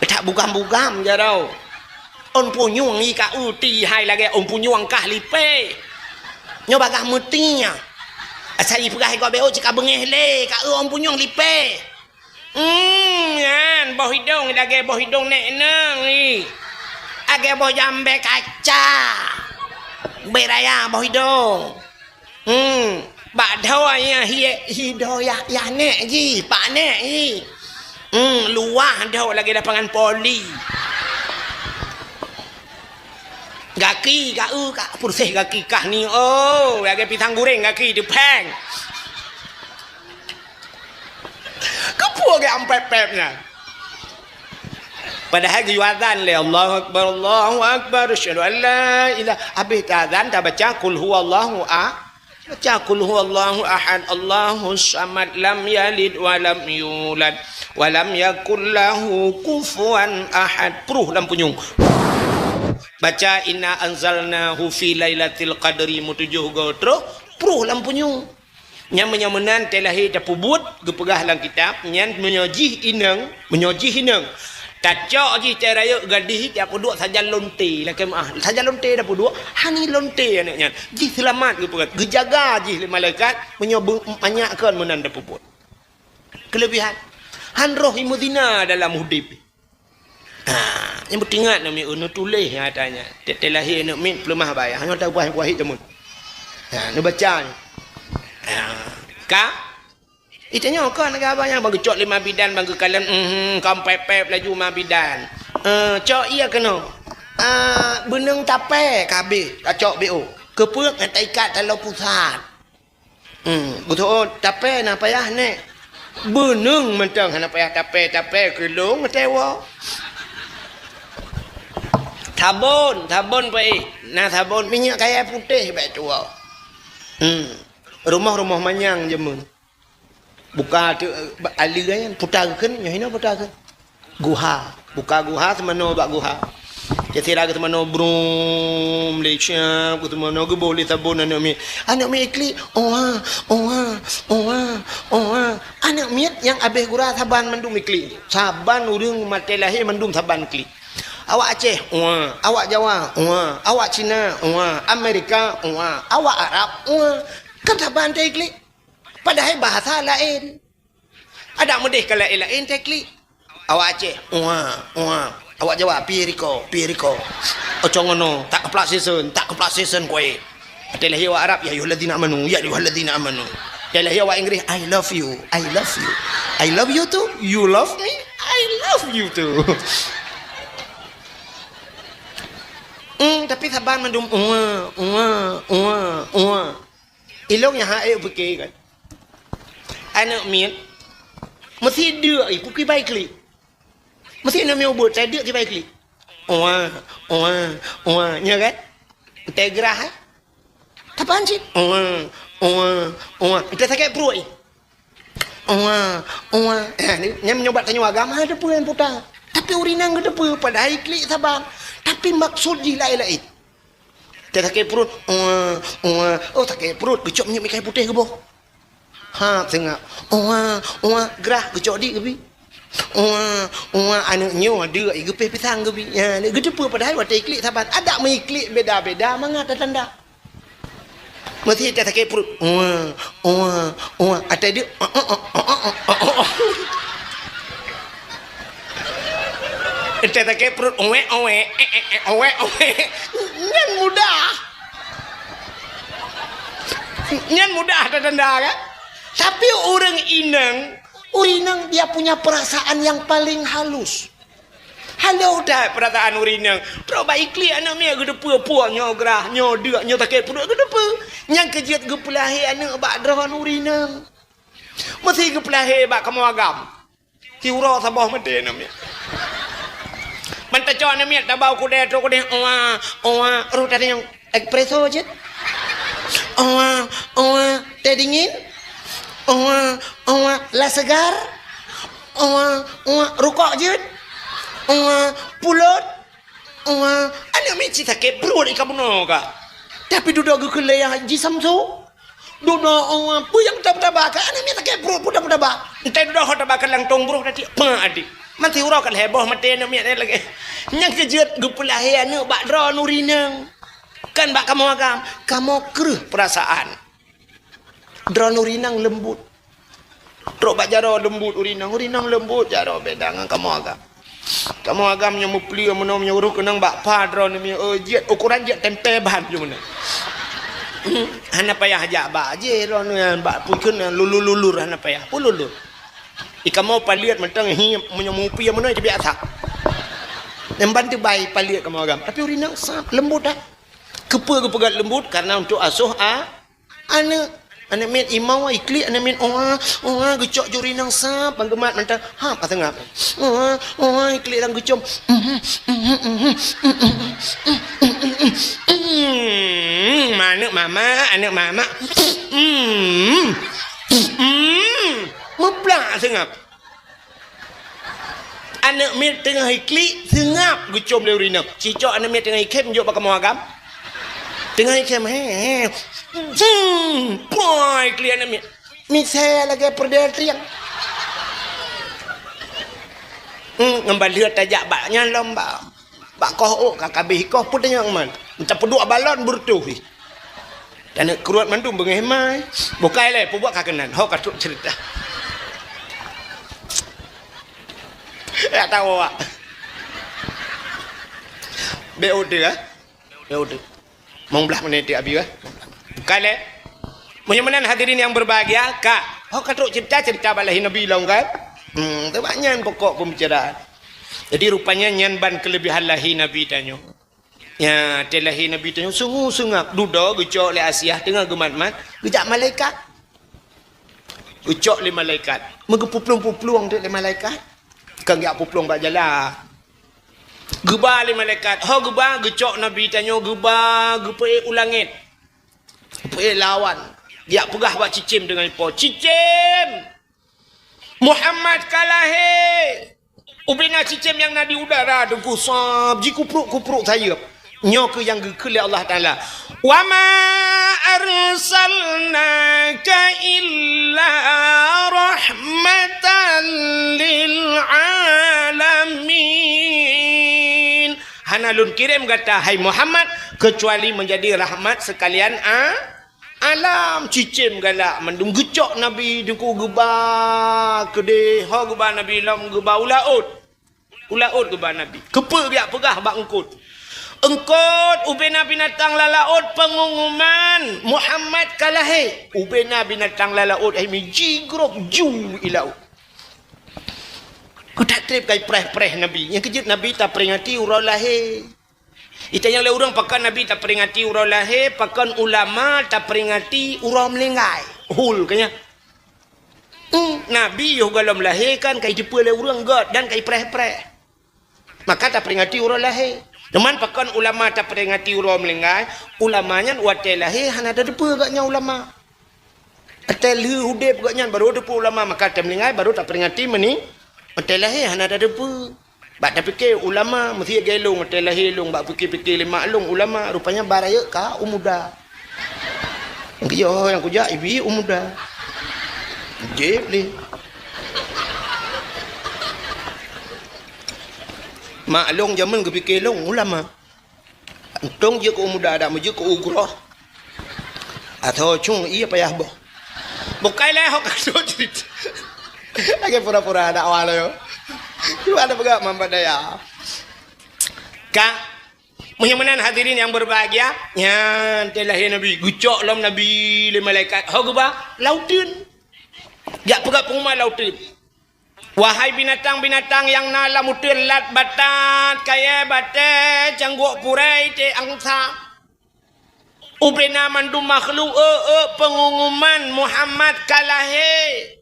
Tak bugam-bugam jaroe. Ôn punyueng i ka eu ti hai lagée ôn punyueng kah lipée. Nyoe bagah meuti nyan. Asai peugah i gob bék cit ka beungéh lé, ka eu ôn punyueng lipée. Hmm, nyan boh idong lagée boh idong nék inong i. Lagée boh jambée kaca. Beuraya boh idong. Hmm, bak dhoe nyan hi, hi dhoe yah, yah nék jih, pak nék jih. Hmm, luwah dhoe lagée lapangan voli. Gaki ka eu ka purséh gaki kah ni, oh, lagée pisang goreng gaki teupéng. Keupeue geuh ampép-pép nyan? Padahai geuyue azan lé, "Allahu Akbar, Allahu Akbar, asyhadu an la ilaha," habéh taazan tabaca qul huwallahu a-, baca qul huwallahu ahad, Allahus samad, lam yalid wa lam yulad, wa lam yakul lahu kufuwan ahad. Pruh lam punyueng. Baca inna anzalnahu fi lailatul qadri meutujoh goe troh, pruh lam punyueng. Nyan meunyoe meunan tée lahé tapeubuet, geupeugah lam kitab, nyan meunyoe jih inong, meunyoe jih inong, tacok jih tée rayeuk gadih, tapeuduek sajan lonte, lakée meuah, sajan lonte tapeuduek, hani lonte aneuk nyan. Jih seulamat geupeugah, geujaga jih lé malaikat, meunyoe beu-, manyak kon meunan tapeubuet. Keuleubihan, han roh i meuzina dalam udeb. Ha, nyang peuingat aneuk miet, neutuléh nyang ata nyan. Tiep-tiep lahé aneuk miet peuleumah baya, hana tapuah-puahi teumon. Ha, neubaca nyan. Ha, ka? Itanyoe ka aneuk abah nyan bang geucok lé ma bidan, bang geukalon, mhm, ka pép-pép laju ma bidan. Eh, cok iya keunoe. Ah, beuneueng tapé ka abéh, tacok B O. Keupeue ngon taikat taloe pusat. Hmm, beutôi, tapé na payah nék. Beuneueng mantong hana payah tapé, tapé keulong meutewo. Sabon, sabon peuéh. Na sabon minyeuk kayèe putéh bèk tuwoe. Hmm. Rumoh-rumoh manyang jameun. Buka tu, eh, aleue nyan, puta kheun, nyoe hinoe puta kheun. Guha. Buka guha, seumanoe bak guha. Cit sira geuseumanoe brum, lé siap, geuseumanoe geuboh lé sabon aneuk miet. Aneuk miet iklik, oha, oha, oha, oha. Aneuk miet nyang abéh gura saban mandum iklik. Saban ureueng maté lahé mandum saban iklik. Awak Aceh, oha. Awak Jawa, oha. Awak Cina, oha. Amerika, oha. Awak Arab, oha. Kan saban teuiklik. Padahai bahasa laén. Adak meudeh ka laén-laén teuiklik. Awak Aceh, "Uwa, uwa." Awak Jawa, "Piye riko, piye riko." Ocong ngono, tak keuplak sisen, tak keuplak sisen kué. Até lahé awak Arab, "Ya ayyuhalladzina amanu, ya ayyuhalladzina amanu." Até lahé awak Inggris, "I love you, I love you. I love you too. You love me? I love you too." Hmm, tapi saban mandum, "Uwa, uwa, uwa, uwa." Ilong nyang hana ék pike kan. Aneuk miet meusi deuk i, pue kiban iklik. Meusi aneuk miet ubit, sai deuk kiban iklik. Owa, owa, owa, nyo kan? Teugrah, eh? Tapan cit? Owa, owa, owa. Teu sakét pruet i. Owa, owa. Eh, ni, nyan meunyoe bak tanyoe agam, ha, teupeue nyang puta. Tapi ureueng inong geuteupeue, padahai iklik saban. Tapi maksud jih laén-laén. Teu sakét pruet, "Uwa, uwa." Oh, sakét pruet, geucok minyeuk meuikai putéh geuboh. Ha, seungab. "Uwa, uwa," grah, geucok di geubi. "Uwa, uwa," aneuk nyoe deuk i geupéh pisang geubi. Ya, geuteupeue padahai watèe iklik saban. Adak meuiklik beda-beda mangat tanda. Meusi teu sakét pruet, "Uwa, uwa, uwa." Até deuk, Entah sakét pruet, owek, owek, eh, eh, eh, owek, owek. Nyan mudah. Nyan mudah tatanda kan? Tapi ureueng inong, ureueng inong dia punya perasaan yang paling halus. Halus that perasaan ureueng inong. Trok bak iklik aneuk miet geuteupeue, puak nyoe grah, nyoe deuk, nyoe sakét pruet geuteupeue. Nyang keujeuet geupeulahé aneuk bak droe ureueng inong. Meusi geupeulahé bak kamoe agam. Siuroe saboh maté aneuk miet. Ban tacok aneuk miet, tabau kudée, trok kudée, owa, owa, roh tadi nyang espresso jeuet. Owa, owa, teh dingin. Owa, owa, la segar. Owa, owa, rukok jeuet. Owa, pulot. Wah, aneuk miet cit sakét pruet i kamoe ka. Tapi dudoe geukheun lé Haji Samsu. Dudoe, oh, peue nyang taba-taba ka, aneuk miet sakét pruet, peue taba-taba. Entah dudoe ho taba ka lantong broh tadi, pah adik. Mati uroe ka lhèe boh maté aneuk miet lagèe. Nyang keujeuet geupeulahé aneuk bak droeneuh ureueng inong. Kan bak kamoe agam, kamoe kreueh peurasaan. Droeneuh ureueng inong leumbot. Trok bak jaroe leumbot ureueng inong, ureueng inong leumbot jaroe beda ngon kamoe agam. Kamoe agam nyoe meuplie meunoe meunyoe rôh keunong bak pha droeneuh mi, oh, jeuet ukuran jeuet tempe ban jeuet meunoe. Hana payah jak bak jih droeneuh nyan bak pui kheun nyan lulur-lulur hana payah. Peue lulur? I kamoe paleuet mantong hi meunyoe meuplie meunoe jibiasa. Nyang ban teubai paleuet kamoe agam. Tapi ureueng inong sab leumbot dah. Keupeue geupeugah leumbot? Karena untuk asoh a Aneuk, aneuk miet imau iklik aneuk miet, oh, oh, geucok juri nang sab bang geumat mantong. Ha, paseungap. Oh, oh, iklik lam geucom. Hmm, aneuk mama, aneuk mama. Hmm. Hmm. Muplak seungap. Aneuk miet teungoh iklik, seungap geucom lé ureueng inong. Cicok aneuk miet teungoh ikhém jok bak kamoe agam. Teungoh ikhém, he, he. Hmm, poi iklik aneuk miet. Misé lagèe peureudèe triang. Hmm, ngon baleuet tajak bak nyan lom bak. Bak koh ôk ka kabéh ikoh peue tanyong man. Tapeuduek balon beureutoh jih. Dan kruet mandum beungéh mai. Bukai lé peubuet ka keunan. Ho ka trok cerita. Ya tahu awak. Be udah ah. Be udah. Mong blah menit dia abi ah. Bukai lé. Meunyoe meunan hadirin yang berbahagia, ka. Ho ka trok cerita-cerita bak lahé Nabi lom kan? Hmm, tu bak nyan pokok pembicaraan. Jadi rupanya nyan ban kelebihan lahé Nabi tanyoe. Ya, watèe lahé Nabi tanyoe sungguh seungap dudoe geucok lé Asiah teungoh geumat-mat, geujak malaikat. Geucok lé malaikat. Meugeupuplueng-puplueng teuk lé malaikat. Kan geujak puplueng bak jalan. Geuba lé malaikat. Ho geuba geucok Nabi tanyoe geuba geupeuék u langét. Geupeuék lawan. Geujak peugah bak cicém deungon ipo. Cicém! Muhammad ka lahé! Ubena cicém nyang na di udara teungku sab jikuprok-kuprok sayeuep. Nyoe keuh nyang geukheun lé Allah Taala, "Wa ma arsalnaka illa rahmatan lil alamin." Hana lôn kirém gata, hai Muhammad, keucuali meunjadi rahmat seukalian a-, Alam cicém galak mandum geucok Nabi teungku geuba keudeh, ho geuba Nabi lom geuba u laôt. U laôt geuba Nabi. Keupeue geujak peugah bak eungkôt? Eungkôt ubena binatang lam laôt peungumuman Muhammad ka lahé. Ubena binatang lam laôt hai mi jigrob ju i laôt. Keutak treb kai preh-preh Nabi. Nyang keujeuet Nabi taperingati uroe lahé. Itanyong lé ureuëng pakon Nabi taperingati uroe lahé, pakon ulama taperingati uroe meuninggai. Hul keu nyan. Hmm, Nabi yoh gohlom lahé kan ka jiteupeue lé ureuëng gét dan ka jipreh-preh. Maka taperingati uroe lahé. Teuma pakon ulama taperingati uroe meuninggai, ulama nyan watée lahé hana tateupeue gobnyan ulama. Watée lheueh udeb gobnyan baru teupeue ulama, maka watée meuninggai baru taperingati meuni-, watée lahé hana tateupeue. Bak tapike ulama, meusiet gée lôn watée lahé lôn bak pike-pike lé mak lôn ulama, rupanya ba rayeuk ka u muda. Nyang keu nyoe nyang kujak ibi u muda. Jép lé. Mak lôn jameun geupike lôn ulama. Untông jeuet keu u muda, dak meujeuet keu u groh. Atau cung ié payah boh. Bukai lé hok kasut jeuet. Lagée pura-pura dakwah lé. Cuba ada peugah mampat daya. Ka, meunyoe meunan hadirin yang berbahagia, nyan watée lahé Nabi, geucok lom Nabi lé malaikat, ho geuba lam uteuen. Jak peugah peungumuman lam uteuen. Wahai binatang-binatang nyang na lam uteuen, lat, batat, kayée, batée, cangguek purée, iték, angsa. Ubena mandum makhluk, eu, eu, peungumuman Muhammad ka lahé.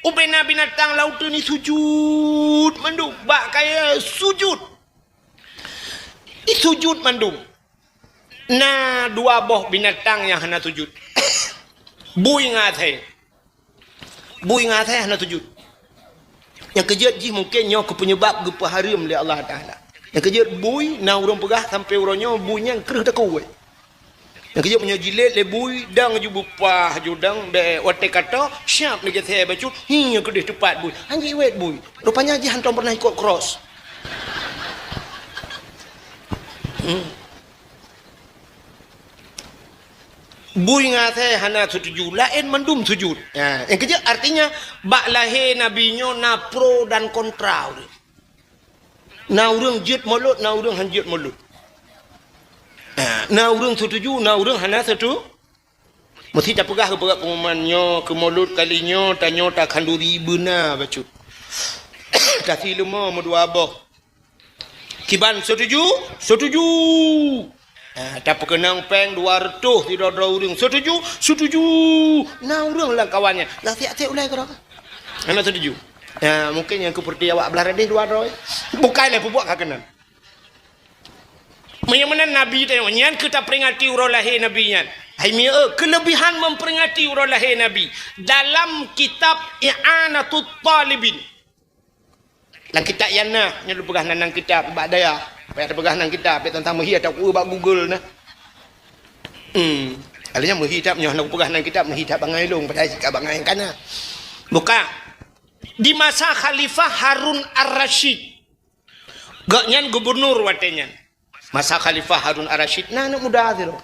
Ubena binatang lam uteuen ni sujut mandum, bak kayée sujut. Ni sujut mandum. Na dua boh binatang nyang hana sujut. Bui ngon asée. Bui ngon asée hana sujut. Nyang keujeuet jih mungken nyoe keuh peunyeubab geupeuhareuem lé Allah Taala. Nyang keujeuet bui, na ureuëng peugah sampai uroe nyoe bui nyan kreueh takue. Nyang keujeuet meunyoe jilét lé bui, dang ju beupah ju dang, bèk watèe ka toh, siap lagèe sè bacut, hi nyang keudeh teupat bui. Hana jiwét bui. Rupanya jih hantom pernah ikot cross. Hmm. Bui ngon asèe hana setuju, laén mandum sujud. Ha, nyang keujeuet artinya, bak lahé Nabi nyoe na pro dan kontra ureuëng. Na ureuëng jeuet mulod, na ureuëng han jeuet mulod. Ha, na ureuëng setuju, na ureuëng hana setuju. Meusti tapeugah keu peungumuman nyoe, keu mulod kali nyoe, tanyoe takhanduri beuna bacut. Tasi leumo meudua boh. Kiban setuju? Setuju. Ha, tapeukeunong péng dua reutôh sidroe-droe ureuëng. Setuju? Setuju. Na ureuëng lam kawan nyan. Lah siat-siat ulai keudroe. Hana setuju. Ha, mungkin nyang keupeurti awak blah radeh dua droe. Bukai lé peubuet ka keunan. Meunyoe meunan Nabi tanyoe, nyan keuh taperingati uroe lahé Nabi nyan. Hai mieu, keuleubihan memperingati uroe lahé Nabi. Dalam kitab I'anatut Talibin. Lam kitab nyan na, nyoe lôn peugah nan, nan kitab bak dayah. Payah tapeugah nan kitab, payah teuntang meuhi atau bak Google na. Hmm. Alanya meuhi that, nyoe hana kupeugah nan kitab, meuhi that bangai lôn, padahai sikap bangai nyang kana. Buka. Di masa Khalifah Harun Ar-Rasyid. Gobnyan gubunur watèe nyan. Masa Khalifah Harun Ar-Rasyid na aneuk muda sidroe.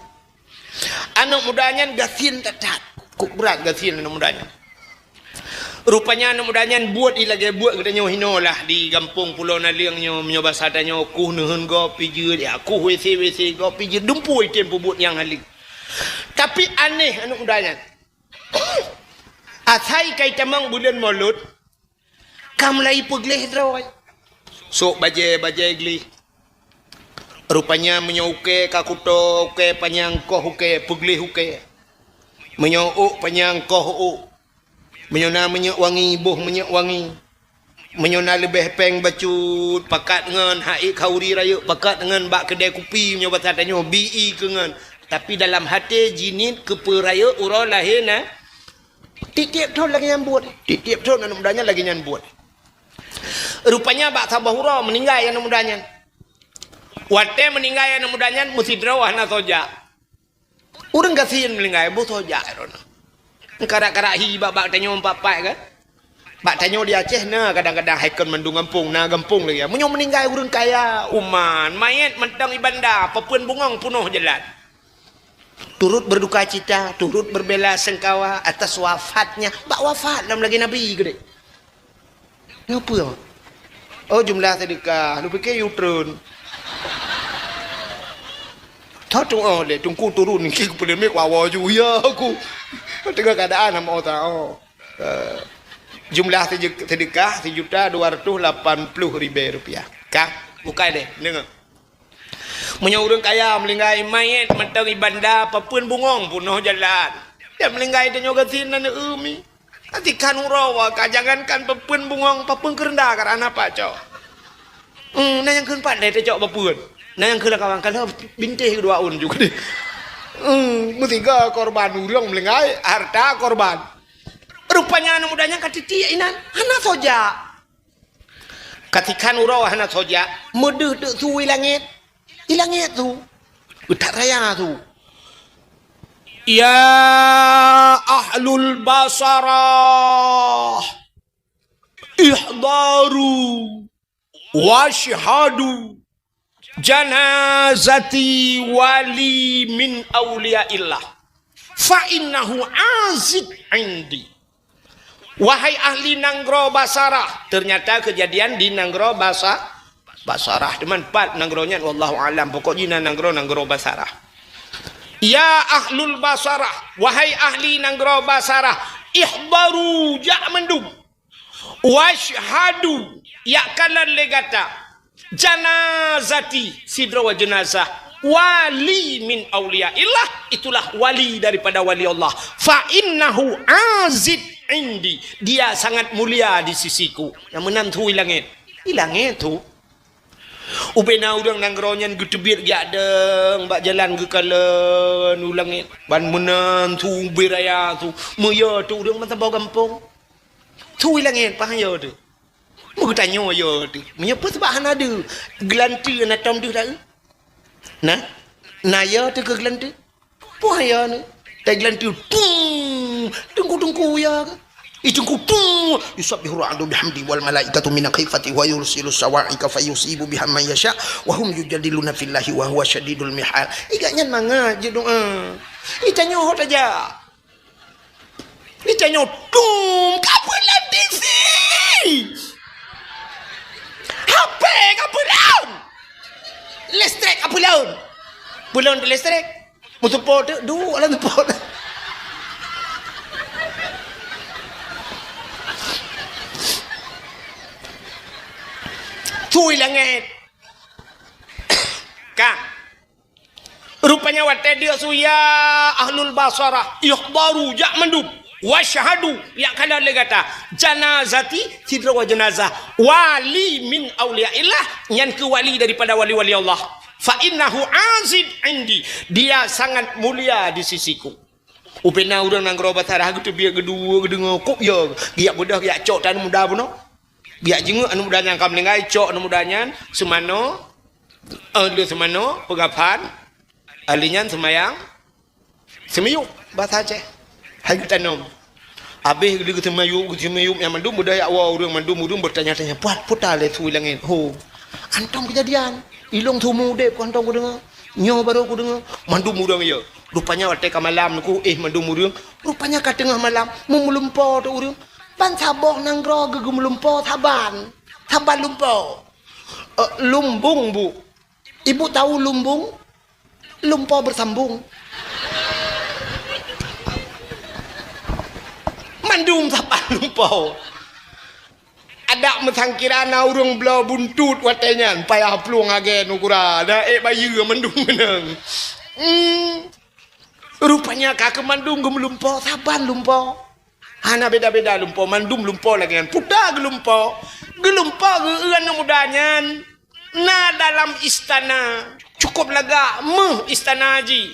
Aneuk muda nyan gasien that-that. Kok brat gasien aneuk muda nyan. Rupanya aneuk muda nyan buet i lagèe buet geutanyoe hinoe lah di gampông Pulo Naleueng nyoe, meunyoe basa tanyoe kuh neuheun gob pijeuet, ya kuh WC-WC gob pijeuet, dumpeue item peubuet nyang haleue. Tapi aneh aneuk muda nyan. Asai ka itamong buleuen Molot, ka mulai peugleh droe. Sôk bajèe-bajèe gleh. Rupanya meunyoe ukèe ka kuto, ukèe panyang koh ukèe, peugleh ukèe. Meunyoe ôk panyang koh ôk. Meunyoe na minyeuk wangi, boh minyeuk wangi. Meunyoe na leubeh péng bacut, pakat ngon, ha ék khauri rayeuk, pakat ngon bak keudè kupi, meunyoe basa tanyoe, bi i keu ngon. Tapi dalam até jiniet keupeue rayeuk uroe lahé na. Tiep-tiep thon lagèe nyan buet. Tiep-tiep thon aneuk muda nyan lagèe nyan buet. Rupanya bak saboh uroe meuninggai aneuk muda nyan. Watèe meuninggai aneuk muda nyan, meusidroe hana soe jak. Ureueng gasien meuninggai, boh soe jak droeneuh. Karak-karak hi bak-bak tanyoe empat-empat kan? Bak tanyoe di Aceh na kadang-kadang hai kon mandum gampông, na gampông lagèe. Meunyoe meuninggai ureueng kaya, uman, manyèt mantong i banda, papeuen bungong peunoh jalan. Turut berduka cita, turut berbela sengkawa atas wafatnya. Bak wafat lom lagèe Nabi keudéh. Nyoe peue? Oh, jumlah sedekah. Lôn piké yue treun. Tho tu'oh lé, teungku turun niki keu peuleumé ku awoe ju. Ya, aku. Tengok keadaan hamba oh ta, oh. Eh, jumlah sede-, sedekah sejuta dua ratus lapan puluh ribèe rupiah. Ka, bukai deh, deungö. Meunyoe ureueng kaya meuninggai, manyèt mantong i banda, papeuen bungong peunoh jalan. Dan meuninggai tanyoe gasien na neueu mi. Até kan uroe wa ka jangankan papeuen bungong, papeuen keureunda ka hana pat cok. Hmm, na nyang kheun pat lé tacok papeuen. Na nyang kheun lam kawan, kalau bintéh dua un juga deh. Hmm, meusiga korban ureueng meuninggai, harta korban. Rupanya aneuk muda nyan ka titiek inan, hana soe jak. Ka tikhan uroe hana soe jak, meudeuh deuk su i langèt. I langèt su. Geutak raya su. Ya ahlul Basarah, ihdaru wasyhadu janazati wali min auliyaillah. Fa innahu aziz indi. Wahai ahli nanggroe Basarah, ternyata kejadian di nanggroe Basa-, Basarah. Teuma pat nanggroe nyan, wallahu alam. Pokok jih na nanggroe, nanggroe Basarah. Ya ahlul Basarah, wahai ahli nanggroe Basarah, ihdaru, jak mandum. Wasyhadu, yak kalon lé gata. Janazati, sidroe jeunazah. Wali min auliyaillah, itulah wali daripada wali Allah. Fa innahu aziz indi, dia sangat mulia di sisiku. Nyang meunan su i langèt. I langèt su. Ubena ureueng nanggroe nyan geuteubiet jak dong bak jalan geukalon u langèt. Ban meunan su ubé raya su. Meuyö teuk ureueng meusaboh gampông. Su i langèt, pahan yö teuk. Meugeutanyoe yo teuh. Meunyoe peue sabab hana deuh, geulanteue na tom deuh dak? Nah, na yo teuh keu geulanteue. Peue yo ni? Tai geulanteue tung, teungku-teungku yo. Ih, teungku tung. Yusabbihur ra'du bihamdi wal malaikatu min khifati wa yursilu sawa'iqa fayusibu biha man yasha wa hum yujadiluna fillahi wa huwa syadidul mihal. Ih, gak nyan mangat je doa. Ih, tanyoe ho tajak. Ih, tanyoe tung, ka peulon T V. H P ka peulon. Listrik ka peulon. Peulon listrik. Meuteupo teuk duek lam teupot. Tui langét. Ka. Rupanya watée deuk su ya ahlul basarah, ihdharu, jak mandum. Wasyhadu, jak kalon lé gata. Janazati, sidroe jenazah. Wali min auliyaillah, nyan keuh wali daripada wali-wali Allah. Fa innahu azid indi, dia sangat mulia di sisiku. Ubena ureuëng nanggroe Basarah geuteubiet geuduek geudeungoe kop ya, geujak beudôh geujak cok aneuk muda bunoe. Geujak jingeuk aneuk muda nyang ka meuninggai, cok aneuk muda nyan seumanoe, eh, le seumanoe, peugafan, ahli nyan seumayang, seumiyueb, basa Aceh. Hai geutanom. Abéh geuleueh geuseumiyueb, geuseumiyueb nyan mandum beudôh jak woe ureuëng mandum, ureuëng beutanya-tanya, "Puat, puta lé su langét." Ho. Hantom keujadian. Ilong su meu udeb ku hantom kudeungoe. Nyoe barô kudeungoe. Mandum ureuëng ya. Rupanya watée ka malam nyoe ku, eh, mandum ureuëng. Rupanya ka teungoh malam, meulumpoe teuh ureuëng. Ban saboh nanggroe geumeulumpoe saban. Saban lumpoe. Eh, lumbung, Bu. Ibu tahu lumbung? Lumpoe beusambung. Mandum saban lumpoe. Adak meusangkira na ureuëng bloe buntut watée nyan, payah plueng lagée nugura, na ék bayeue mandum keunong. Hmm. Rupanya ka keu mandum geumeulumpoe, saban lumpoe. Hana beda-beda lumpoe, mandum lumpoe lagée nyan. Puta geulumpoe. Geulumpoe geu-, aneuk muda nyan na dalam istana. Cukup lagak, meuh istana jih.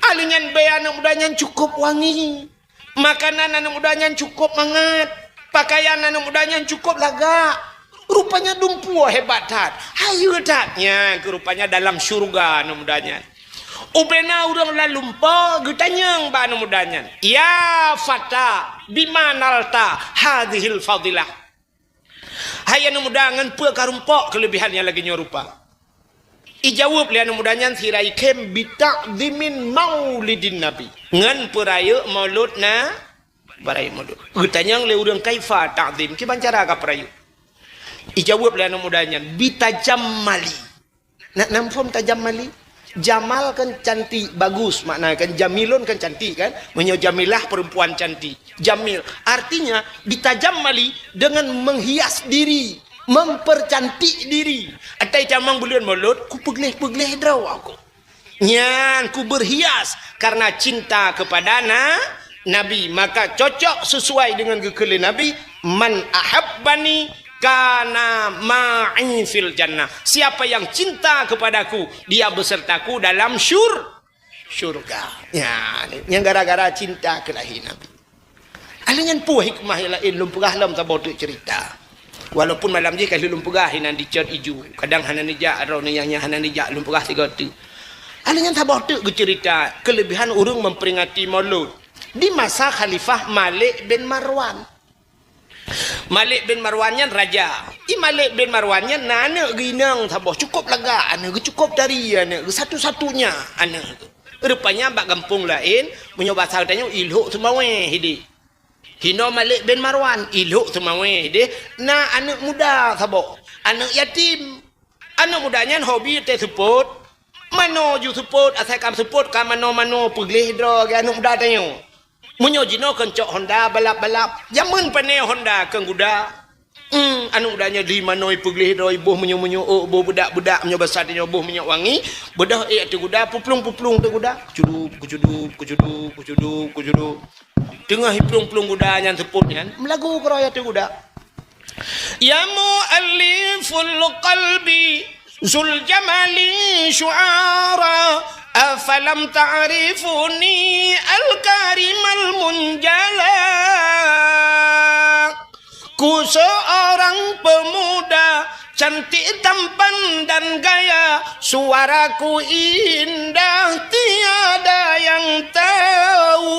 Ahli nyan bée aneuk muda nyan cukup wangi. Makanan aneuk muda nyan cukup mangat. Pakaian aneuk muda nyan cukup lagak. Rupanya dumpeue hebat that. Hayeue that. Nyan keuh rupanya dalam syurga aneuk muda nyan. Ubena ureuëng lam lumpoe geutanyong bak aneuk muda nyan, "Ya fata, bima nalta hadzihil fadilah?" Hai aneuk muda, ngon peue karumpok keuleubihan nyang lagée nyoe rupa? Ijaweueb lé aneuk muda nyan sira ikhém, "Bita'zimin maulidin nabi." Ngon peurayeuk maulud na-, peurayeuk maulud. Geutanyong lé ureuëng, "Kaifa ta'zim?" Kiban cara kapeurayeuk? Ijaweueb lé aneuk muda nyan, "Bitajammali." Na, na muphom tajammali? Jamal kan cantik, bagus, makna kan jamilun kan cantik kan? Meunyoe jamilah perempuan cantik. Jamil. Artinya, bitajammali dengan menghias diri, mempercantik diri. Atai tamong buleuen maulud, ku peugleh-peugleh droe aku. Nyan ku berhias karena cinta kepada na-, Nabi. Maka cocok sesuai dengan geukheun lé Nabi, "Man ahabbani kana ma'i fil jannah." Siapa yang cinta kepadaku, dia besertaku dalam syur-, syurga. Ya, nyan gara-gara cinta keu lahé Nabi. Ahli nyan peue hikmah nyang laén lôn peugah lom saboh teuk cerita. Walaupun malam jih ka lheueh lôn peugah inan dicot iju. Kadang hana neujak, droeneuh nyang, nyang hana neujak lôn peugah sigoe teuk. Ahli nyan saboh teuk geucerita keulebihan ureuëng memperingati Maulud di masa Khalifah Malik bin Marwan. Malik bin Marwan nyan raja. Di Malik bin Marwan nyan na aneuëk geuh inong saboh, cukup lagak aneuëk geuh, cukup tari aneuëk geuh, satu-satunya aneuëk geuh. Rupanya bak gampông laén, meunyoe basa geutanyoe, i Lhok Seumawé hideh. Hinoe Malik bin Marwan, i Lhok Seumawé hideh, na aneuëk muda saboh, aneuëk yatim. Aneuëk muda nyan hobi teuh seupôt. Manoe ju seupôt, asai ka seupôt ka manoe-manoe, peugleh droe lagée aneuëk muda tanyoe. Meunyoe jinoe keu cok honda balap-balap, jameun pane honda keu guda. Hmm, aneuëk muda nyoe di manoe peugleh droe, boh meunyoe-meunyoe, oh, boh beudak-beudak, meunyoe basa tanyoe boh minyeuk wangi, beudôh ék ateueh guda, puplueng-puplueng ateueh guda. Kucudup, kucudup, kucudup, kucudup, kucudup. Teungoh iplueng-plueng guda nyan seupôt nyan, meulagu keudroe ateueh guda. Ya mu'alliful qalbi zul jamali syu'ara, afalam ta'rifuni al-karimal munjala. Ku seorang pemuda, cantik tampan dan gaya, suaraku indah tiada yang tahu.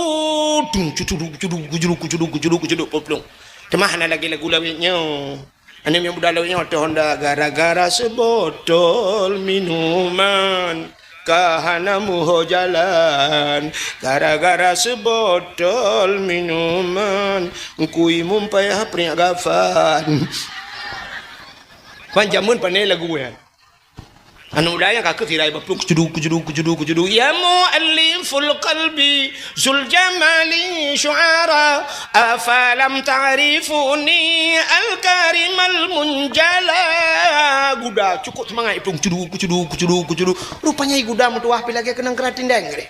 Dung, cudu, cudu, cudu, cudu, cudu, cudu, cudu, peplong. Teuma hana lagée lagu lawét nyoe. Aneuk miet muda lawét nyoe teuh Honda, gara-gara sebotol minuman ka hana muho jalan, gara-gara sebotol minuman, kui mumpai haprik gafan. Pan jameun pane lagu nyan. Aneuk muda nyang ka keu sirai baplueng, kucudu, kucudu, kucudu, kucudu. Ya mu'alliful qalbi, zul jamali syu'ara, afalam ta'rifuni al-karimal munjala. Guda, cukup seumangat iplueng, kucudu, kucudu, kucudu, kucudu. Rupanya i guda meutuwah pi lagée keunong keuratin deng geuréh.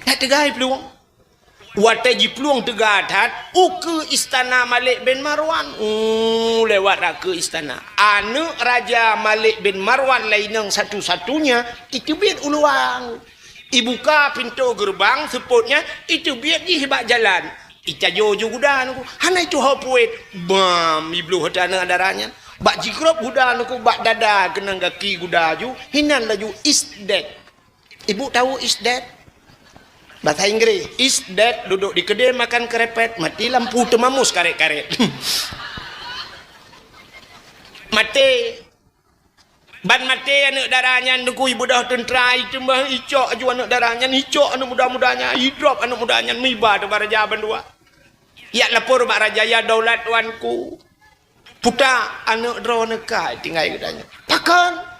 That teuga iplueng. Watée jiplueng teuga that, ukeue istana Malik bin Marwan. Uh, lewat rakeue istana. Aneuk raja Malik bin Marwan lainong satu-satunya, iteubiet u luwa. Ibuka pintoe geureubang, seupôt nyan, iteubiet jih bak jalan. Itajo ju guda nyan ku. Hana ituho puet. Bam, ibloh teuh aneuk dara nyan. Bak jikrop guda nyan ku, bak dada keunong gaki guda ju, hinan laju is dead. Ibu tahu is dead? Bahasa Inggris, is dead, duduk di keudè makan krepet, mati lampu teumamus karet-karet. Maté. Ban maté aneuk dara nyan, teungku, ibeudôh teuntra, iteumah icok aju aneuk dara nyan, icok aneuk muda-muda nyan, idrop aneuk muda nyan, meuiba teuma raja bandua. Jak lapor bak raja, "Ya daulat tuanku, puta aneuk droeneuh ka tinggai geutanyoe." "Pakon?"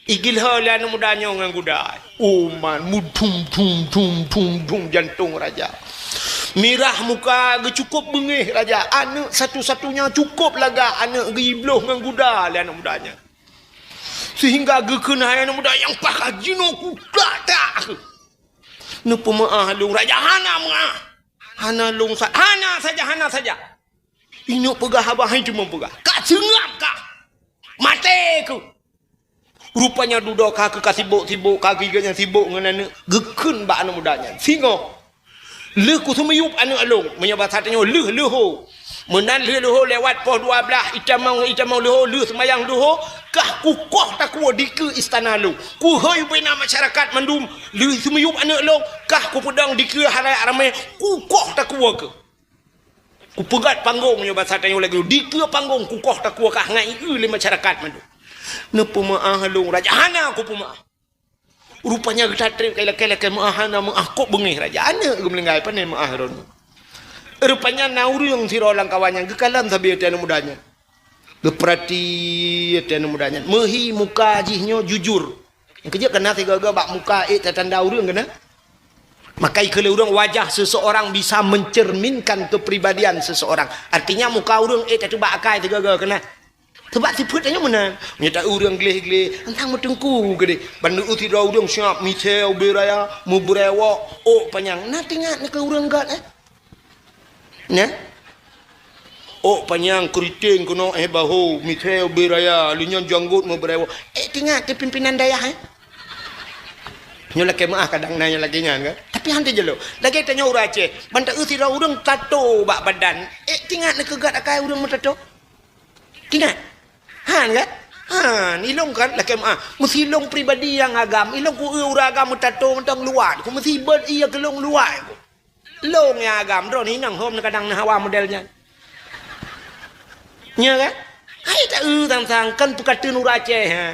"Igeulhô lé aneuk muda nyoe ngon guda." Uman mudum dum dum dum dum jantong raja. Mirah muka geuh, cukup beungéh raja. Aneuk satu-satunya cukup lagak aneuk geuh ibloh ngon guda lé aneuk muda nyan. Sehingga geukheun hai aneuk muda nyang pakat jinoe kuda tak. "Neupeumaah lôn raja." "Hana meuah. Hana lôn sa-, hana saja, hana saja." Ineuk peugah haba hai teuma peugah. "Ka seungab kah. Maté keuh." Rupanya dudoe ka keuh ka sibok-sibok, ka geuh nyan sibok ngon aneuk. Geukheun bak aneuk muda nyan, "Singoh lheueh kuseumiyueb aneuk lôn." Meunyoe basa tanyoe, "Lheueh leuho." Meunan lheueh leuho lewat poh dua blaih, itamong, itamong leuho, lheueh seumayang leuho, kah kukoh takue dikeue istana lôn. Kuhôi bubena masyarakat mandum, lheueh seumiyueb aneuk lôn, kah kupeudong dikeue halayak ramé, kukoh takue keuh. Kupeugét panggong, nyoe basa tanyoe lagée dikeue panggong, kukoh takue kah ngai eu lé masyarakat mandum. Neupeumaah lôn raja, hana kupeumeuah. Rupanya geutatrék kai lakée-lakée meuah, hana meuah, kok beungéh raja. Aneuk geumeulinggai, pane meuah droeneuh. Rupanya na ureuëng sidroe lam kawan nyan geukalon sabe até aneuk muda nyan. Geupeurati até aneuk muda nyan. Meuhi muka jih nyoe jujur. Nyang keujeuet kana sigoe-goe bak muka ék tatanda ureuëng kana. Maka ikheun lé ureuëng, wajah seseorang bisa mencerminkan kepribadian seseorang. Artinya muka ureuëng ék tateuba akai sigoe-goe kana. Sebab sifeuet tanyoe meunan. Meunyoe ta ureuëng gleh-gleh, antang meuteungku keudeh. Ban sidroe ureuëng siab misée ubé raya, meubrewok, ôk panyang. Na teuingat nyoe keu ureuëng gét, eh? Nyoe? Ôk panyang, keuriteng keunoe, eh, bahu, misée ubé raya, lheueh nyan janggot meubrewok. Eh, teuingat keu pimpinan dayah, eh? Nyoe lakée meuah kadang na nyang lagée nyan, kan? Tapi han teujeulok. Lagée tanyoe ureuëng Aceh, ban ta eu sidroe ureuëng tato bak badan. Eh, teuingat nyoe keu gét akai ureuëng meutato? Teuingat? Han, kan? Han, ilong kan lakée meuah. Meusi ilong pribadi nyang agam, ilong ku eu ureuëng agam meutato mantong luwat. Ku meusi beuet ié keu lôn luwat. Lôn nyang agam, droeneuh inong hom kadang na hawa model nyan. Nya kan? Hai ta eu sang-sang kan peukateun ureuëng Aceh, ha.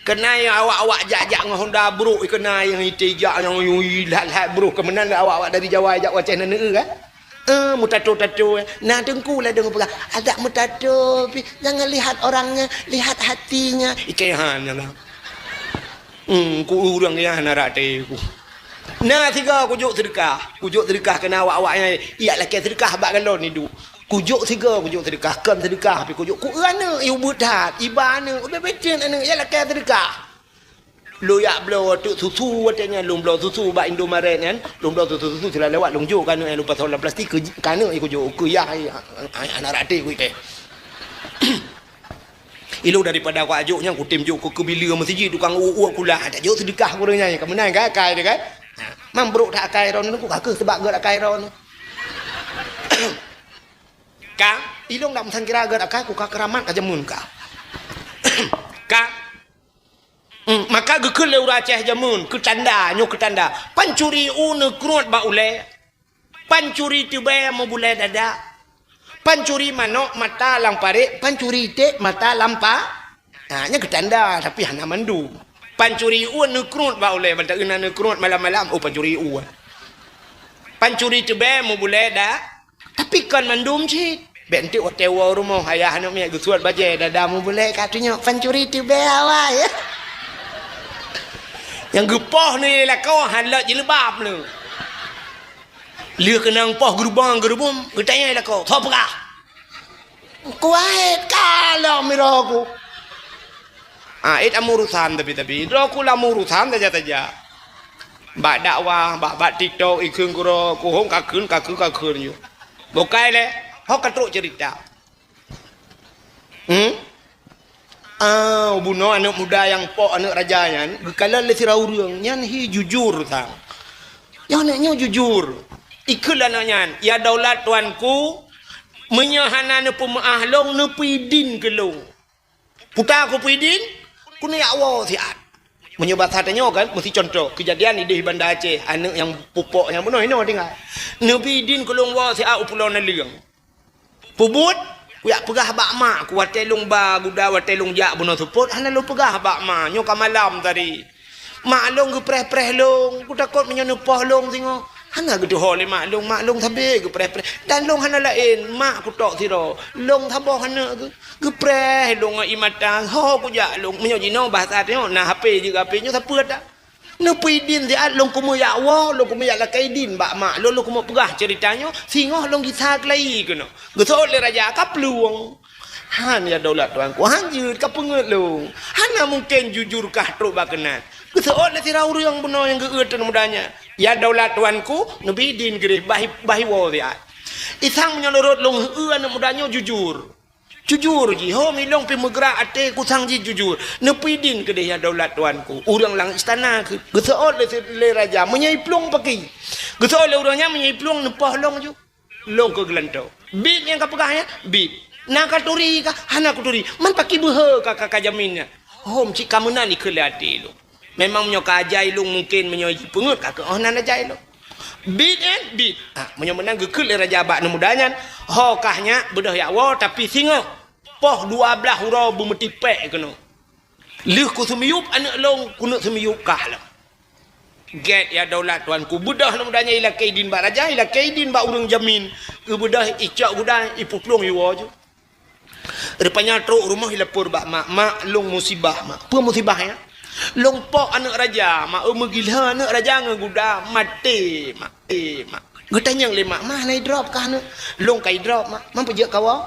Keunai awak-awak jak-jak ngon honda brok, keunai nyang ite jak nyang yui lhat-lhat brok, keu meunan awak-awak dari Jawa jak u Aceh na neu kan? Eh, meutato-tato, eh. Na teungku ladong peugah, "Adak meutato pih, jangan lihat orangnya, lihat hatinya." Ike han nyan lah. Hmm, ku ureuëng nyan hana rate ku. Na sigoe kujok seudeukah. Kujok seudeukah keu na awak-awak nyan, ijak lakée seudeukah bak galon iduek. Kujok sigoe, kujok seudeukah, kon seudeukah pih kujok. Ku eu aneuk, i ubeut that, iba aneuk, ubé-ubé cit aneuk, ijak lakée seudeukah. Lôn jak bloe teuk susu watée nyan, lôn bloe susu bak Indomaret nyan, lôn bloe susu-susu sira lewat lôn jok keu aneuk nyan, lôn pasoe lam plastik keu, keu aneuk nyan kujok, keu yah, ai, ai, ai, hana rate ku itée. Ilong daripada ku ajok nyan, kutem jok keu keubileue meuseujid tukang uek-uek kulah. Tajok seudeukah keu ureuëng nyan, ka meunan kan akai dia kan? Ha, mang brok that akai droeneuh, ku ka keuh seubab gét akai droeneuh. Ka, ilong dak meusangkira geuh akai ku ka keuramat ka jameun ka. Ka. Hmm, maka geukheun lé ureueng Aceh jameun, keu tanda, nyoe keu tanda. Pancuri u neukruet bak ulée. Pancuri teubée meubulée dada. Pancuri manok mata lam parék, pancuri iték mata lam pa. Ha, nyan keu tanda, tapi hana mandum. Pancuri u neukruet bak ulée, ban taeu na neukruet malam-malam, oh pancuri u. Pancuri teubée meubulée da-, tapi kon mandum cit. Bék enteuk watée woe rumoh, ayah aneuk miet geusuet bajée, dada meubulée ka tunyok pancuri teubée awai. Nyang geupoh ni lakoe han lok jilbab le. Lheueh keunong poh geurubong-geurubong, geutanyong lakoe, "Soe peugah?" "Kuwait ka lom miroku." Ah, it amu urusan tapi-tapi. Droe ku lam urusan saja-saja. Bak dakwah, bak, bak TikTok, ikheun keudroe, kuhong kakheun, kakheun, kakheun ju. Bukai lé, ho ka trok cerita. Hmm? Ah, bunoe aneuk muda nyang pok aneuk raja nyan, geukalon lé sidroe ureueng, nyan hi jujur sang. Nyoe aneuk nyoe jujur. Ikheun lé aneuk nyan, "Ya daulat tuanku, meunyoe hana neupeumeu'ah lôn, neupeudin keu lôn." Puta kupeuidin, keuneuk jak woe siat. Meunyoe basa tanyoe kan, meusti cuntoh, keujadian ideh Banda Aceh, aneuk nyang pupok nyang bunoe inoe tinggai. Neubi idin keu lôn woe siat u Pulo Naleueng. Peubuet, kujak peugah bak mak ku watée lôn ba guda, watée lôn jak bunoe seupôt, hana lôn peugah bak ma, nyoe ka malam tadi. Mak lôn geupreh-preh lôn, kutakot meunyoe neupoh lôn singoh. Hana geutuho lé mak lôn, mak lôn sabe geupreh-preh. Dan lôn hana laén, mak kutok sidroe. Lôn saboh aneuk geu-, geupreh lôn ngon ié mata, ho kujak lôn. Meunyoe jinoe basa tanyoe na H P jeuet keu H P nyoe sapeue that. Neupeudin siat lôn keumeujak woe, lôn keumeujak lakée idin bak mak lôn, lôn keumeung peugah ceurita nyoe, singoh lôn gisa keulayi keunoe. Geuseuôt lé raja ka plueng. Han, ya daulat tuanku, han jeuet ka peungeut lôn. Hana mungken jujur kah trok bak keunan. Geuseuôt lé sidroe ureuëng bunoe nyang geueu teuh muda nyan. Ya daulat tuanku, neubi idin keudeh bah, bah iwoe siat. Isang meunyoe lôn rot lôn eu aneuk muda nyoe jujur. Jujur jih, ho milong pih meugrak até kusang jih jujur. Neubi idin keudeh ya daulat tuanku. Ureuëng lam istana keu-, geuseuôt lé, lé raja meunyoe iplueng paki. Geuseuôt lé ureuëng nyan meunyoe iplueng neupoh lôn ju. Lôn keu geulantoe. Bit nyang ka peugah nyan, bit. Na ka turi kah? Hana kuturi. Man paki beuhe ka, ka, ka jamin nyan. Hom cit ka meunan ikheun lé até lôn. Memang meunyoe ka ajai lôn mungken meunyoe jipeungeut ka keuh oh nan ajai lôn. Bit nyan, bit. Ha, meunyoe meunan geukheun lé raja bak aneuk muda nyan, ho kah nyak beudôh jak woe tapi singoh poh dua blaih uroe beumeutipék keunoe. Lheueh kuseumiyueb aneuk lôn, keuneuk seumiyueb kah lom. Gét ya daulat tuanku, beudôh aneuk muda nyan ilakée idin bak raja, ilakée idin bak ureuëng jamin. Geubeudôh icok guda, ipeuplueng iwoe ju. Rupanya trok rumoh ilapor bak mak, "Mak, lôn musibah, mak." "Peue musibah nyan?" "Lôn pok aneuk raja, mak, eu meugila aneuk raja ngon guda, maté, mak." Eh, mak. Geutanyong lé mak, "Mah na idrop kah aneuk?" "Lôn ka idrop, mak." "Man peue jeuet kawoe?"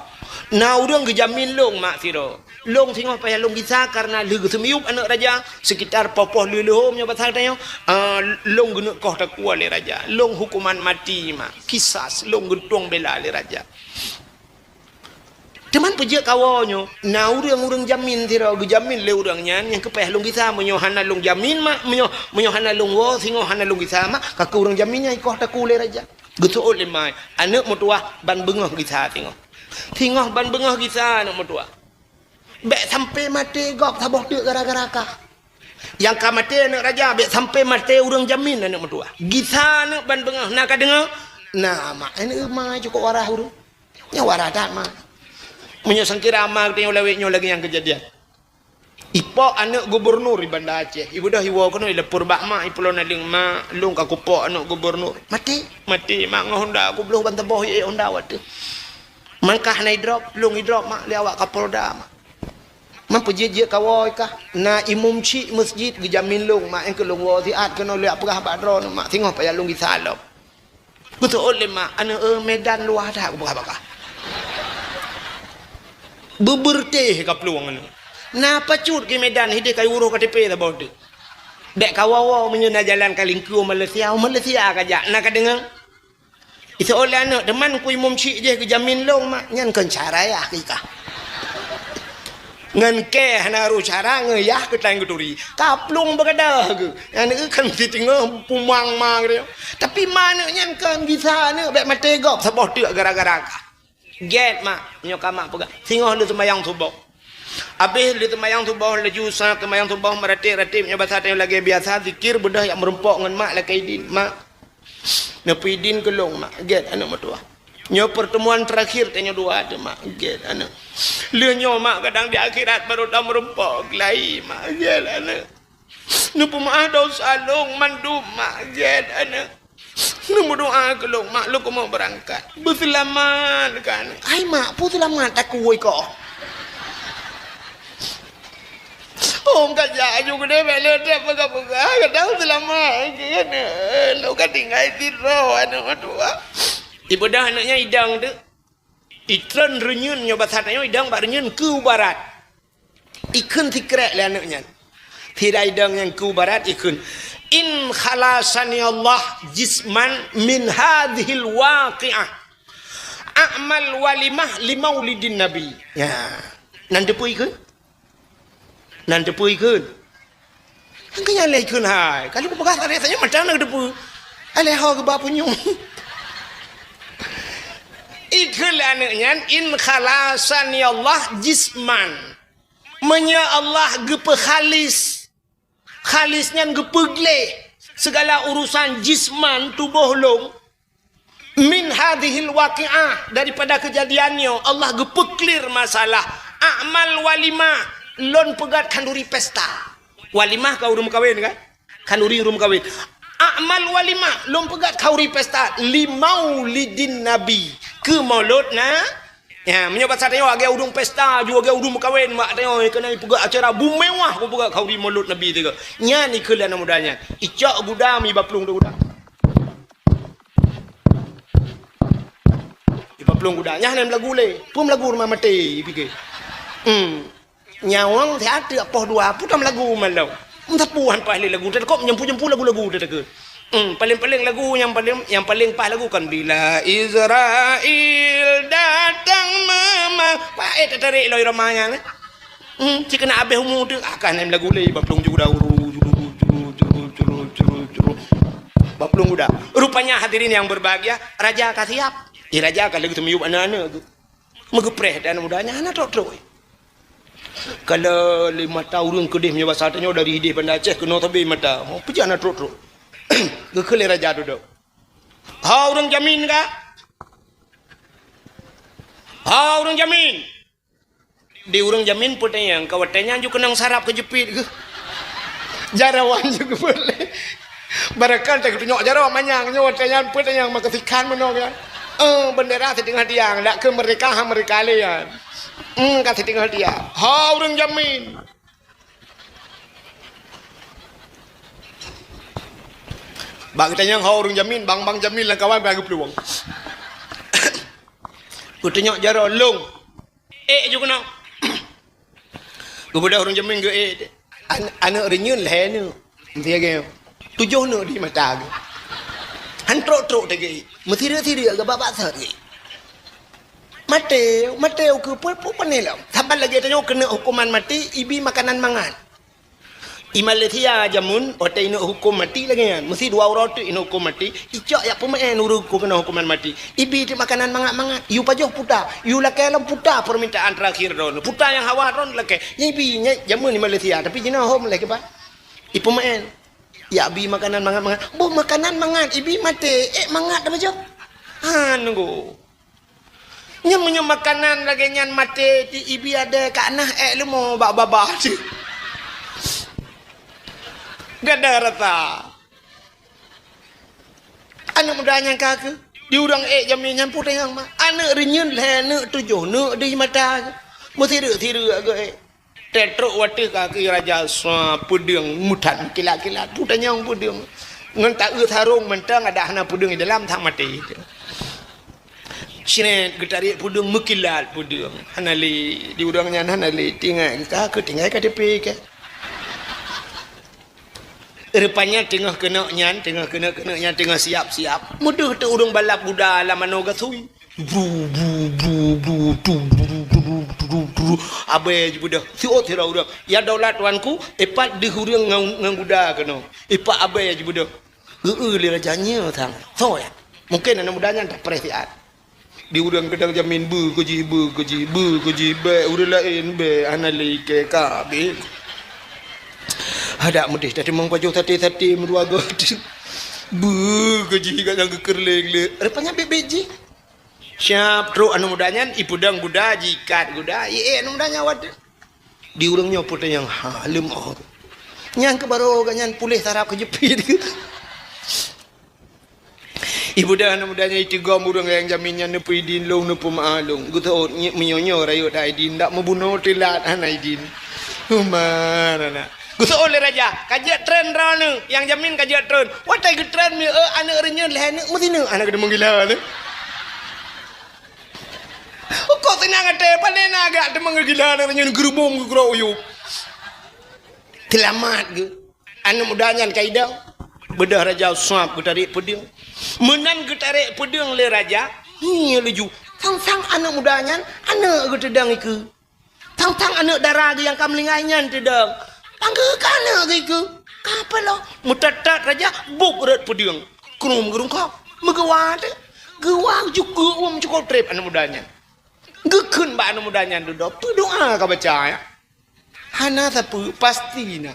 "Na ureuëng geujamin lôn, mak, sidroe. Lôn singoh payah lôn gisa kareuna lheueh geuseumiyueb aneuk raja, sekitar poh-poh lheueh-lheueh nyoe basa tanyoe, ah, lôn geuneuk koh takue lé raja. Lôn hukuman mati, mak. Kisas, lôn geutueng bela lé raja." Teuma peue jeuet kawoe nyoe, na ureuëng-ureuëng jamin sidroe, geujamin lé ureuëng nyan nyang keu payah lôn gisa, meunyoe hana lôn jamin, mak, meunyoe, meunyoe hana lôn woe singoh hana lôn gisa, mak, ka keuh ureuëng jamin nyan ikoh takue lé raja. Geuseuôt lé mak, aneuk meutuwah ban beungoh gisa singoh. Singoh ban beungoh gisa aneuk meutuwah. Bék sampai maté gob saboh teuk gara-gara kah. Nyang ka maté aneuk raja, bék sampai maté ureuëng jamin aneuk meutuwah. Gisa aneuk ban beungoh, na ka deungoe? Na, mak, aneuk ma cukôp waras ureuëng. Nyan waras that, mak. Meunyoe sangkira ma geutanyoe lawét nyoe lagée nyang keujadian. Ipok aneuk gubernur di Banda Aceh. Ibeudôh iwoe keunoe ilapor bak mak, ipulo naleueng, "Mak, lôn ka kupok aneuk gubernur." "Maté?" "Maté, mak, ngon honda kubloh ban taboh ié honda watée." "Man kah na idrop?" "Lôn idrop, mak, lé awak Kapolda, mak." "Man peue jeuet-jeuet kawoe kah?" "Na imum chik meuseujid geujamin lôn, mak, nyang keu lôn woe siat keunoe lôn jak peugah bak droeneuh, mak, singoh payah lôn gisa lom." Geuseuôt lé mak, "Aneuk, eh, Medan luwah that," kupeugah bak kah. Beubeureutéh ka plueng aneuk. Na pacut keu Medan, hideh ka uroh K T P saboh teuk. Bék kawoe-woe meunyoe na jalan ka lingkue Malaysia, Malaysia ka jak, na ka deungoe? Iseuôt lé aneuk, "Teuma ku imum chik jih geujamin lôn, mak." "Nyan kon cara yah keu kah. Ngon kée hana rôh cara, ngon yah keuh tan geuturi." Ka plueng beugadôh geuh. Aneuk kan meusti teungoh pumang ma geuh. Tapi ma aneuk nyan kon gisa aneuk bék maté gob saboh teuk gara-gara kah. Gét, mak, nyoe ka mak peugah. Singoh lheueh seumayang suboh. Abéh lheueh seumayang suboh, laju sa seumayang suboh, meuratéb-ratéb nyoe basa tanyoe lagée biasa, zikir, beudôh jak meurumpok ngon mak lakée idin, "Mak, neupeuidin keu lôn, mak." "Gét, aneuëk meutuah." "Nyoe pertemuan terakhir tanyoe dua teuh, mak." "Gét, aneuëk." Lheueh nyoe, mak, kadang di akhirat baru tameurumpok keulayi, mak. "Gét, aneuëk." "Neupeumeu'ah desya lôn mandum, mak." "Gét, aneuëk." "Neumeudoá keu lôn, mak, lôn keumeung beurangkat." "Beuseulamat kah, aneuëk?" "Hai, mak, peue seulamat takue kah?" "Oh, ka jak aju keudeh, bék lé treb peugah-peugah, kadang seulamat keu aneuëk. Lôn ka tinggai sidroe, aneuëk meutuah." Ibeudôh aneuëk nyan idong teuk. Itrön reunyeun, nyoe basa tanyoe idong bak reunyeun keu barat. Ikheun sikrék lé aneuëk nyan. Sira idong nyan keu barat ikheun, "In khalasani Allah jisman min hadzihil waqi'ah, a'mal walimah li maulidin Nabi." Ya. Nan teupeue ikheun? Nan teupeue ikheun? Nyang keu nyan lé ikheun hai. Kalau kupeugah tadi saja macam na teupeue. Aleh ho geuba punyueng. Ikheun lé aneuëk nyan, "In khalasani Allah jisman." Meunyoe Allah geupeu khalis, khalis nyan geupeugleh sigala urusan jisman tuboh lôn, min hadzihil waqi'ah, daripada keujadian nyoe, Allah geupeuklir masalah, a'mal walimah, lôn peugét khanduri pesta. Walimah ka ureuëng meukawen, kan? Khanduri ureuëng meukawen. A'mal walimah, lôn peugét khanduri pesta, li maulidin Nabi, keu maulud na-, Ya, meunyoe basa tanyoe, lagée ureuëng pesta, ju lagée ureuëng meukawen, mak tanyoe, keuneuk peugah acara bumewah, kupeugah khanduri maulud Nabi teuka. Nyan ikheun lé aneuk muda nyan. Icok guda, iba plueng di guda. Iba plueng guda. Nyan hana meulagu lé. Peue meulagu rumoh maté, ipike. Hmm. Nyawöng siat teuk poh dua, peue tamlagu malom. Meusapeue han paih lé lagu, teuka meujampu-jampu lagu-lagu teuka. Hmm, paléng-paléng lagu nyang paléng, nyang paléng paih lagu kan, "Bila Israel datang mema-," paih teutarek lom irama nyan, eh. Hmm, cit keuneuk abéh umu teuk, ah, ka nem lagu lé, bak plueng guda, uru, juru, juru, juru, juru, juru, juru. Bak plueng guda. Rupanya hadirin yang berbahagia, raja ka siap. Eh, raja ka lheueh teumiyueb aneuk-aneuk geuh. Meugeupreh dan muda nyan hana trok-trok. Kalau lé mata ureuëng keudeh meunyoe basa tanyoe dari ideh Banda Aceh keunoe sabe mata. Oh, peue jeuet hana trok-trok. Geukheun lé raja dudoe. "Ho ureuëng jamin ka? Ho ureuëng jamin?" Di ureuëng jamin peutanyong, ka watée nyan ju keunong sarap keu jeupiet geuh. Jaroe wan ju geubeuet lé. Barangkali teuka tunyok jaroe manyang nyoe watée nyan peutanyong maka sikhan meunoe nyan. Eh, bendera siteungoh tiang, dak keu merdeka ha merdeka lé nyan. Hmm, ka siteungoh tiang. Ho ureuëng jamin. Bak geutanyong ho ureuëng jamin, bang-bang jamin lam kawan bak geuplueng. Geutunyok jaroe lông. Ék ju keunoe. Geubeudôh ureuëng jamin geuék. An-, aneuk reunyeun lhée neuk. Meusiagée. Tujoh neuk di mata geuh. Han trok-trok teuka. Meusireuek-sireuek geuba bak sot geuh. Maté, maté ukeue pue, pue pané lom. Saban lagée tanyoe keuneuk huköman maté, ibi makanan mangat. I Malaysia jameun, watée ineuk huköm maté lagée nyan. Meusi dua uroe teuk ineuk huköm maté, icok jak peumeu'en ureuëng keu keunoe huköman maté. Ibi teuk makanan mangat-mangat, yue pajoh puta, yue lakée lom puta permintaan terakhir droeneuh. Puta nyang hawa droeneuh lakée. Nyan ibi, nyan jameun i Malaysia, tapi jinoe hom lé kiban. Ipeumeu'en. Jak bi makanan mangat-mangat. Boh makanan mangat, ibi maté, ék mangat tapajoh. Han nunggu. Nyan meunyoe makanan lagée nyan maté, ti ibi adée ka nah ék leumo bak babah cit. Gada rasa. Aneuk muda nyang ka keuh, di ureuëng ék jamén nyan puteng ma. Aneuk reunyeun lhée neuk tujoh neuk di mata. Meusireuek-sireuek geuh ék. Teutrok watée ka keu raja sa peudeueng meutan kilat-kilat, peutanyong peudeueng. Ngon taeu sarong mantong adak hana peudeueng di dalam sang maté. Sret geutarek peudeueng meukilat peudeueng. Hana lé, di ureuëng nyan hana lé, tinggai ka keu tinggai K T P ka. Rupanya teungoh keuneuk nyan, teungoh keuneuk-keuneuk nyan, teungoh siap-siap. Meudeuh teuk ureuëng balap guda lam manoe gasui. Bru, bru, bru, bru, tu, bru, bru, bru, bru. Abée jibeudôh. Siôt sidroe ureuëng. "Ya daulat tuanku, ipat deuh ureuëng ngon, ngon guda keunoe." Ipat abée jibeudôh. Heu, lé raja nyoe sang. Soe nyan? Mungken aneuk muda nyan tapreh siat. Di ureuëng keudang jamin beu keu jih, beu keu jih, beu keu jih, bék ureuëng laén bék, hana lé ikée ka abéh. Hadak meudeh tateumong pajoh saté-saté meudua goe. Beu keu jih gata nyang geukeureuleng lé. Rupanya bit-bit jih. Siap trok aneuk muda nyan ipeudong guda, jiikat guda, ié aneuk muda nyan watée. Di ureuëng nyoe peue nyang ha leumoh. Nyang keu barô gata nyan puléh sarap keu jeupiet. Ipeudong aneuk muda nyan iteugom ureuëng nyang jamin nyan neupeu idin lôn neupeu meu'ah lôn. Geuseuôt meunyoe nyoe rayeuk that idin dak meubunoe teulat hana idin. Human anak. Geuseuôt lé raja, ka jeuet treun droeneuh, nyang jamin ka jeuet treun. Watée geutreun mieu aneuk reunyeun lhée neuk meusineuk aneuk deungon gila nyoe. Ukoe seunang até, pane na gak teuma geugila aneuk reunyeun geurubong geugrok uyueb. Seulamat geuh. Aneuk muda nyan ka idong. Beudôh raja suap geutarek peudeueng. Meunan geutarek peudeueng lé raja, ngieng laju. Sang-sang aneuk muda nyan aneuk geuh teudong ikeue. Sang-sang aneuk dara geuh nyang ka meulinggai nyan teudong. Panggeu ka aneuk geuh ikeue. Apa lo? Meutat-tat raja buet rot peudeueng. Krum geurungkok. Meugeuwa teuh. Geuwa jukeuek uem cukôp treb aneuk muda nyan. Geukheun bak aneuk muda nyan dudoe, peue doa ka baca, ya? Hana sapeue, pasti na.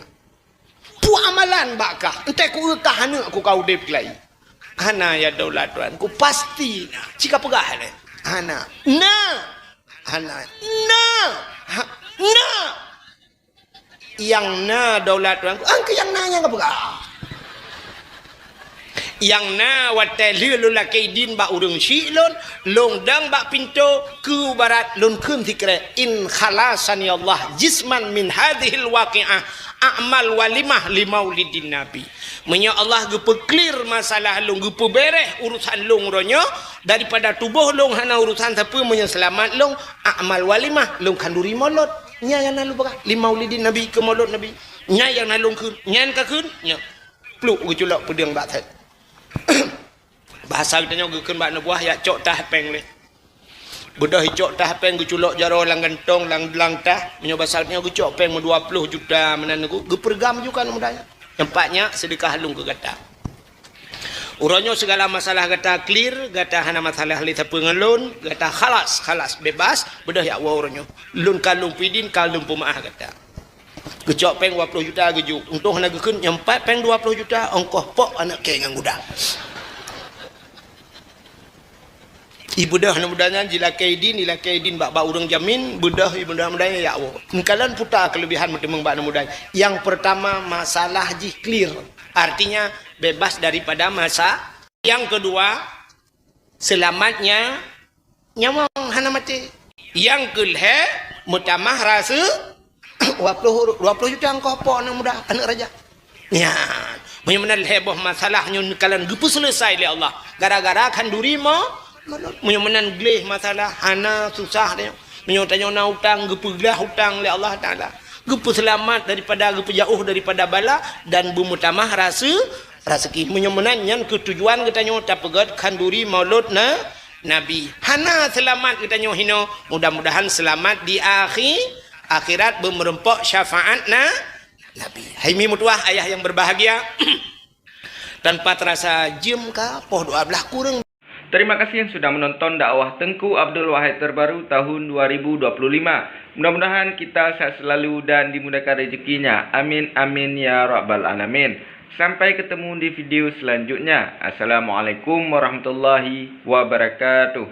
Peue amalan bak kah, entah ku kah aneuk ku ka udeb lagi. Hana ya daulat tuan, ku pasti na. Cika peugah lé. Hana. Na. Hana. Na. Ha. Na. Nyang na daulat tuan, angkeu nyang na nyang ka peugah. Nyang na watée lheueh lôn lakée idin bak ureuëng syik lôn, lôn dong bak pintoe keu barat lôn kheun sikrek, "In khalasani Allah jisman min hadzihil waqi'ah a'mal walimah li maulidin nabi." Meunyoe Allah geupeuklir masalah lôn, geupeubéréh urusan lôn uroe nyoe daripada tuboh lôn hana urusan sapeue, meunyoe seulamat lôn, a'mal walimah, lôn khanduri molot. Nyan nyang na lôn peugah, li maulidin nabi, keu molot nabi. Nyan nyang na lôn kheun, nyan ka kheun, nyan. Pluk geuculok peudeueng bak that. Bahasa geutanyoe geukheun bak neubuah, yak cok tah péng lé. Beudôh icok tah péng geuculok jaroe lam gantong, lam, lam tah. Meunyoe bahasa geutanyoe geucok péng meudua ploh juta meunan geu-, geupeureuga ju ka aneuk muda nyan. Nyoe pat nyak seudeukah lôn keu gata. Uroe nyoe sigala masalah gata clear, gata hana masalah lé sapeue ngon lôn, gata khalas, khalas, bebas, beudôh yak woe uroe nyoe. Lôn ka lôn peudin, ka lôn peumeu'ah gata. Geucok péng dua ploh juta geujok. Untông hana geukheun, nyoe pat péng dua ploh juta, ongkoh pok aneuk kée ngon guda. Ibeudôh aneuk muda nyan jilakée idin, jilakée idin bak, bak ureuëng jamin, beudôh ibeudôh aneuk muda nyan yak woe. Meukalon puta keuleubihan meuteumeung bak aneuk muda nyan. Nyang peurtama, masalah jih clear. Artinya, bebas daripada masa. Nyang keudua, seulamat nya-, nyawöng hana maté. Nyang keulhée, meutamah rasa, dua ploh, dua ploh juta ongkoh pok aneuk muda, aneuk raja. Nyan, meunyoe meunan lhée boh masalah nyoe neukalon geupeuseuleusoe lé Allah. Gara-gara khanduri mo-, molot. Meunyoe meunan gleh masalah, hana susah deh. Meunyoe tanyoe na utang, geupeuglah utang lé Allah Taala. Geupeuseulamat daripada, geupeujauh daripada bala dan beumeutamah rasa, raseuki. Meunyoe meunan, nyan keuh tujuan geutanyoe tapeugét khanduri maulot na, Nabi. Hana seulamat geutanyoe hinoe, mudah-mudahan seulamat di akhi-, akhirat beumeureumpok syafaat na, Nabi. Hai mi meutuwah ayah nyang berbahagia, tanpa terasa jeuem ka poh dua belas kureueng. Terima kasih yang sudah menonton dakwah Tengku Abdul Wahid terbaru tahun dua ribu dua puluh lima. Mudah-mudahan kita sehat selalu dan dimudahkan rezekinya. Amin, amin, ya rabbal alamin. Sampai ketemu di video selanjutnya. Assalamualaikum warahmatullahi wabarakatuh.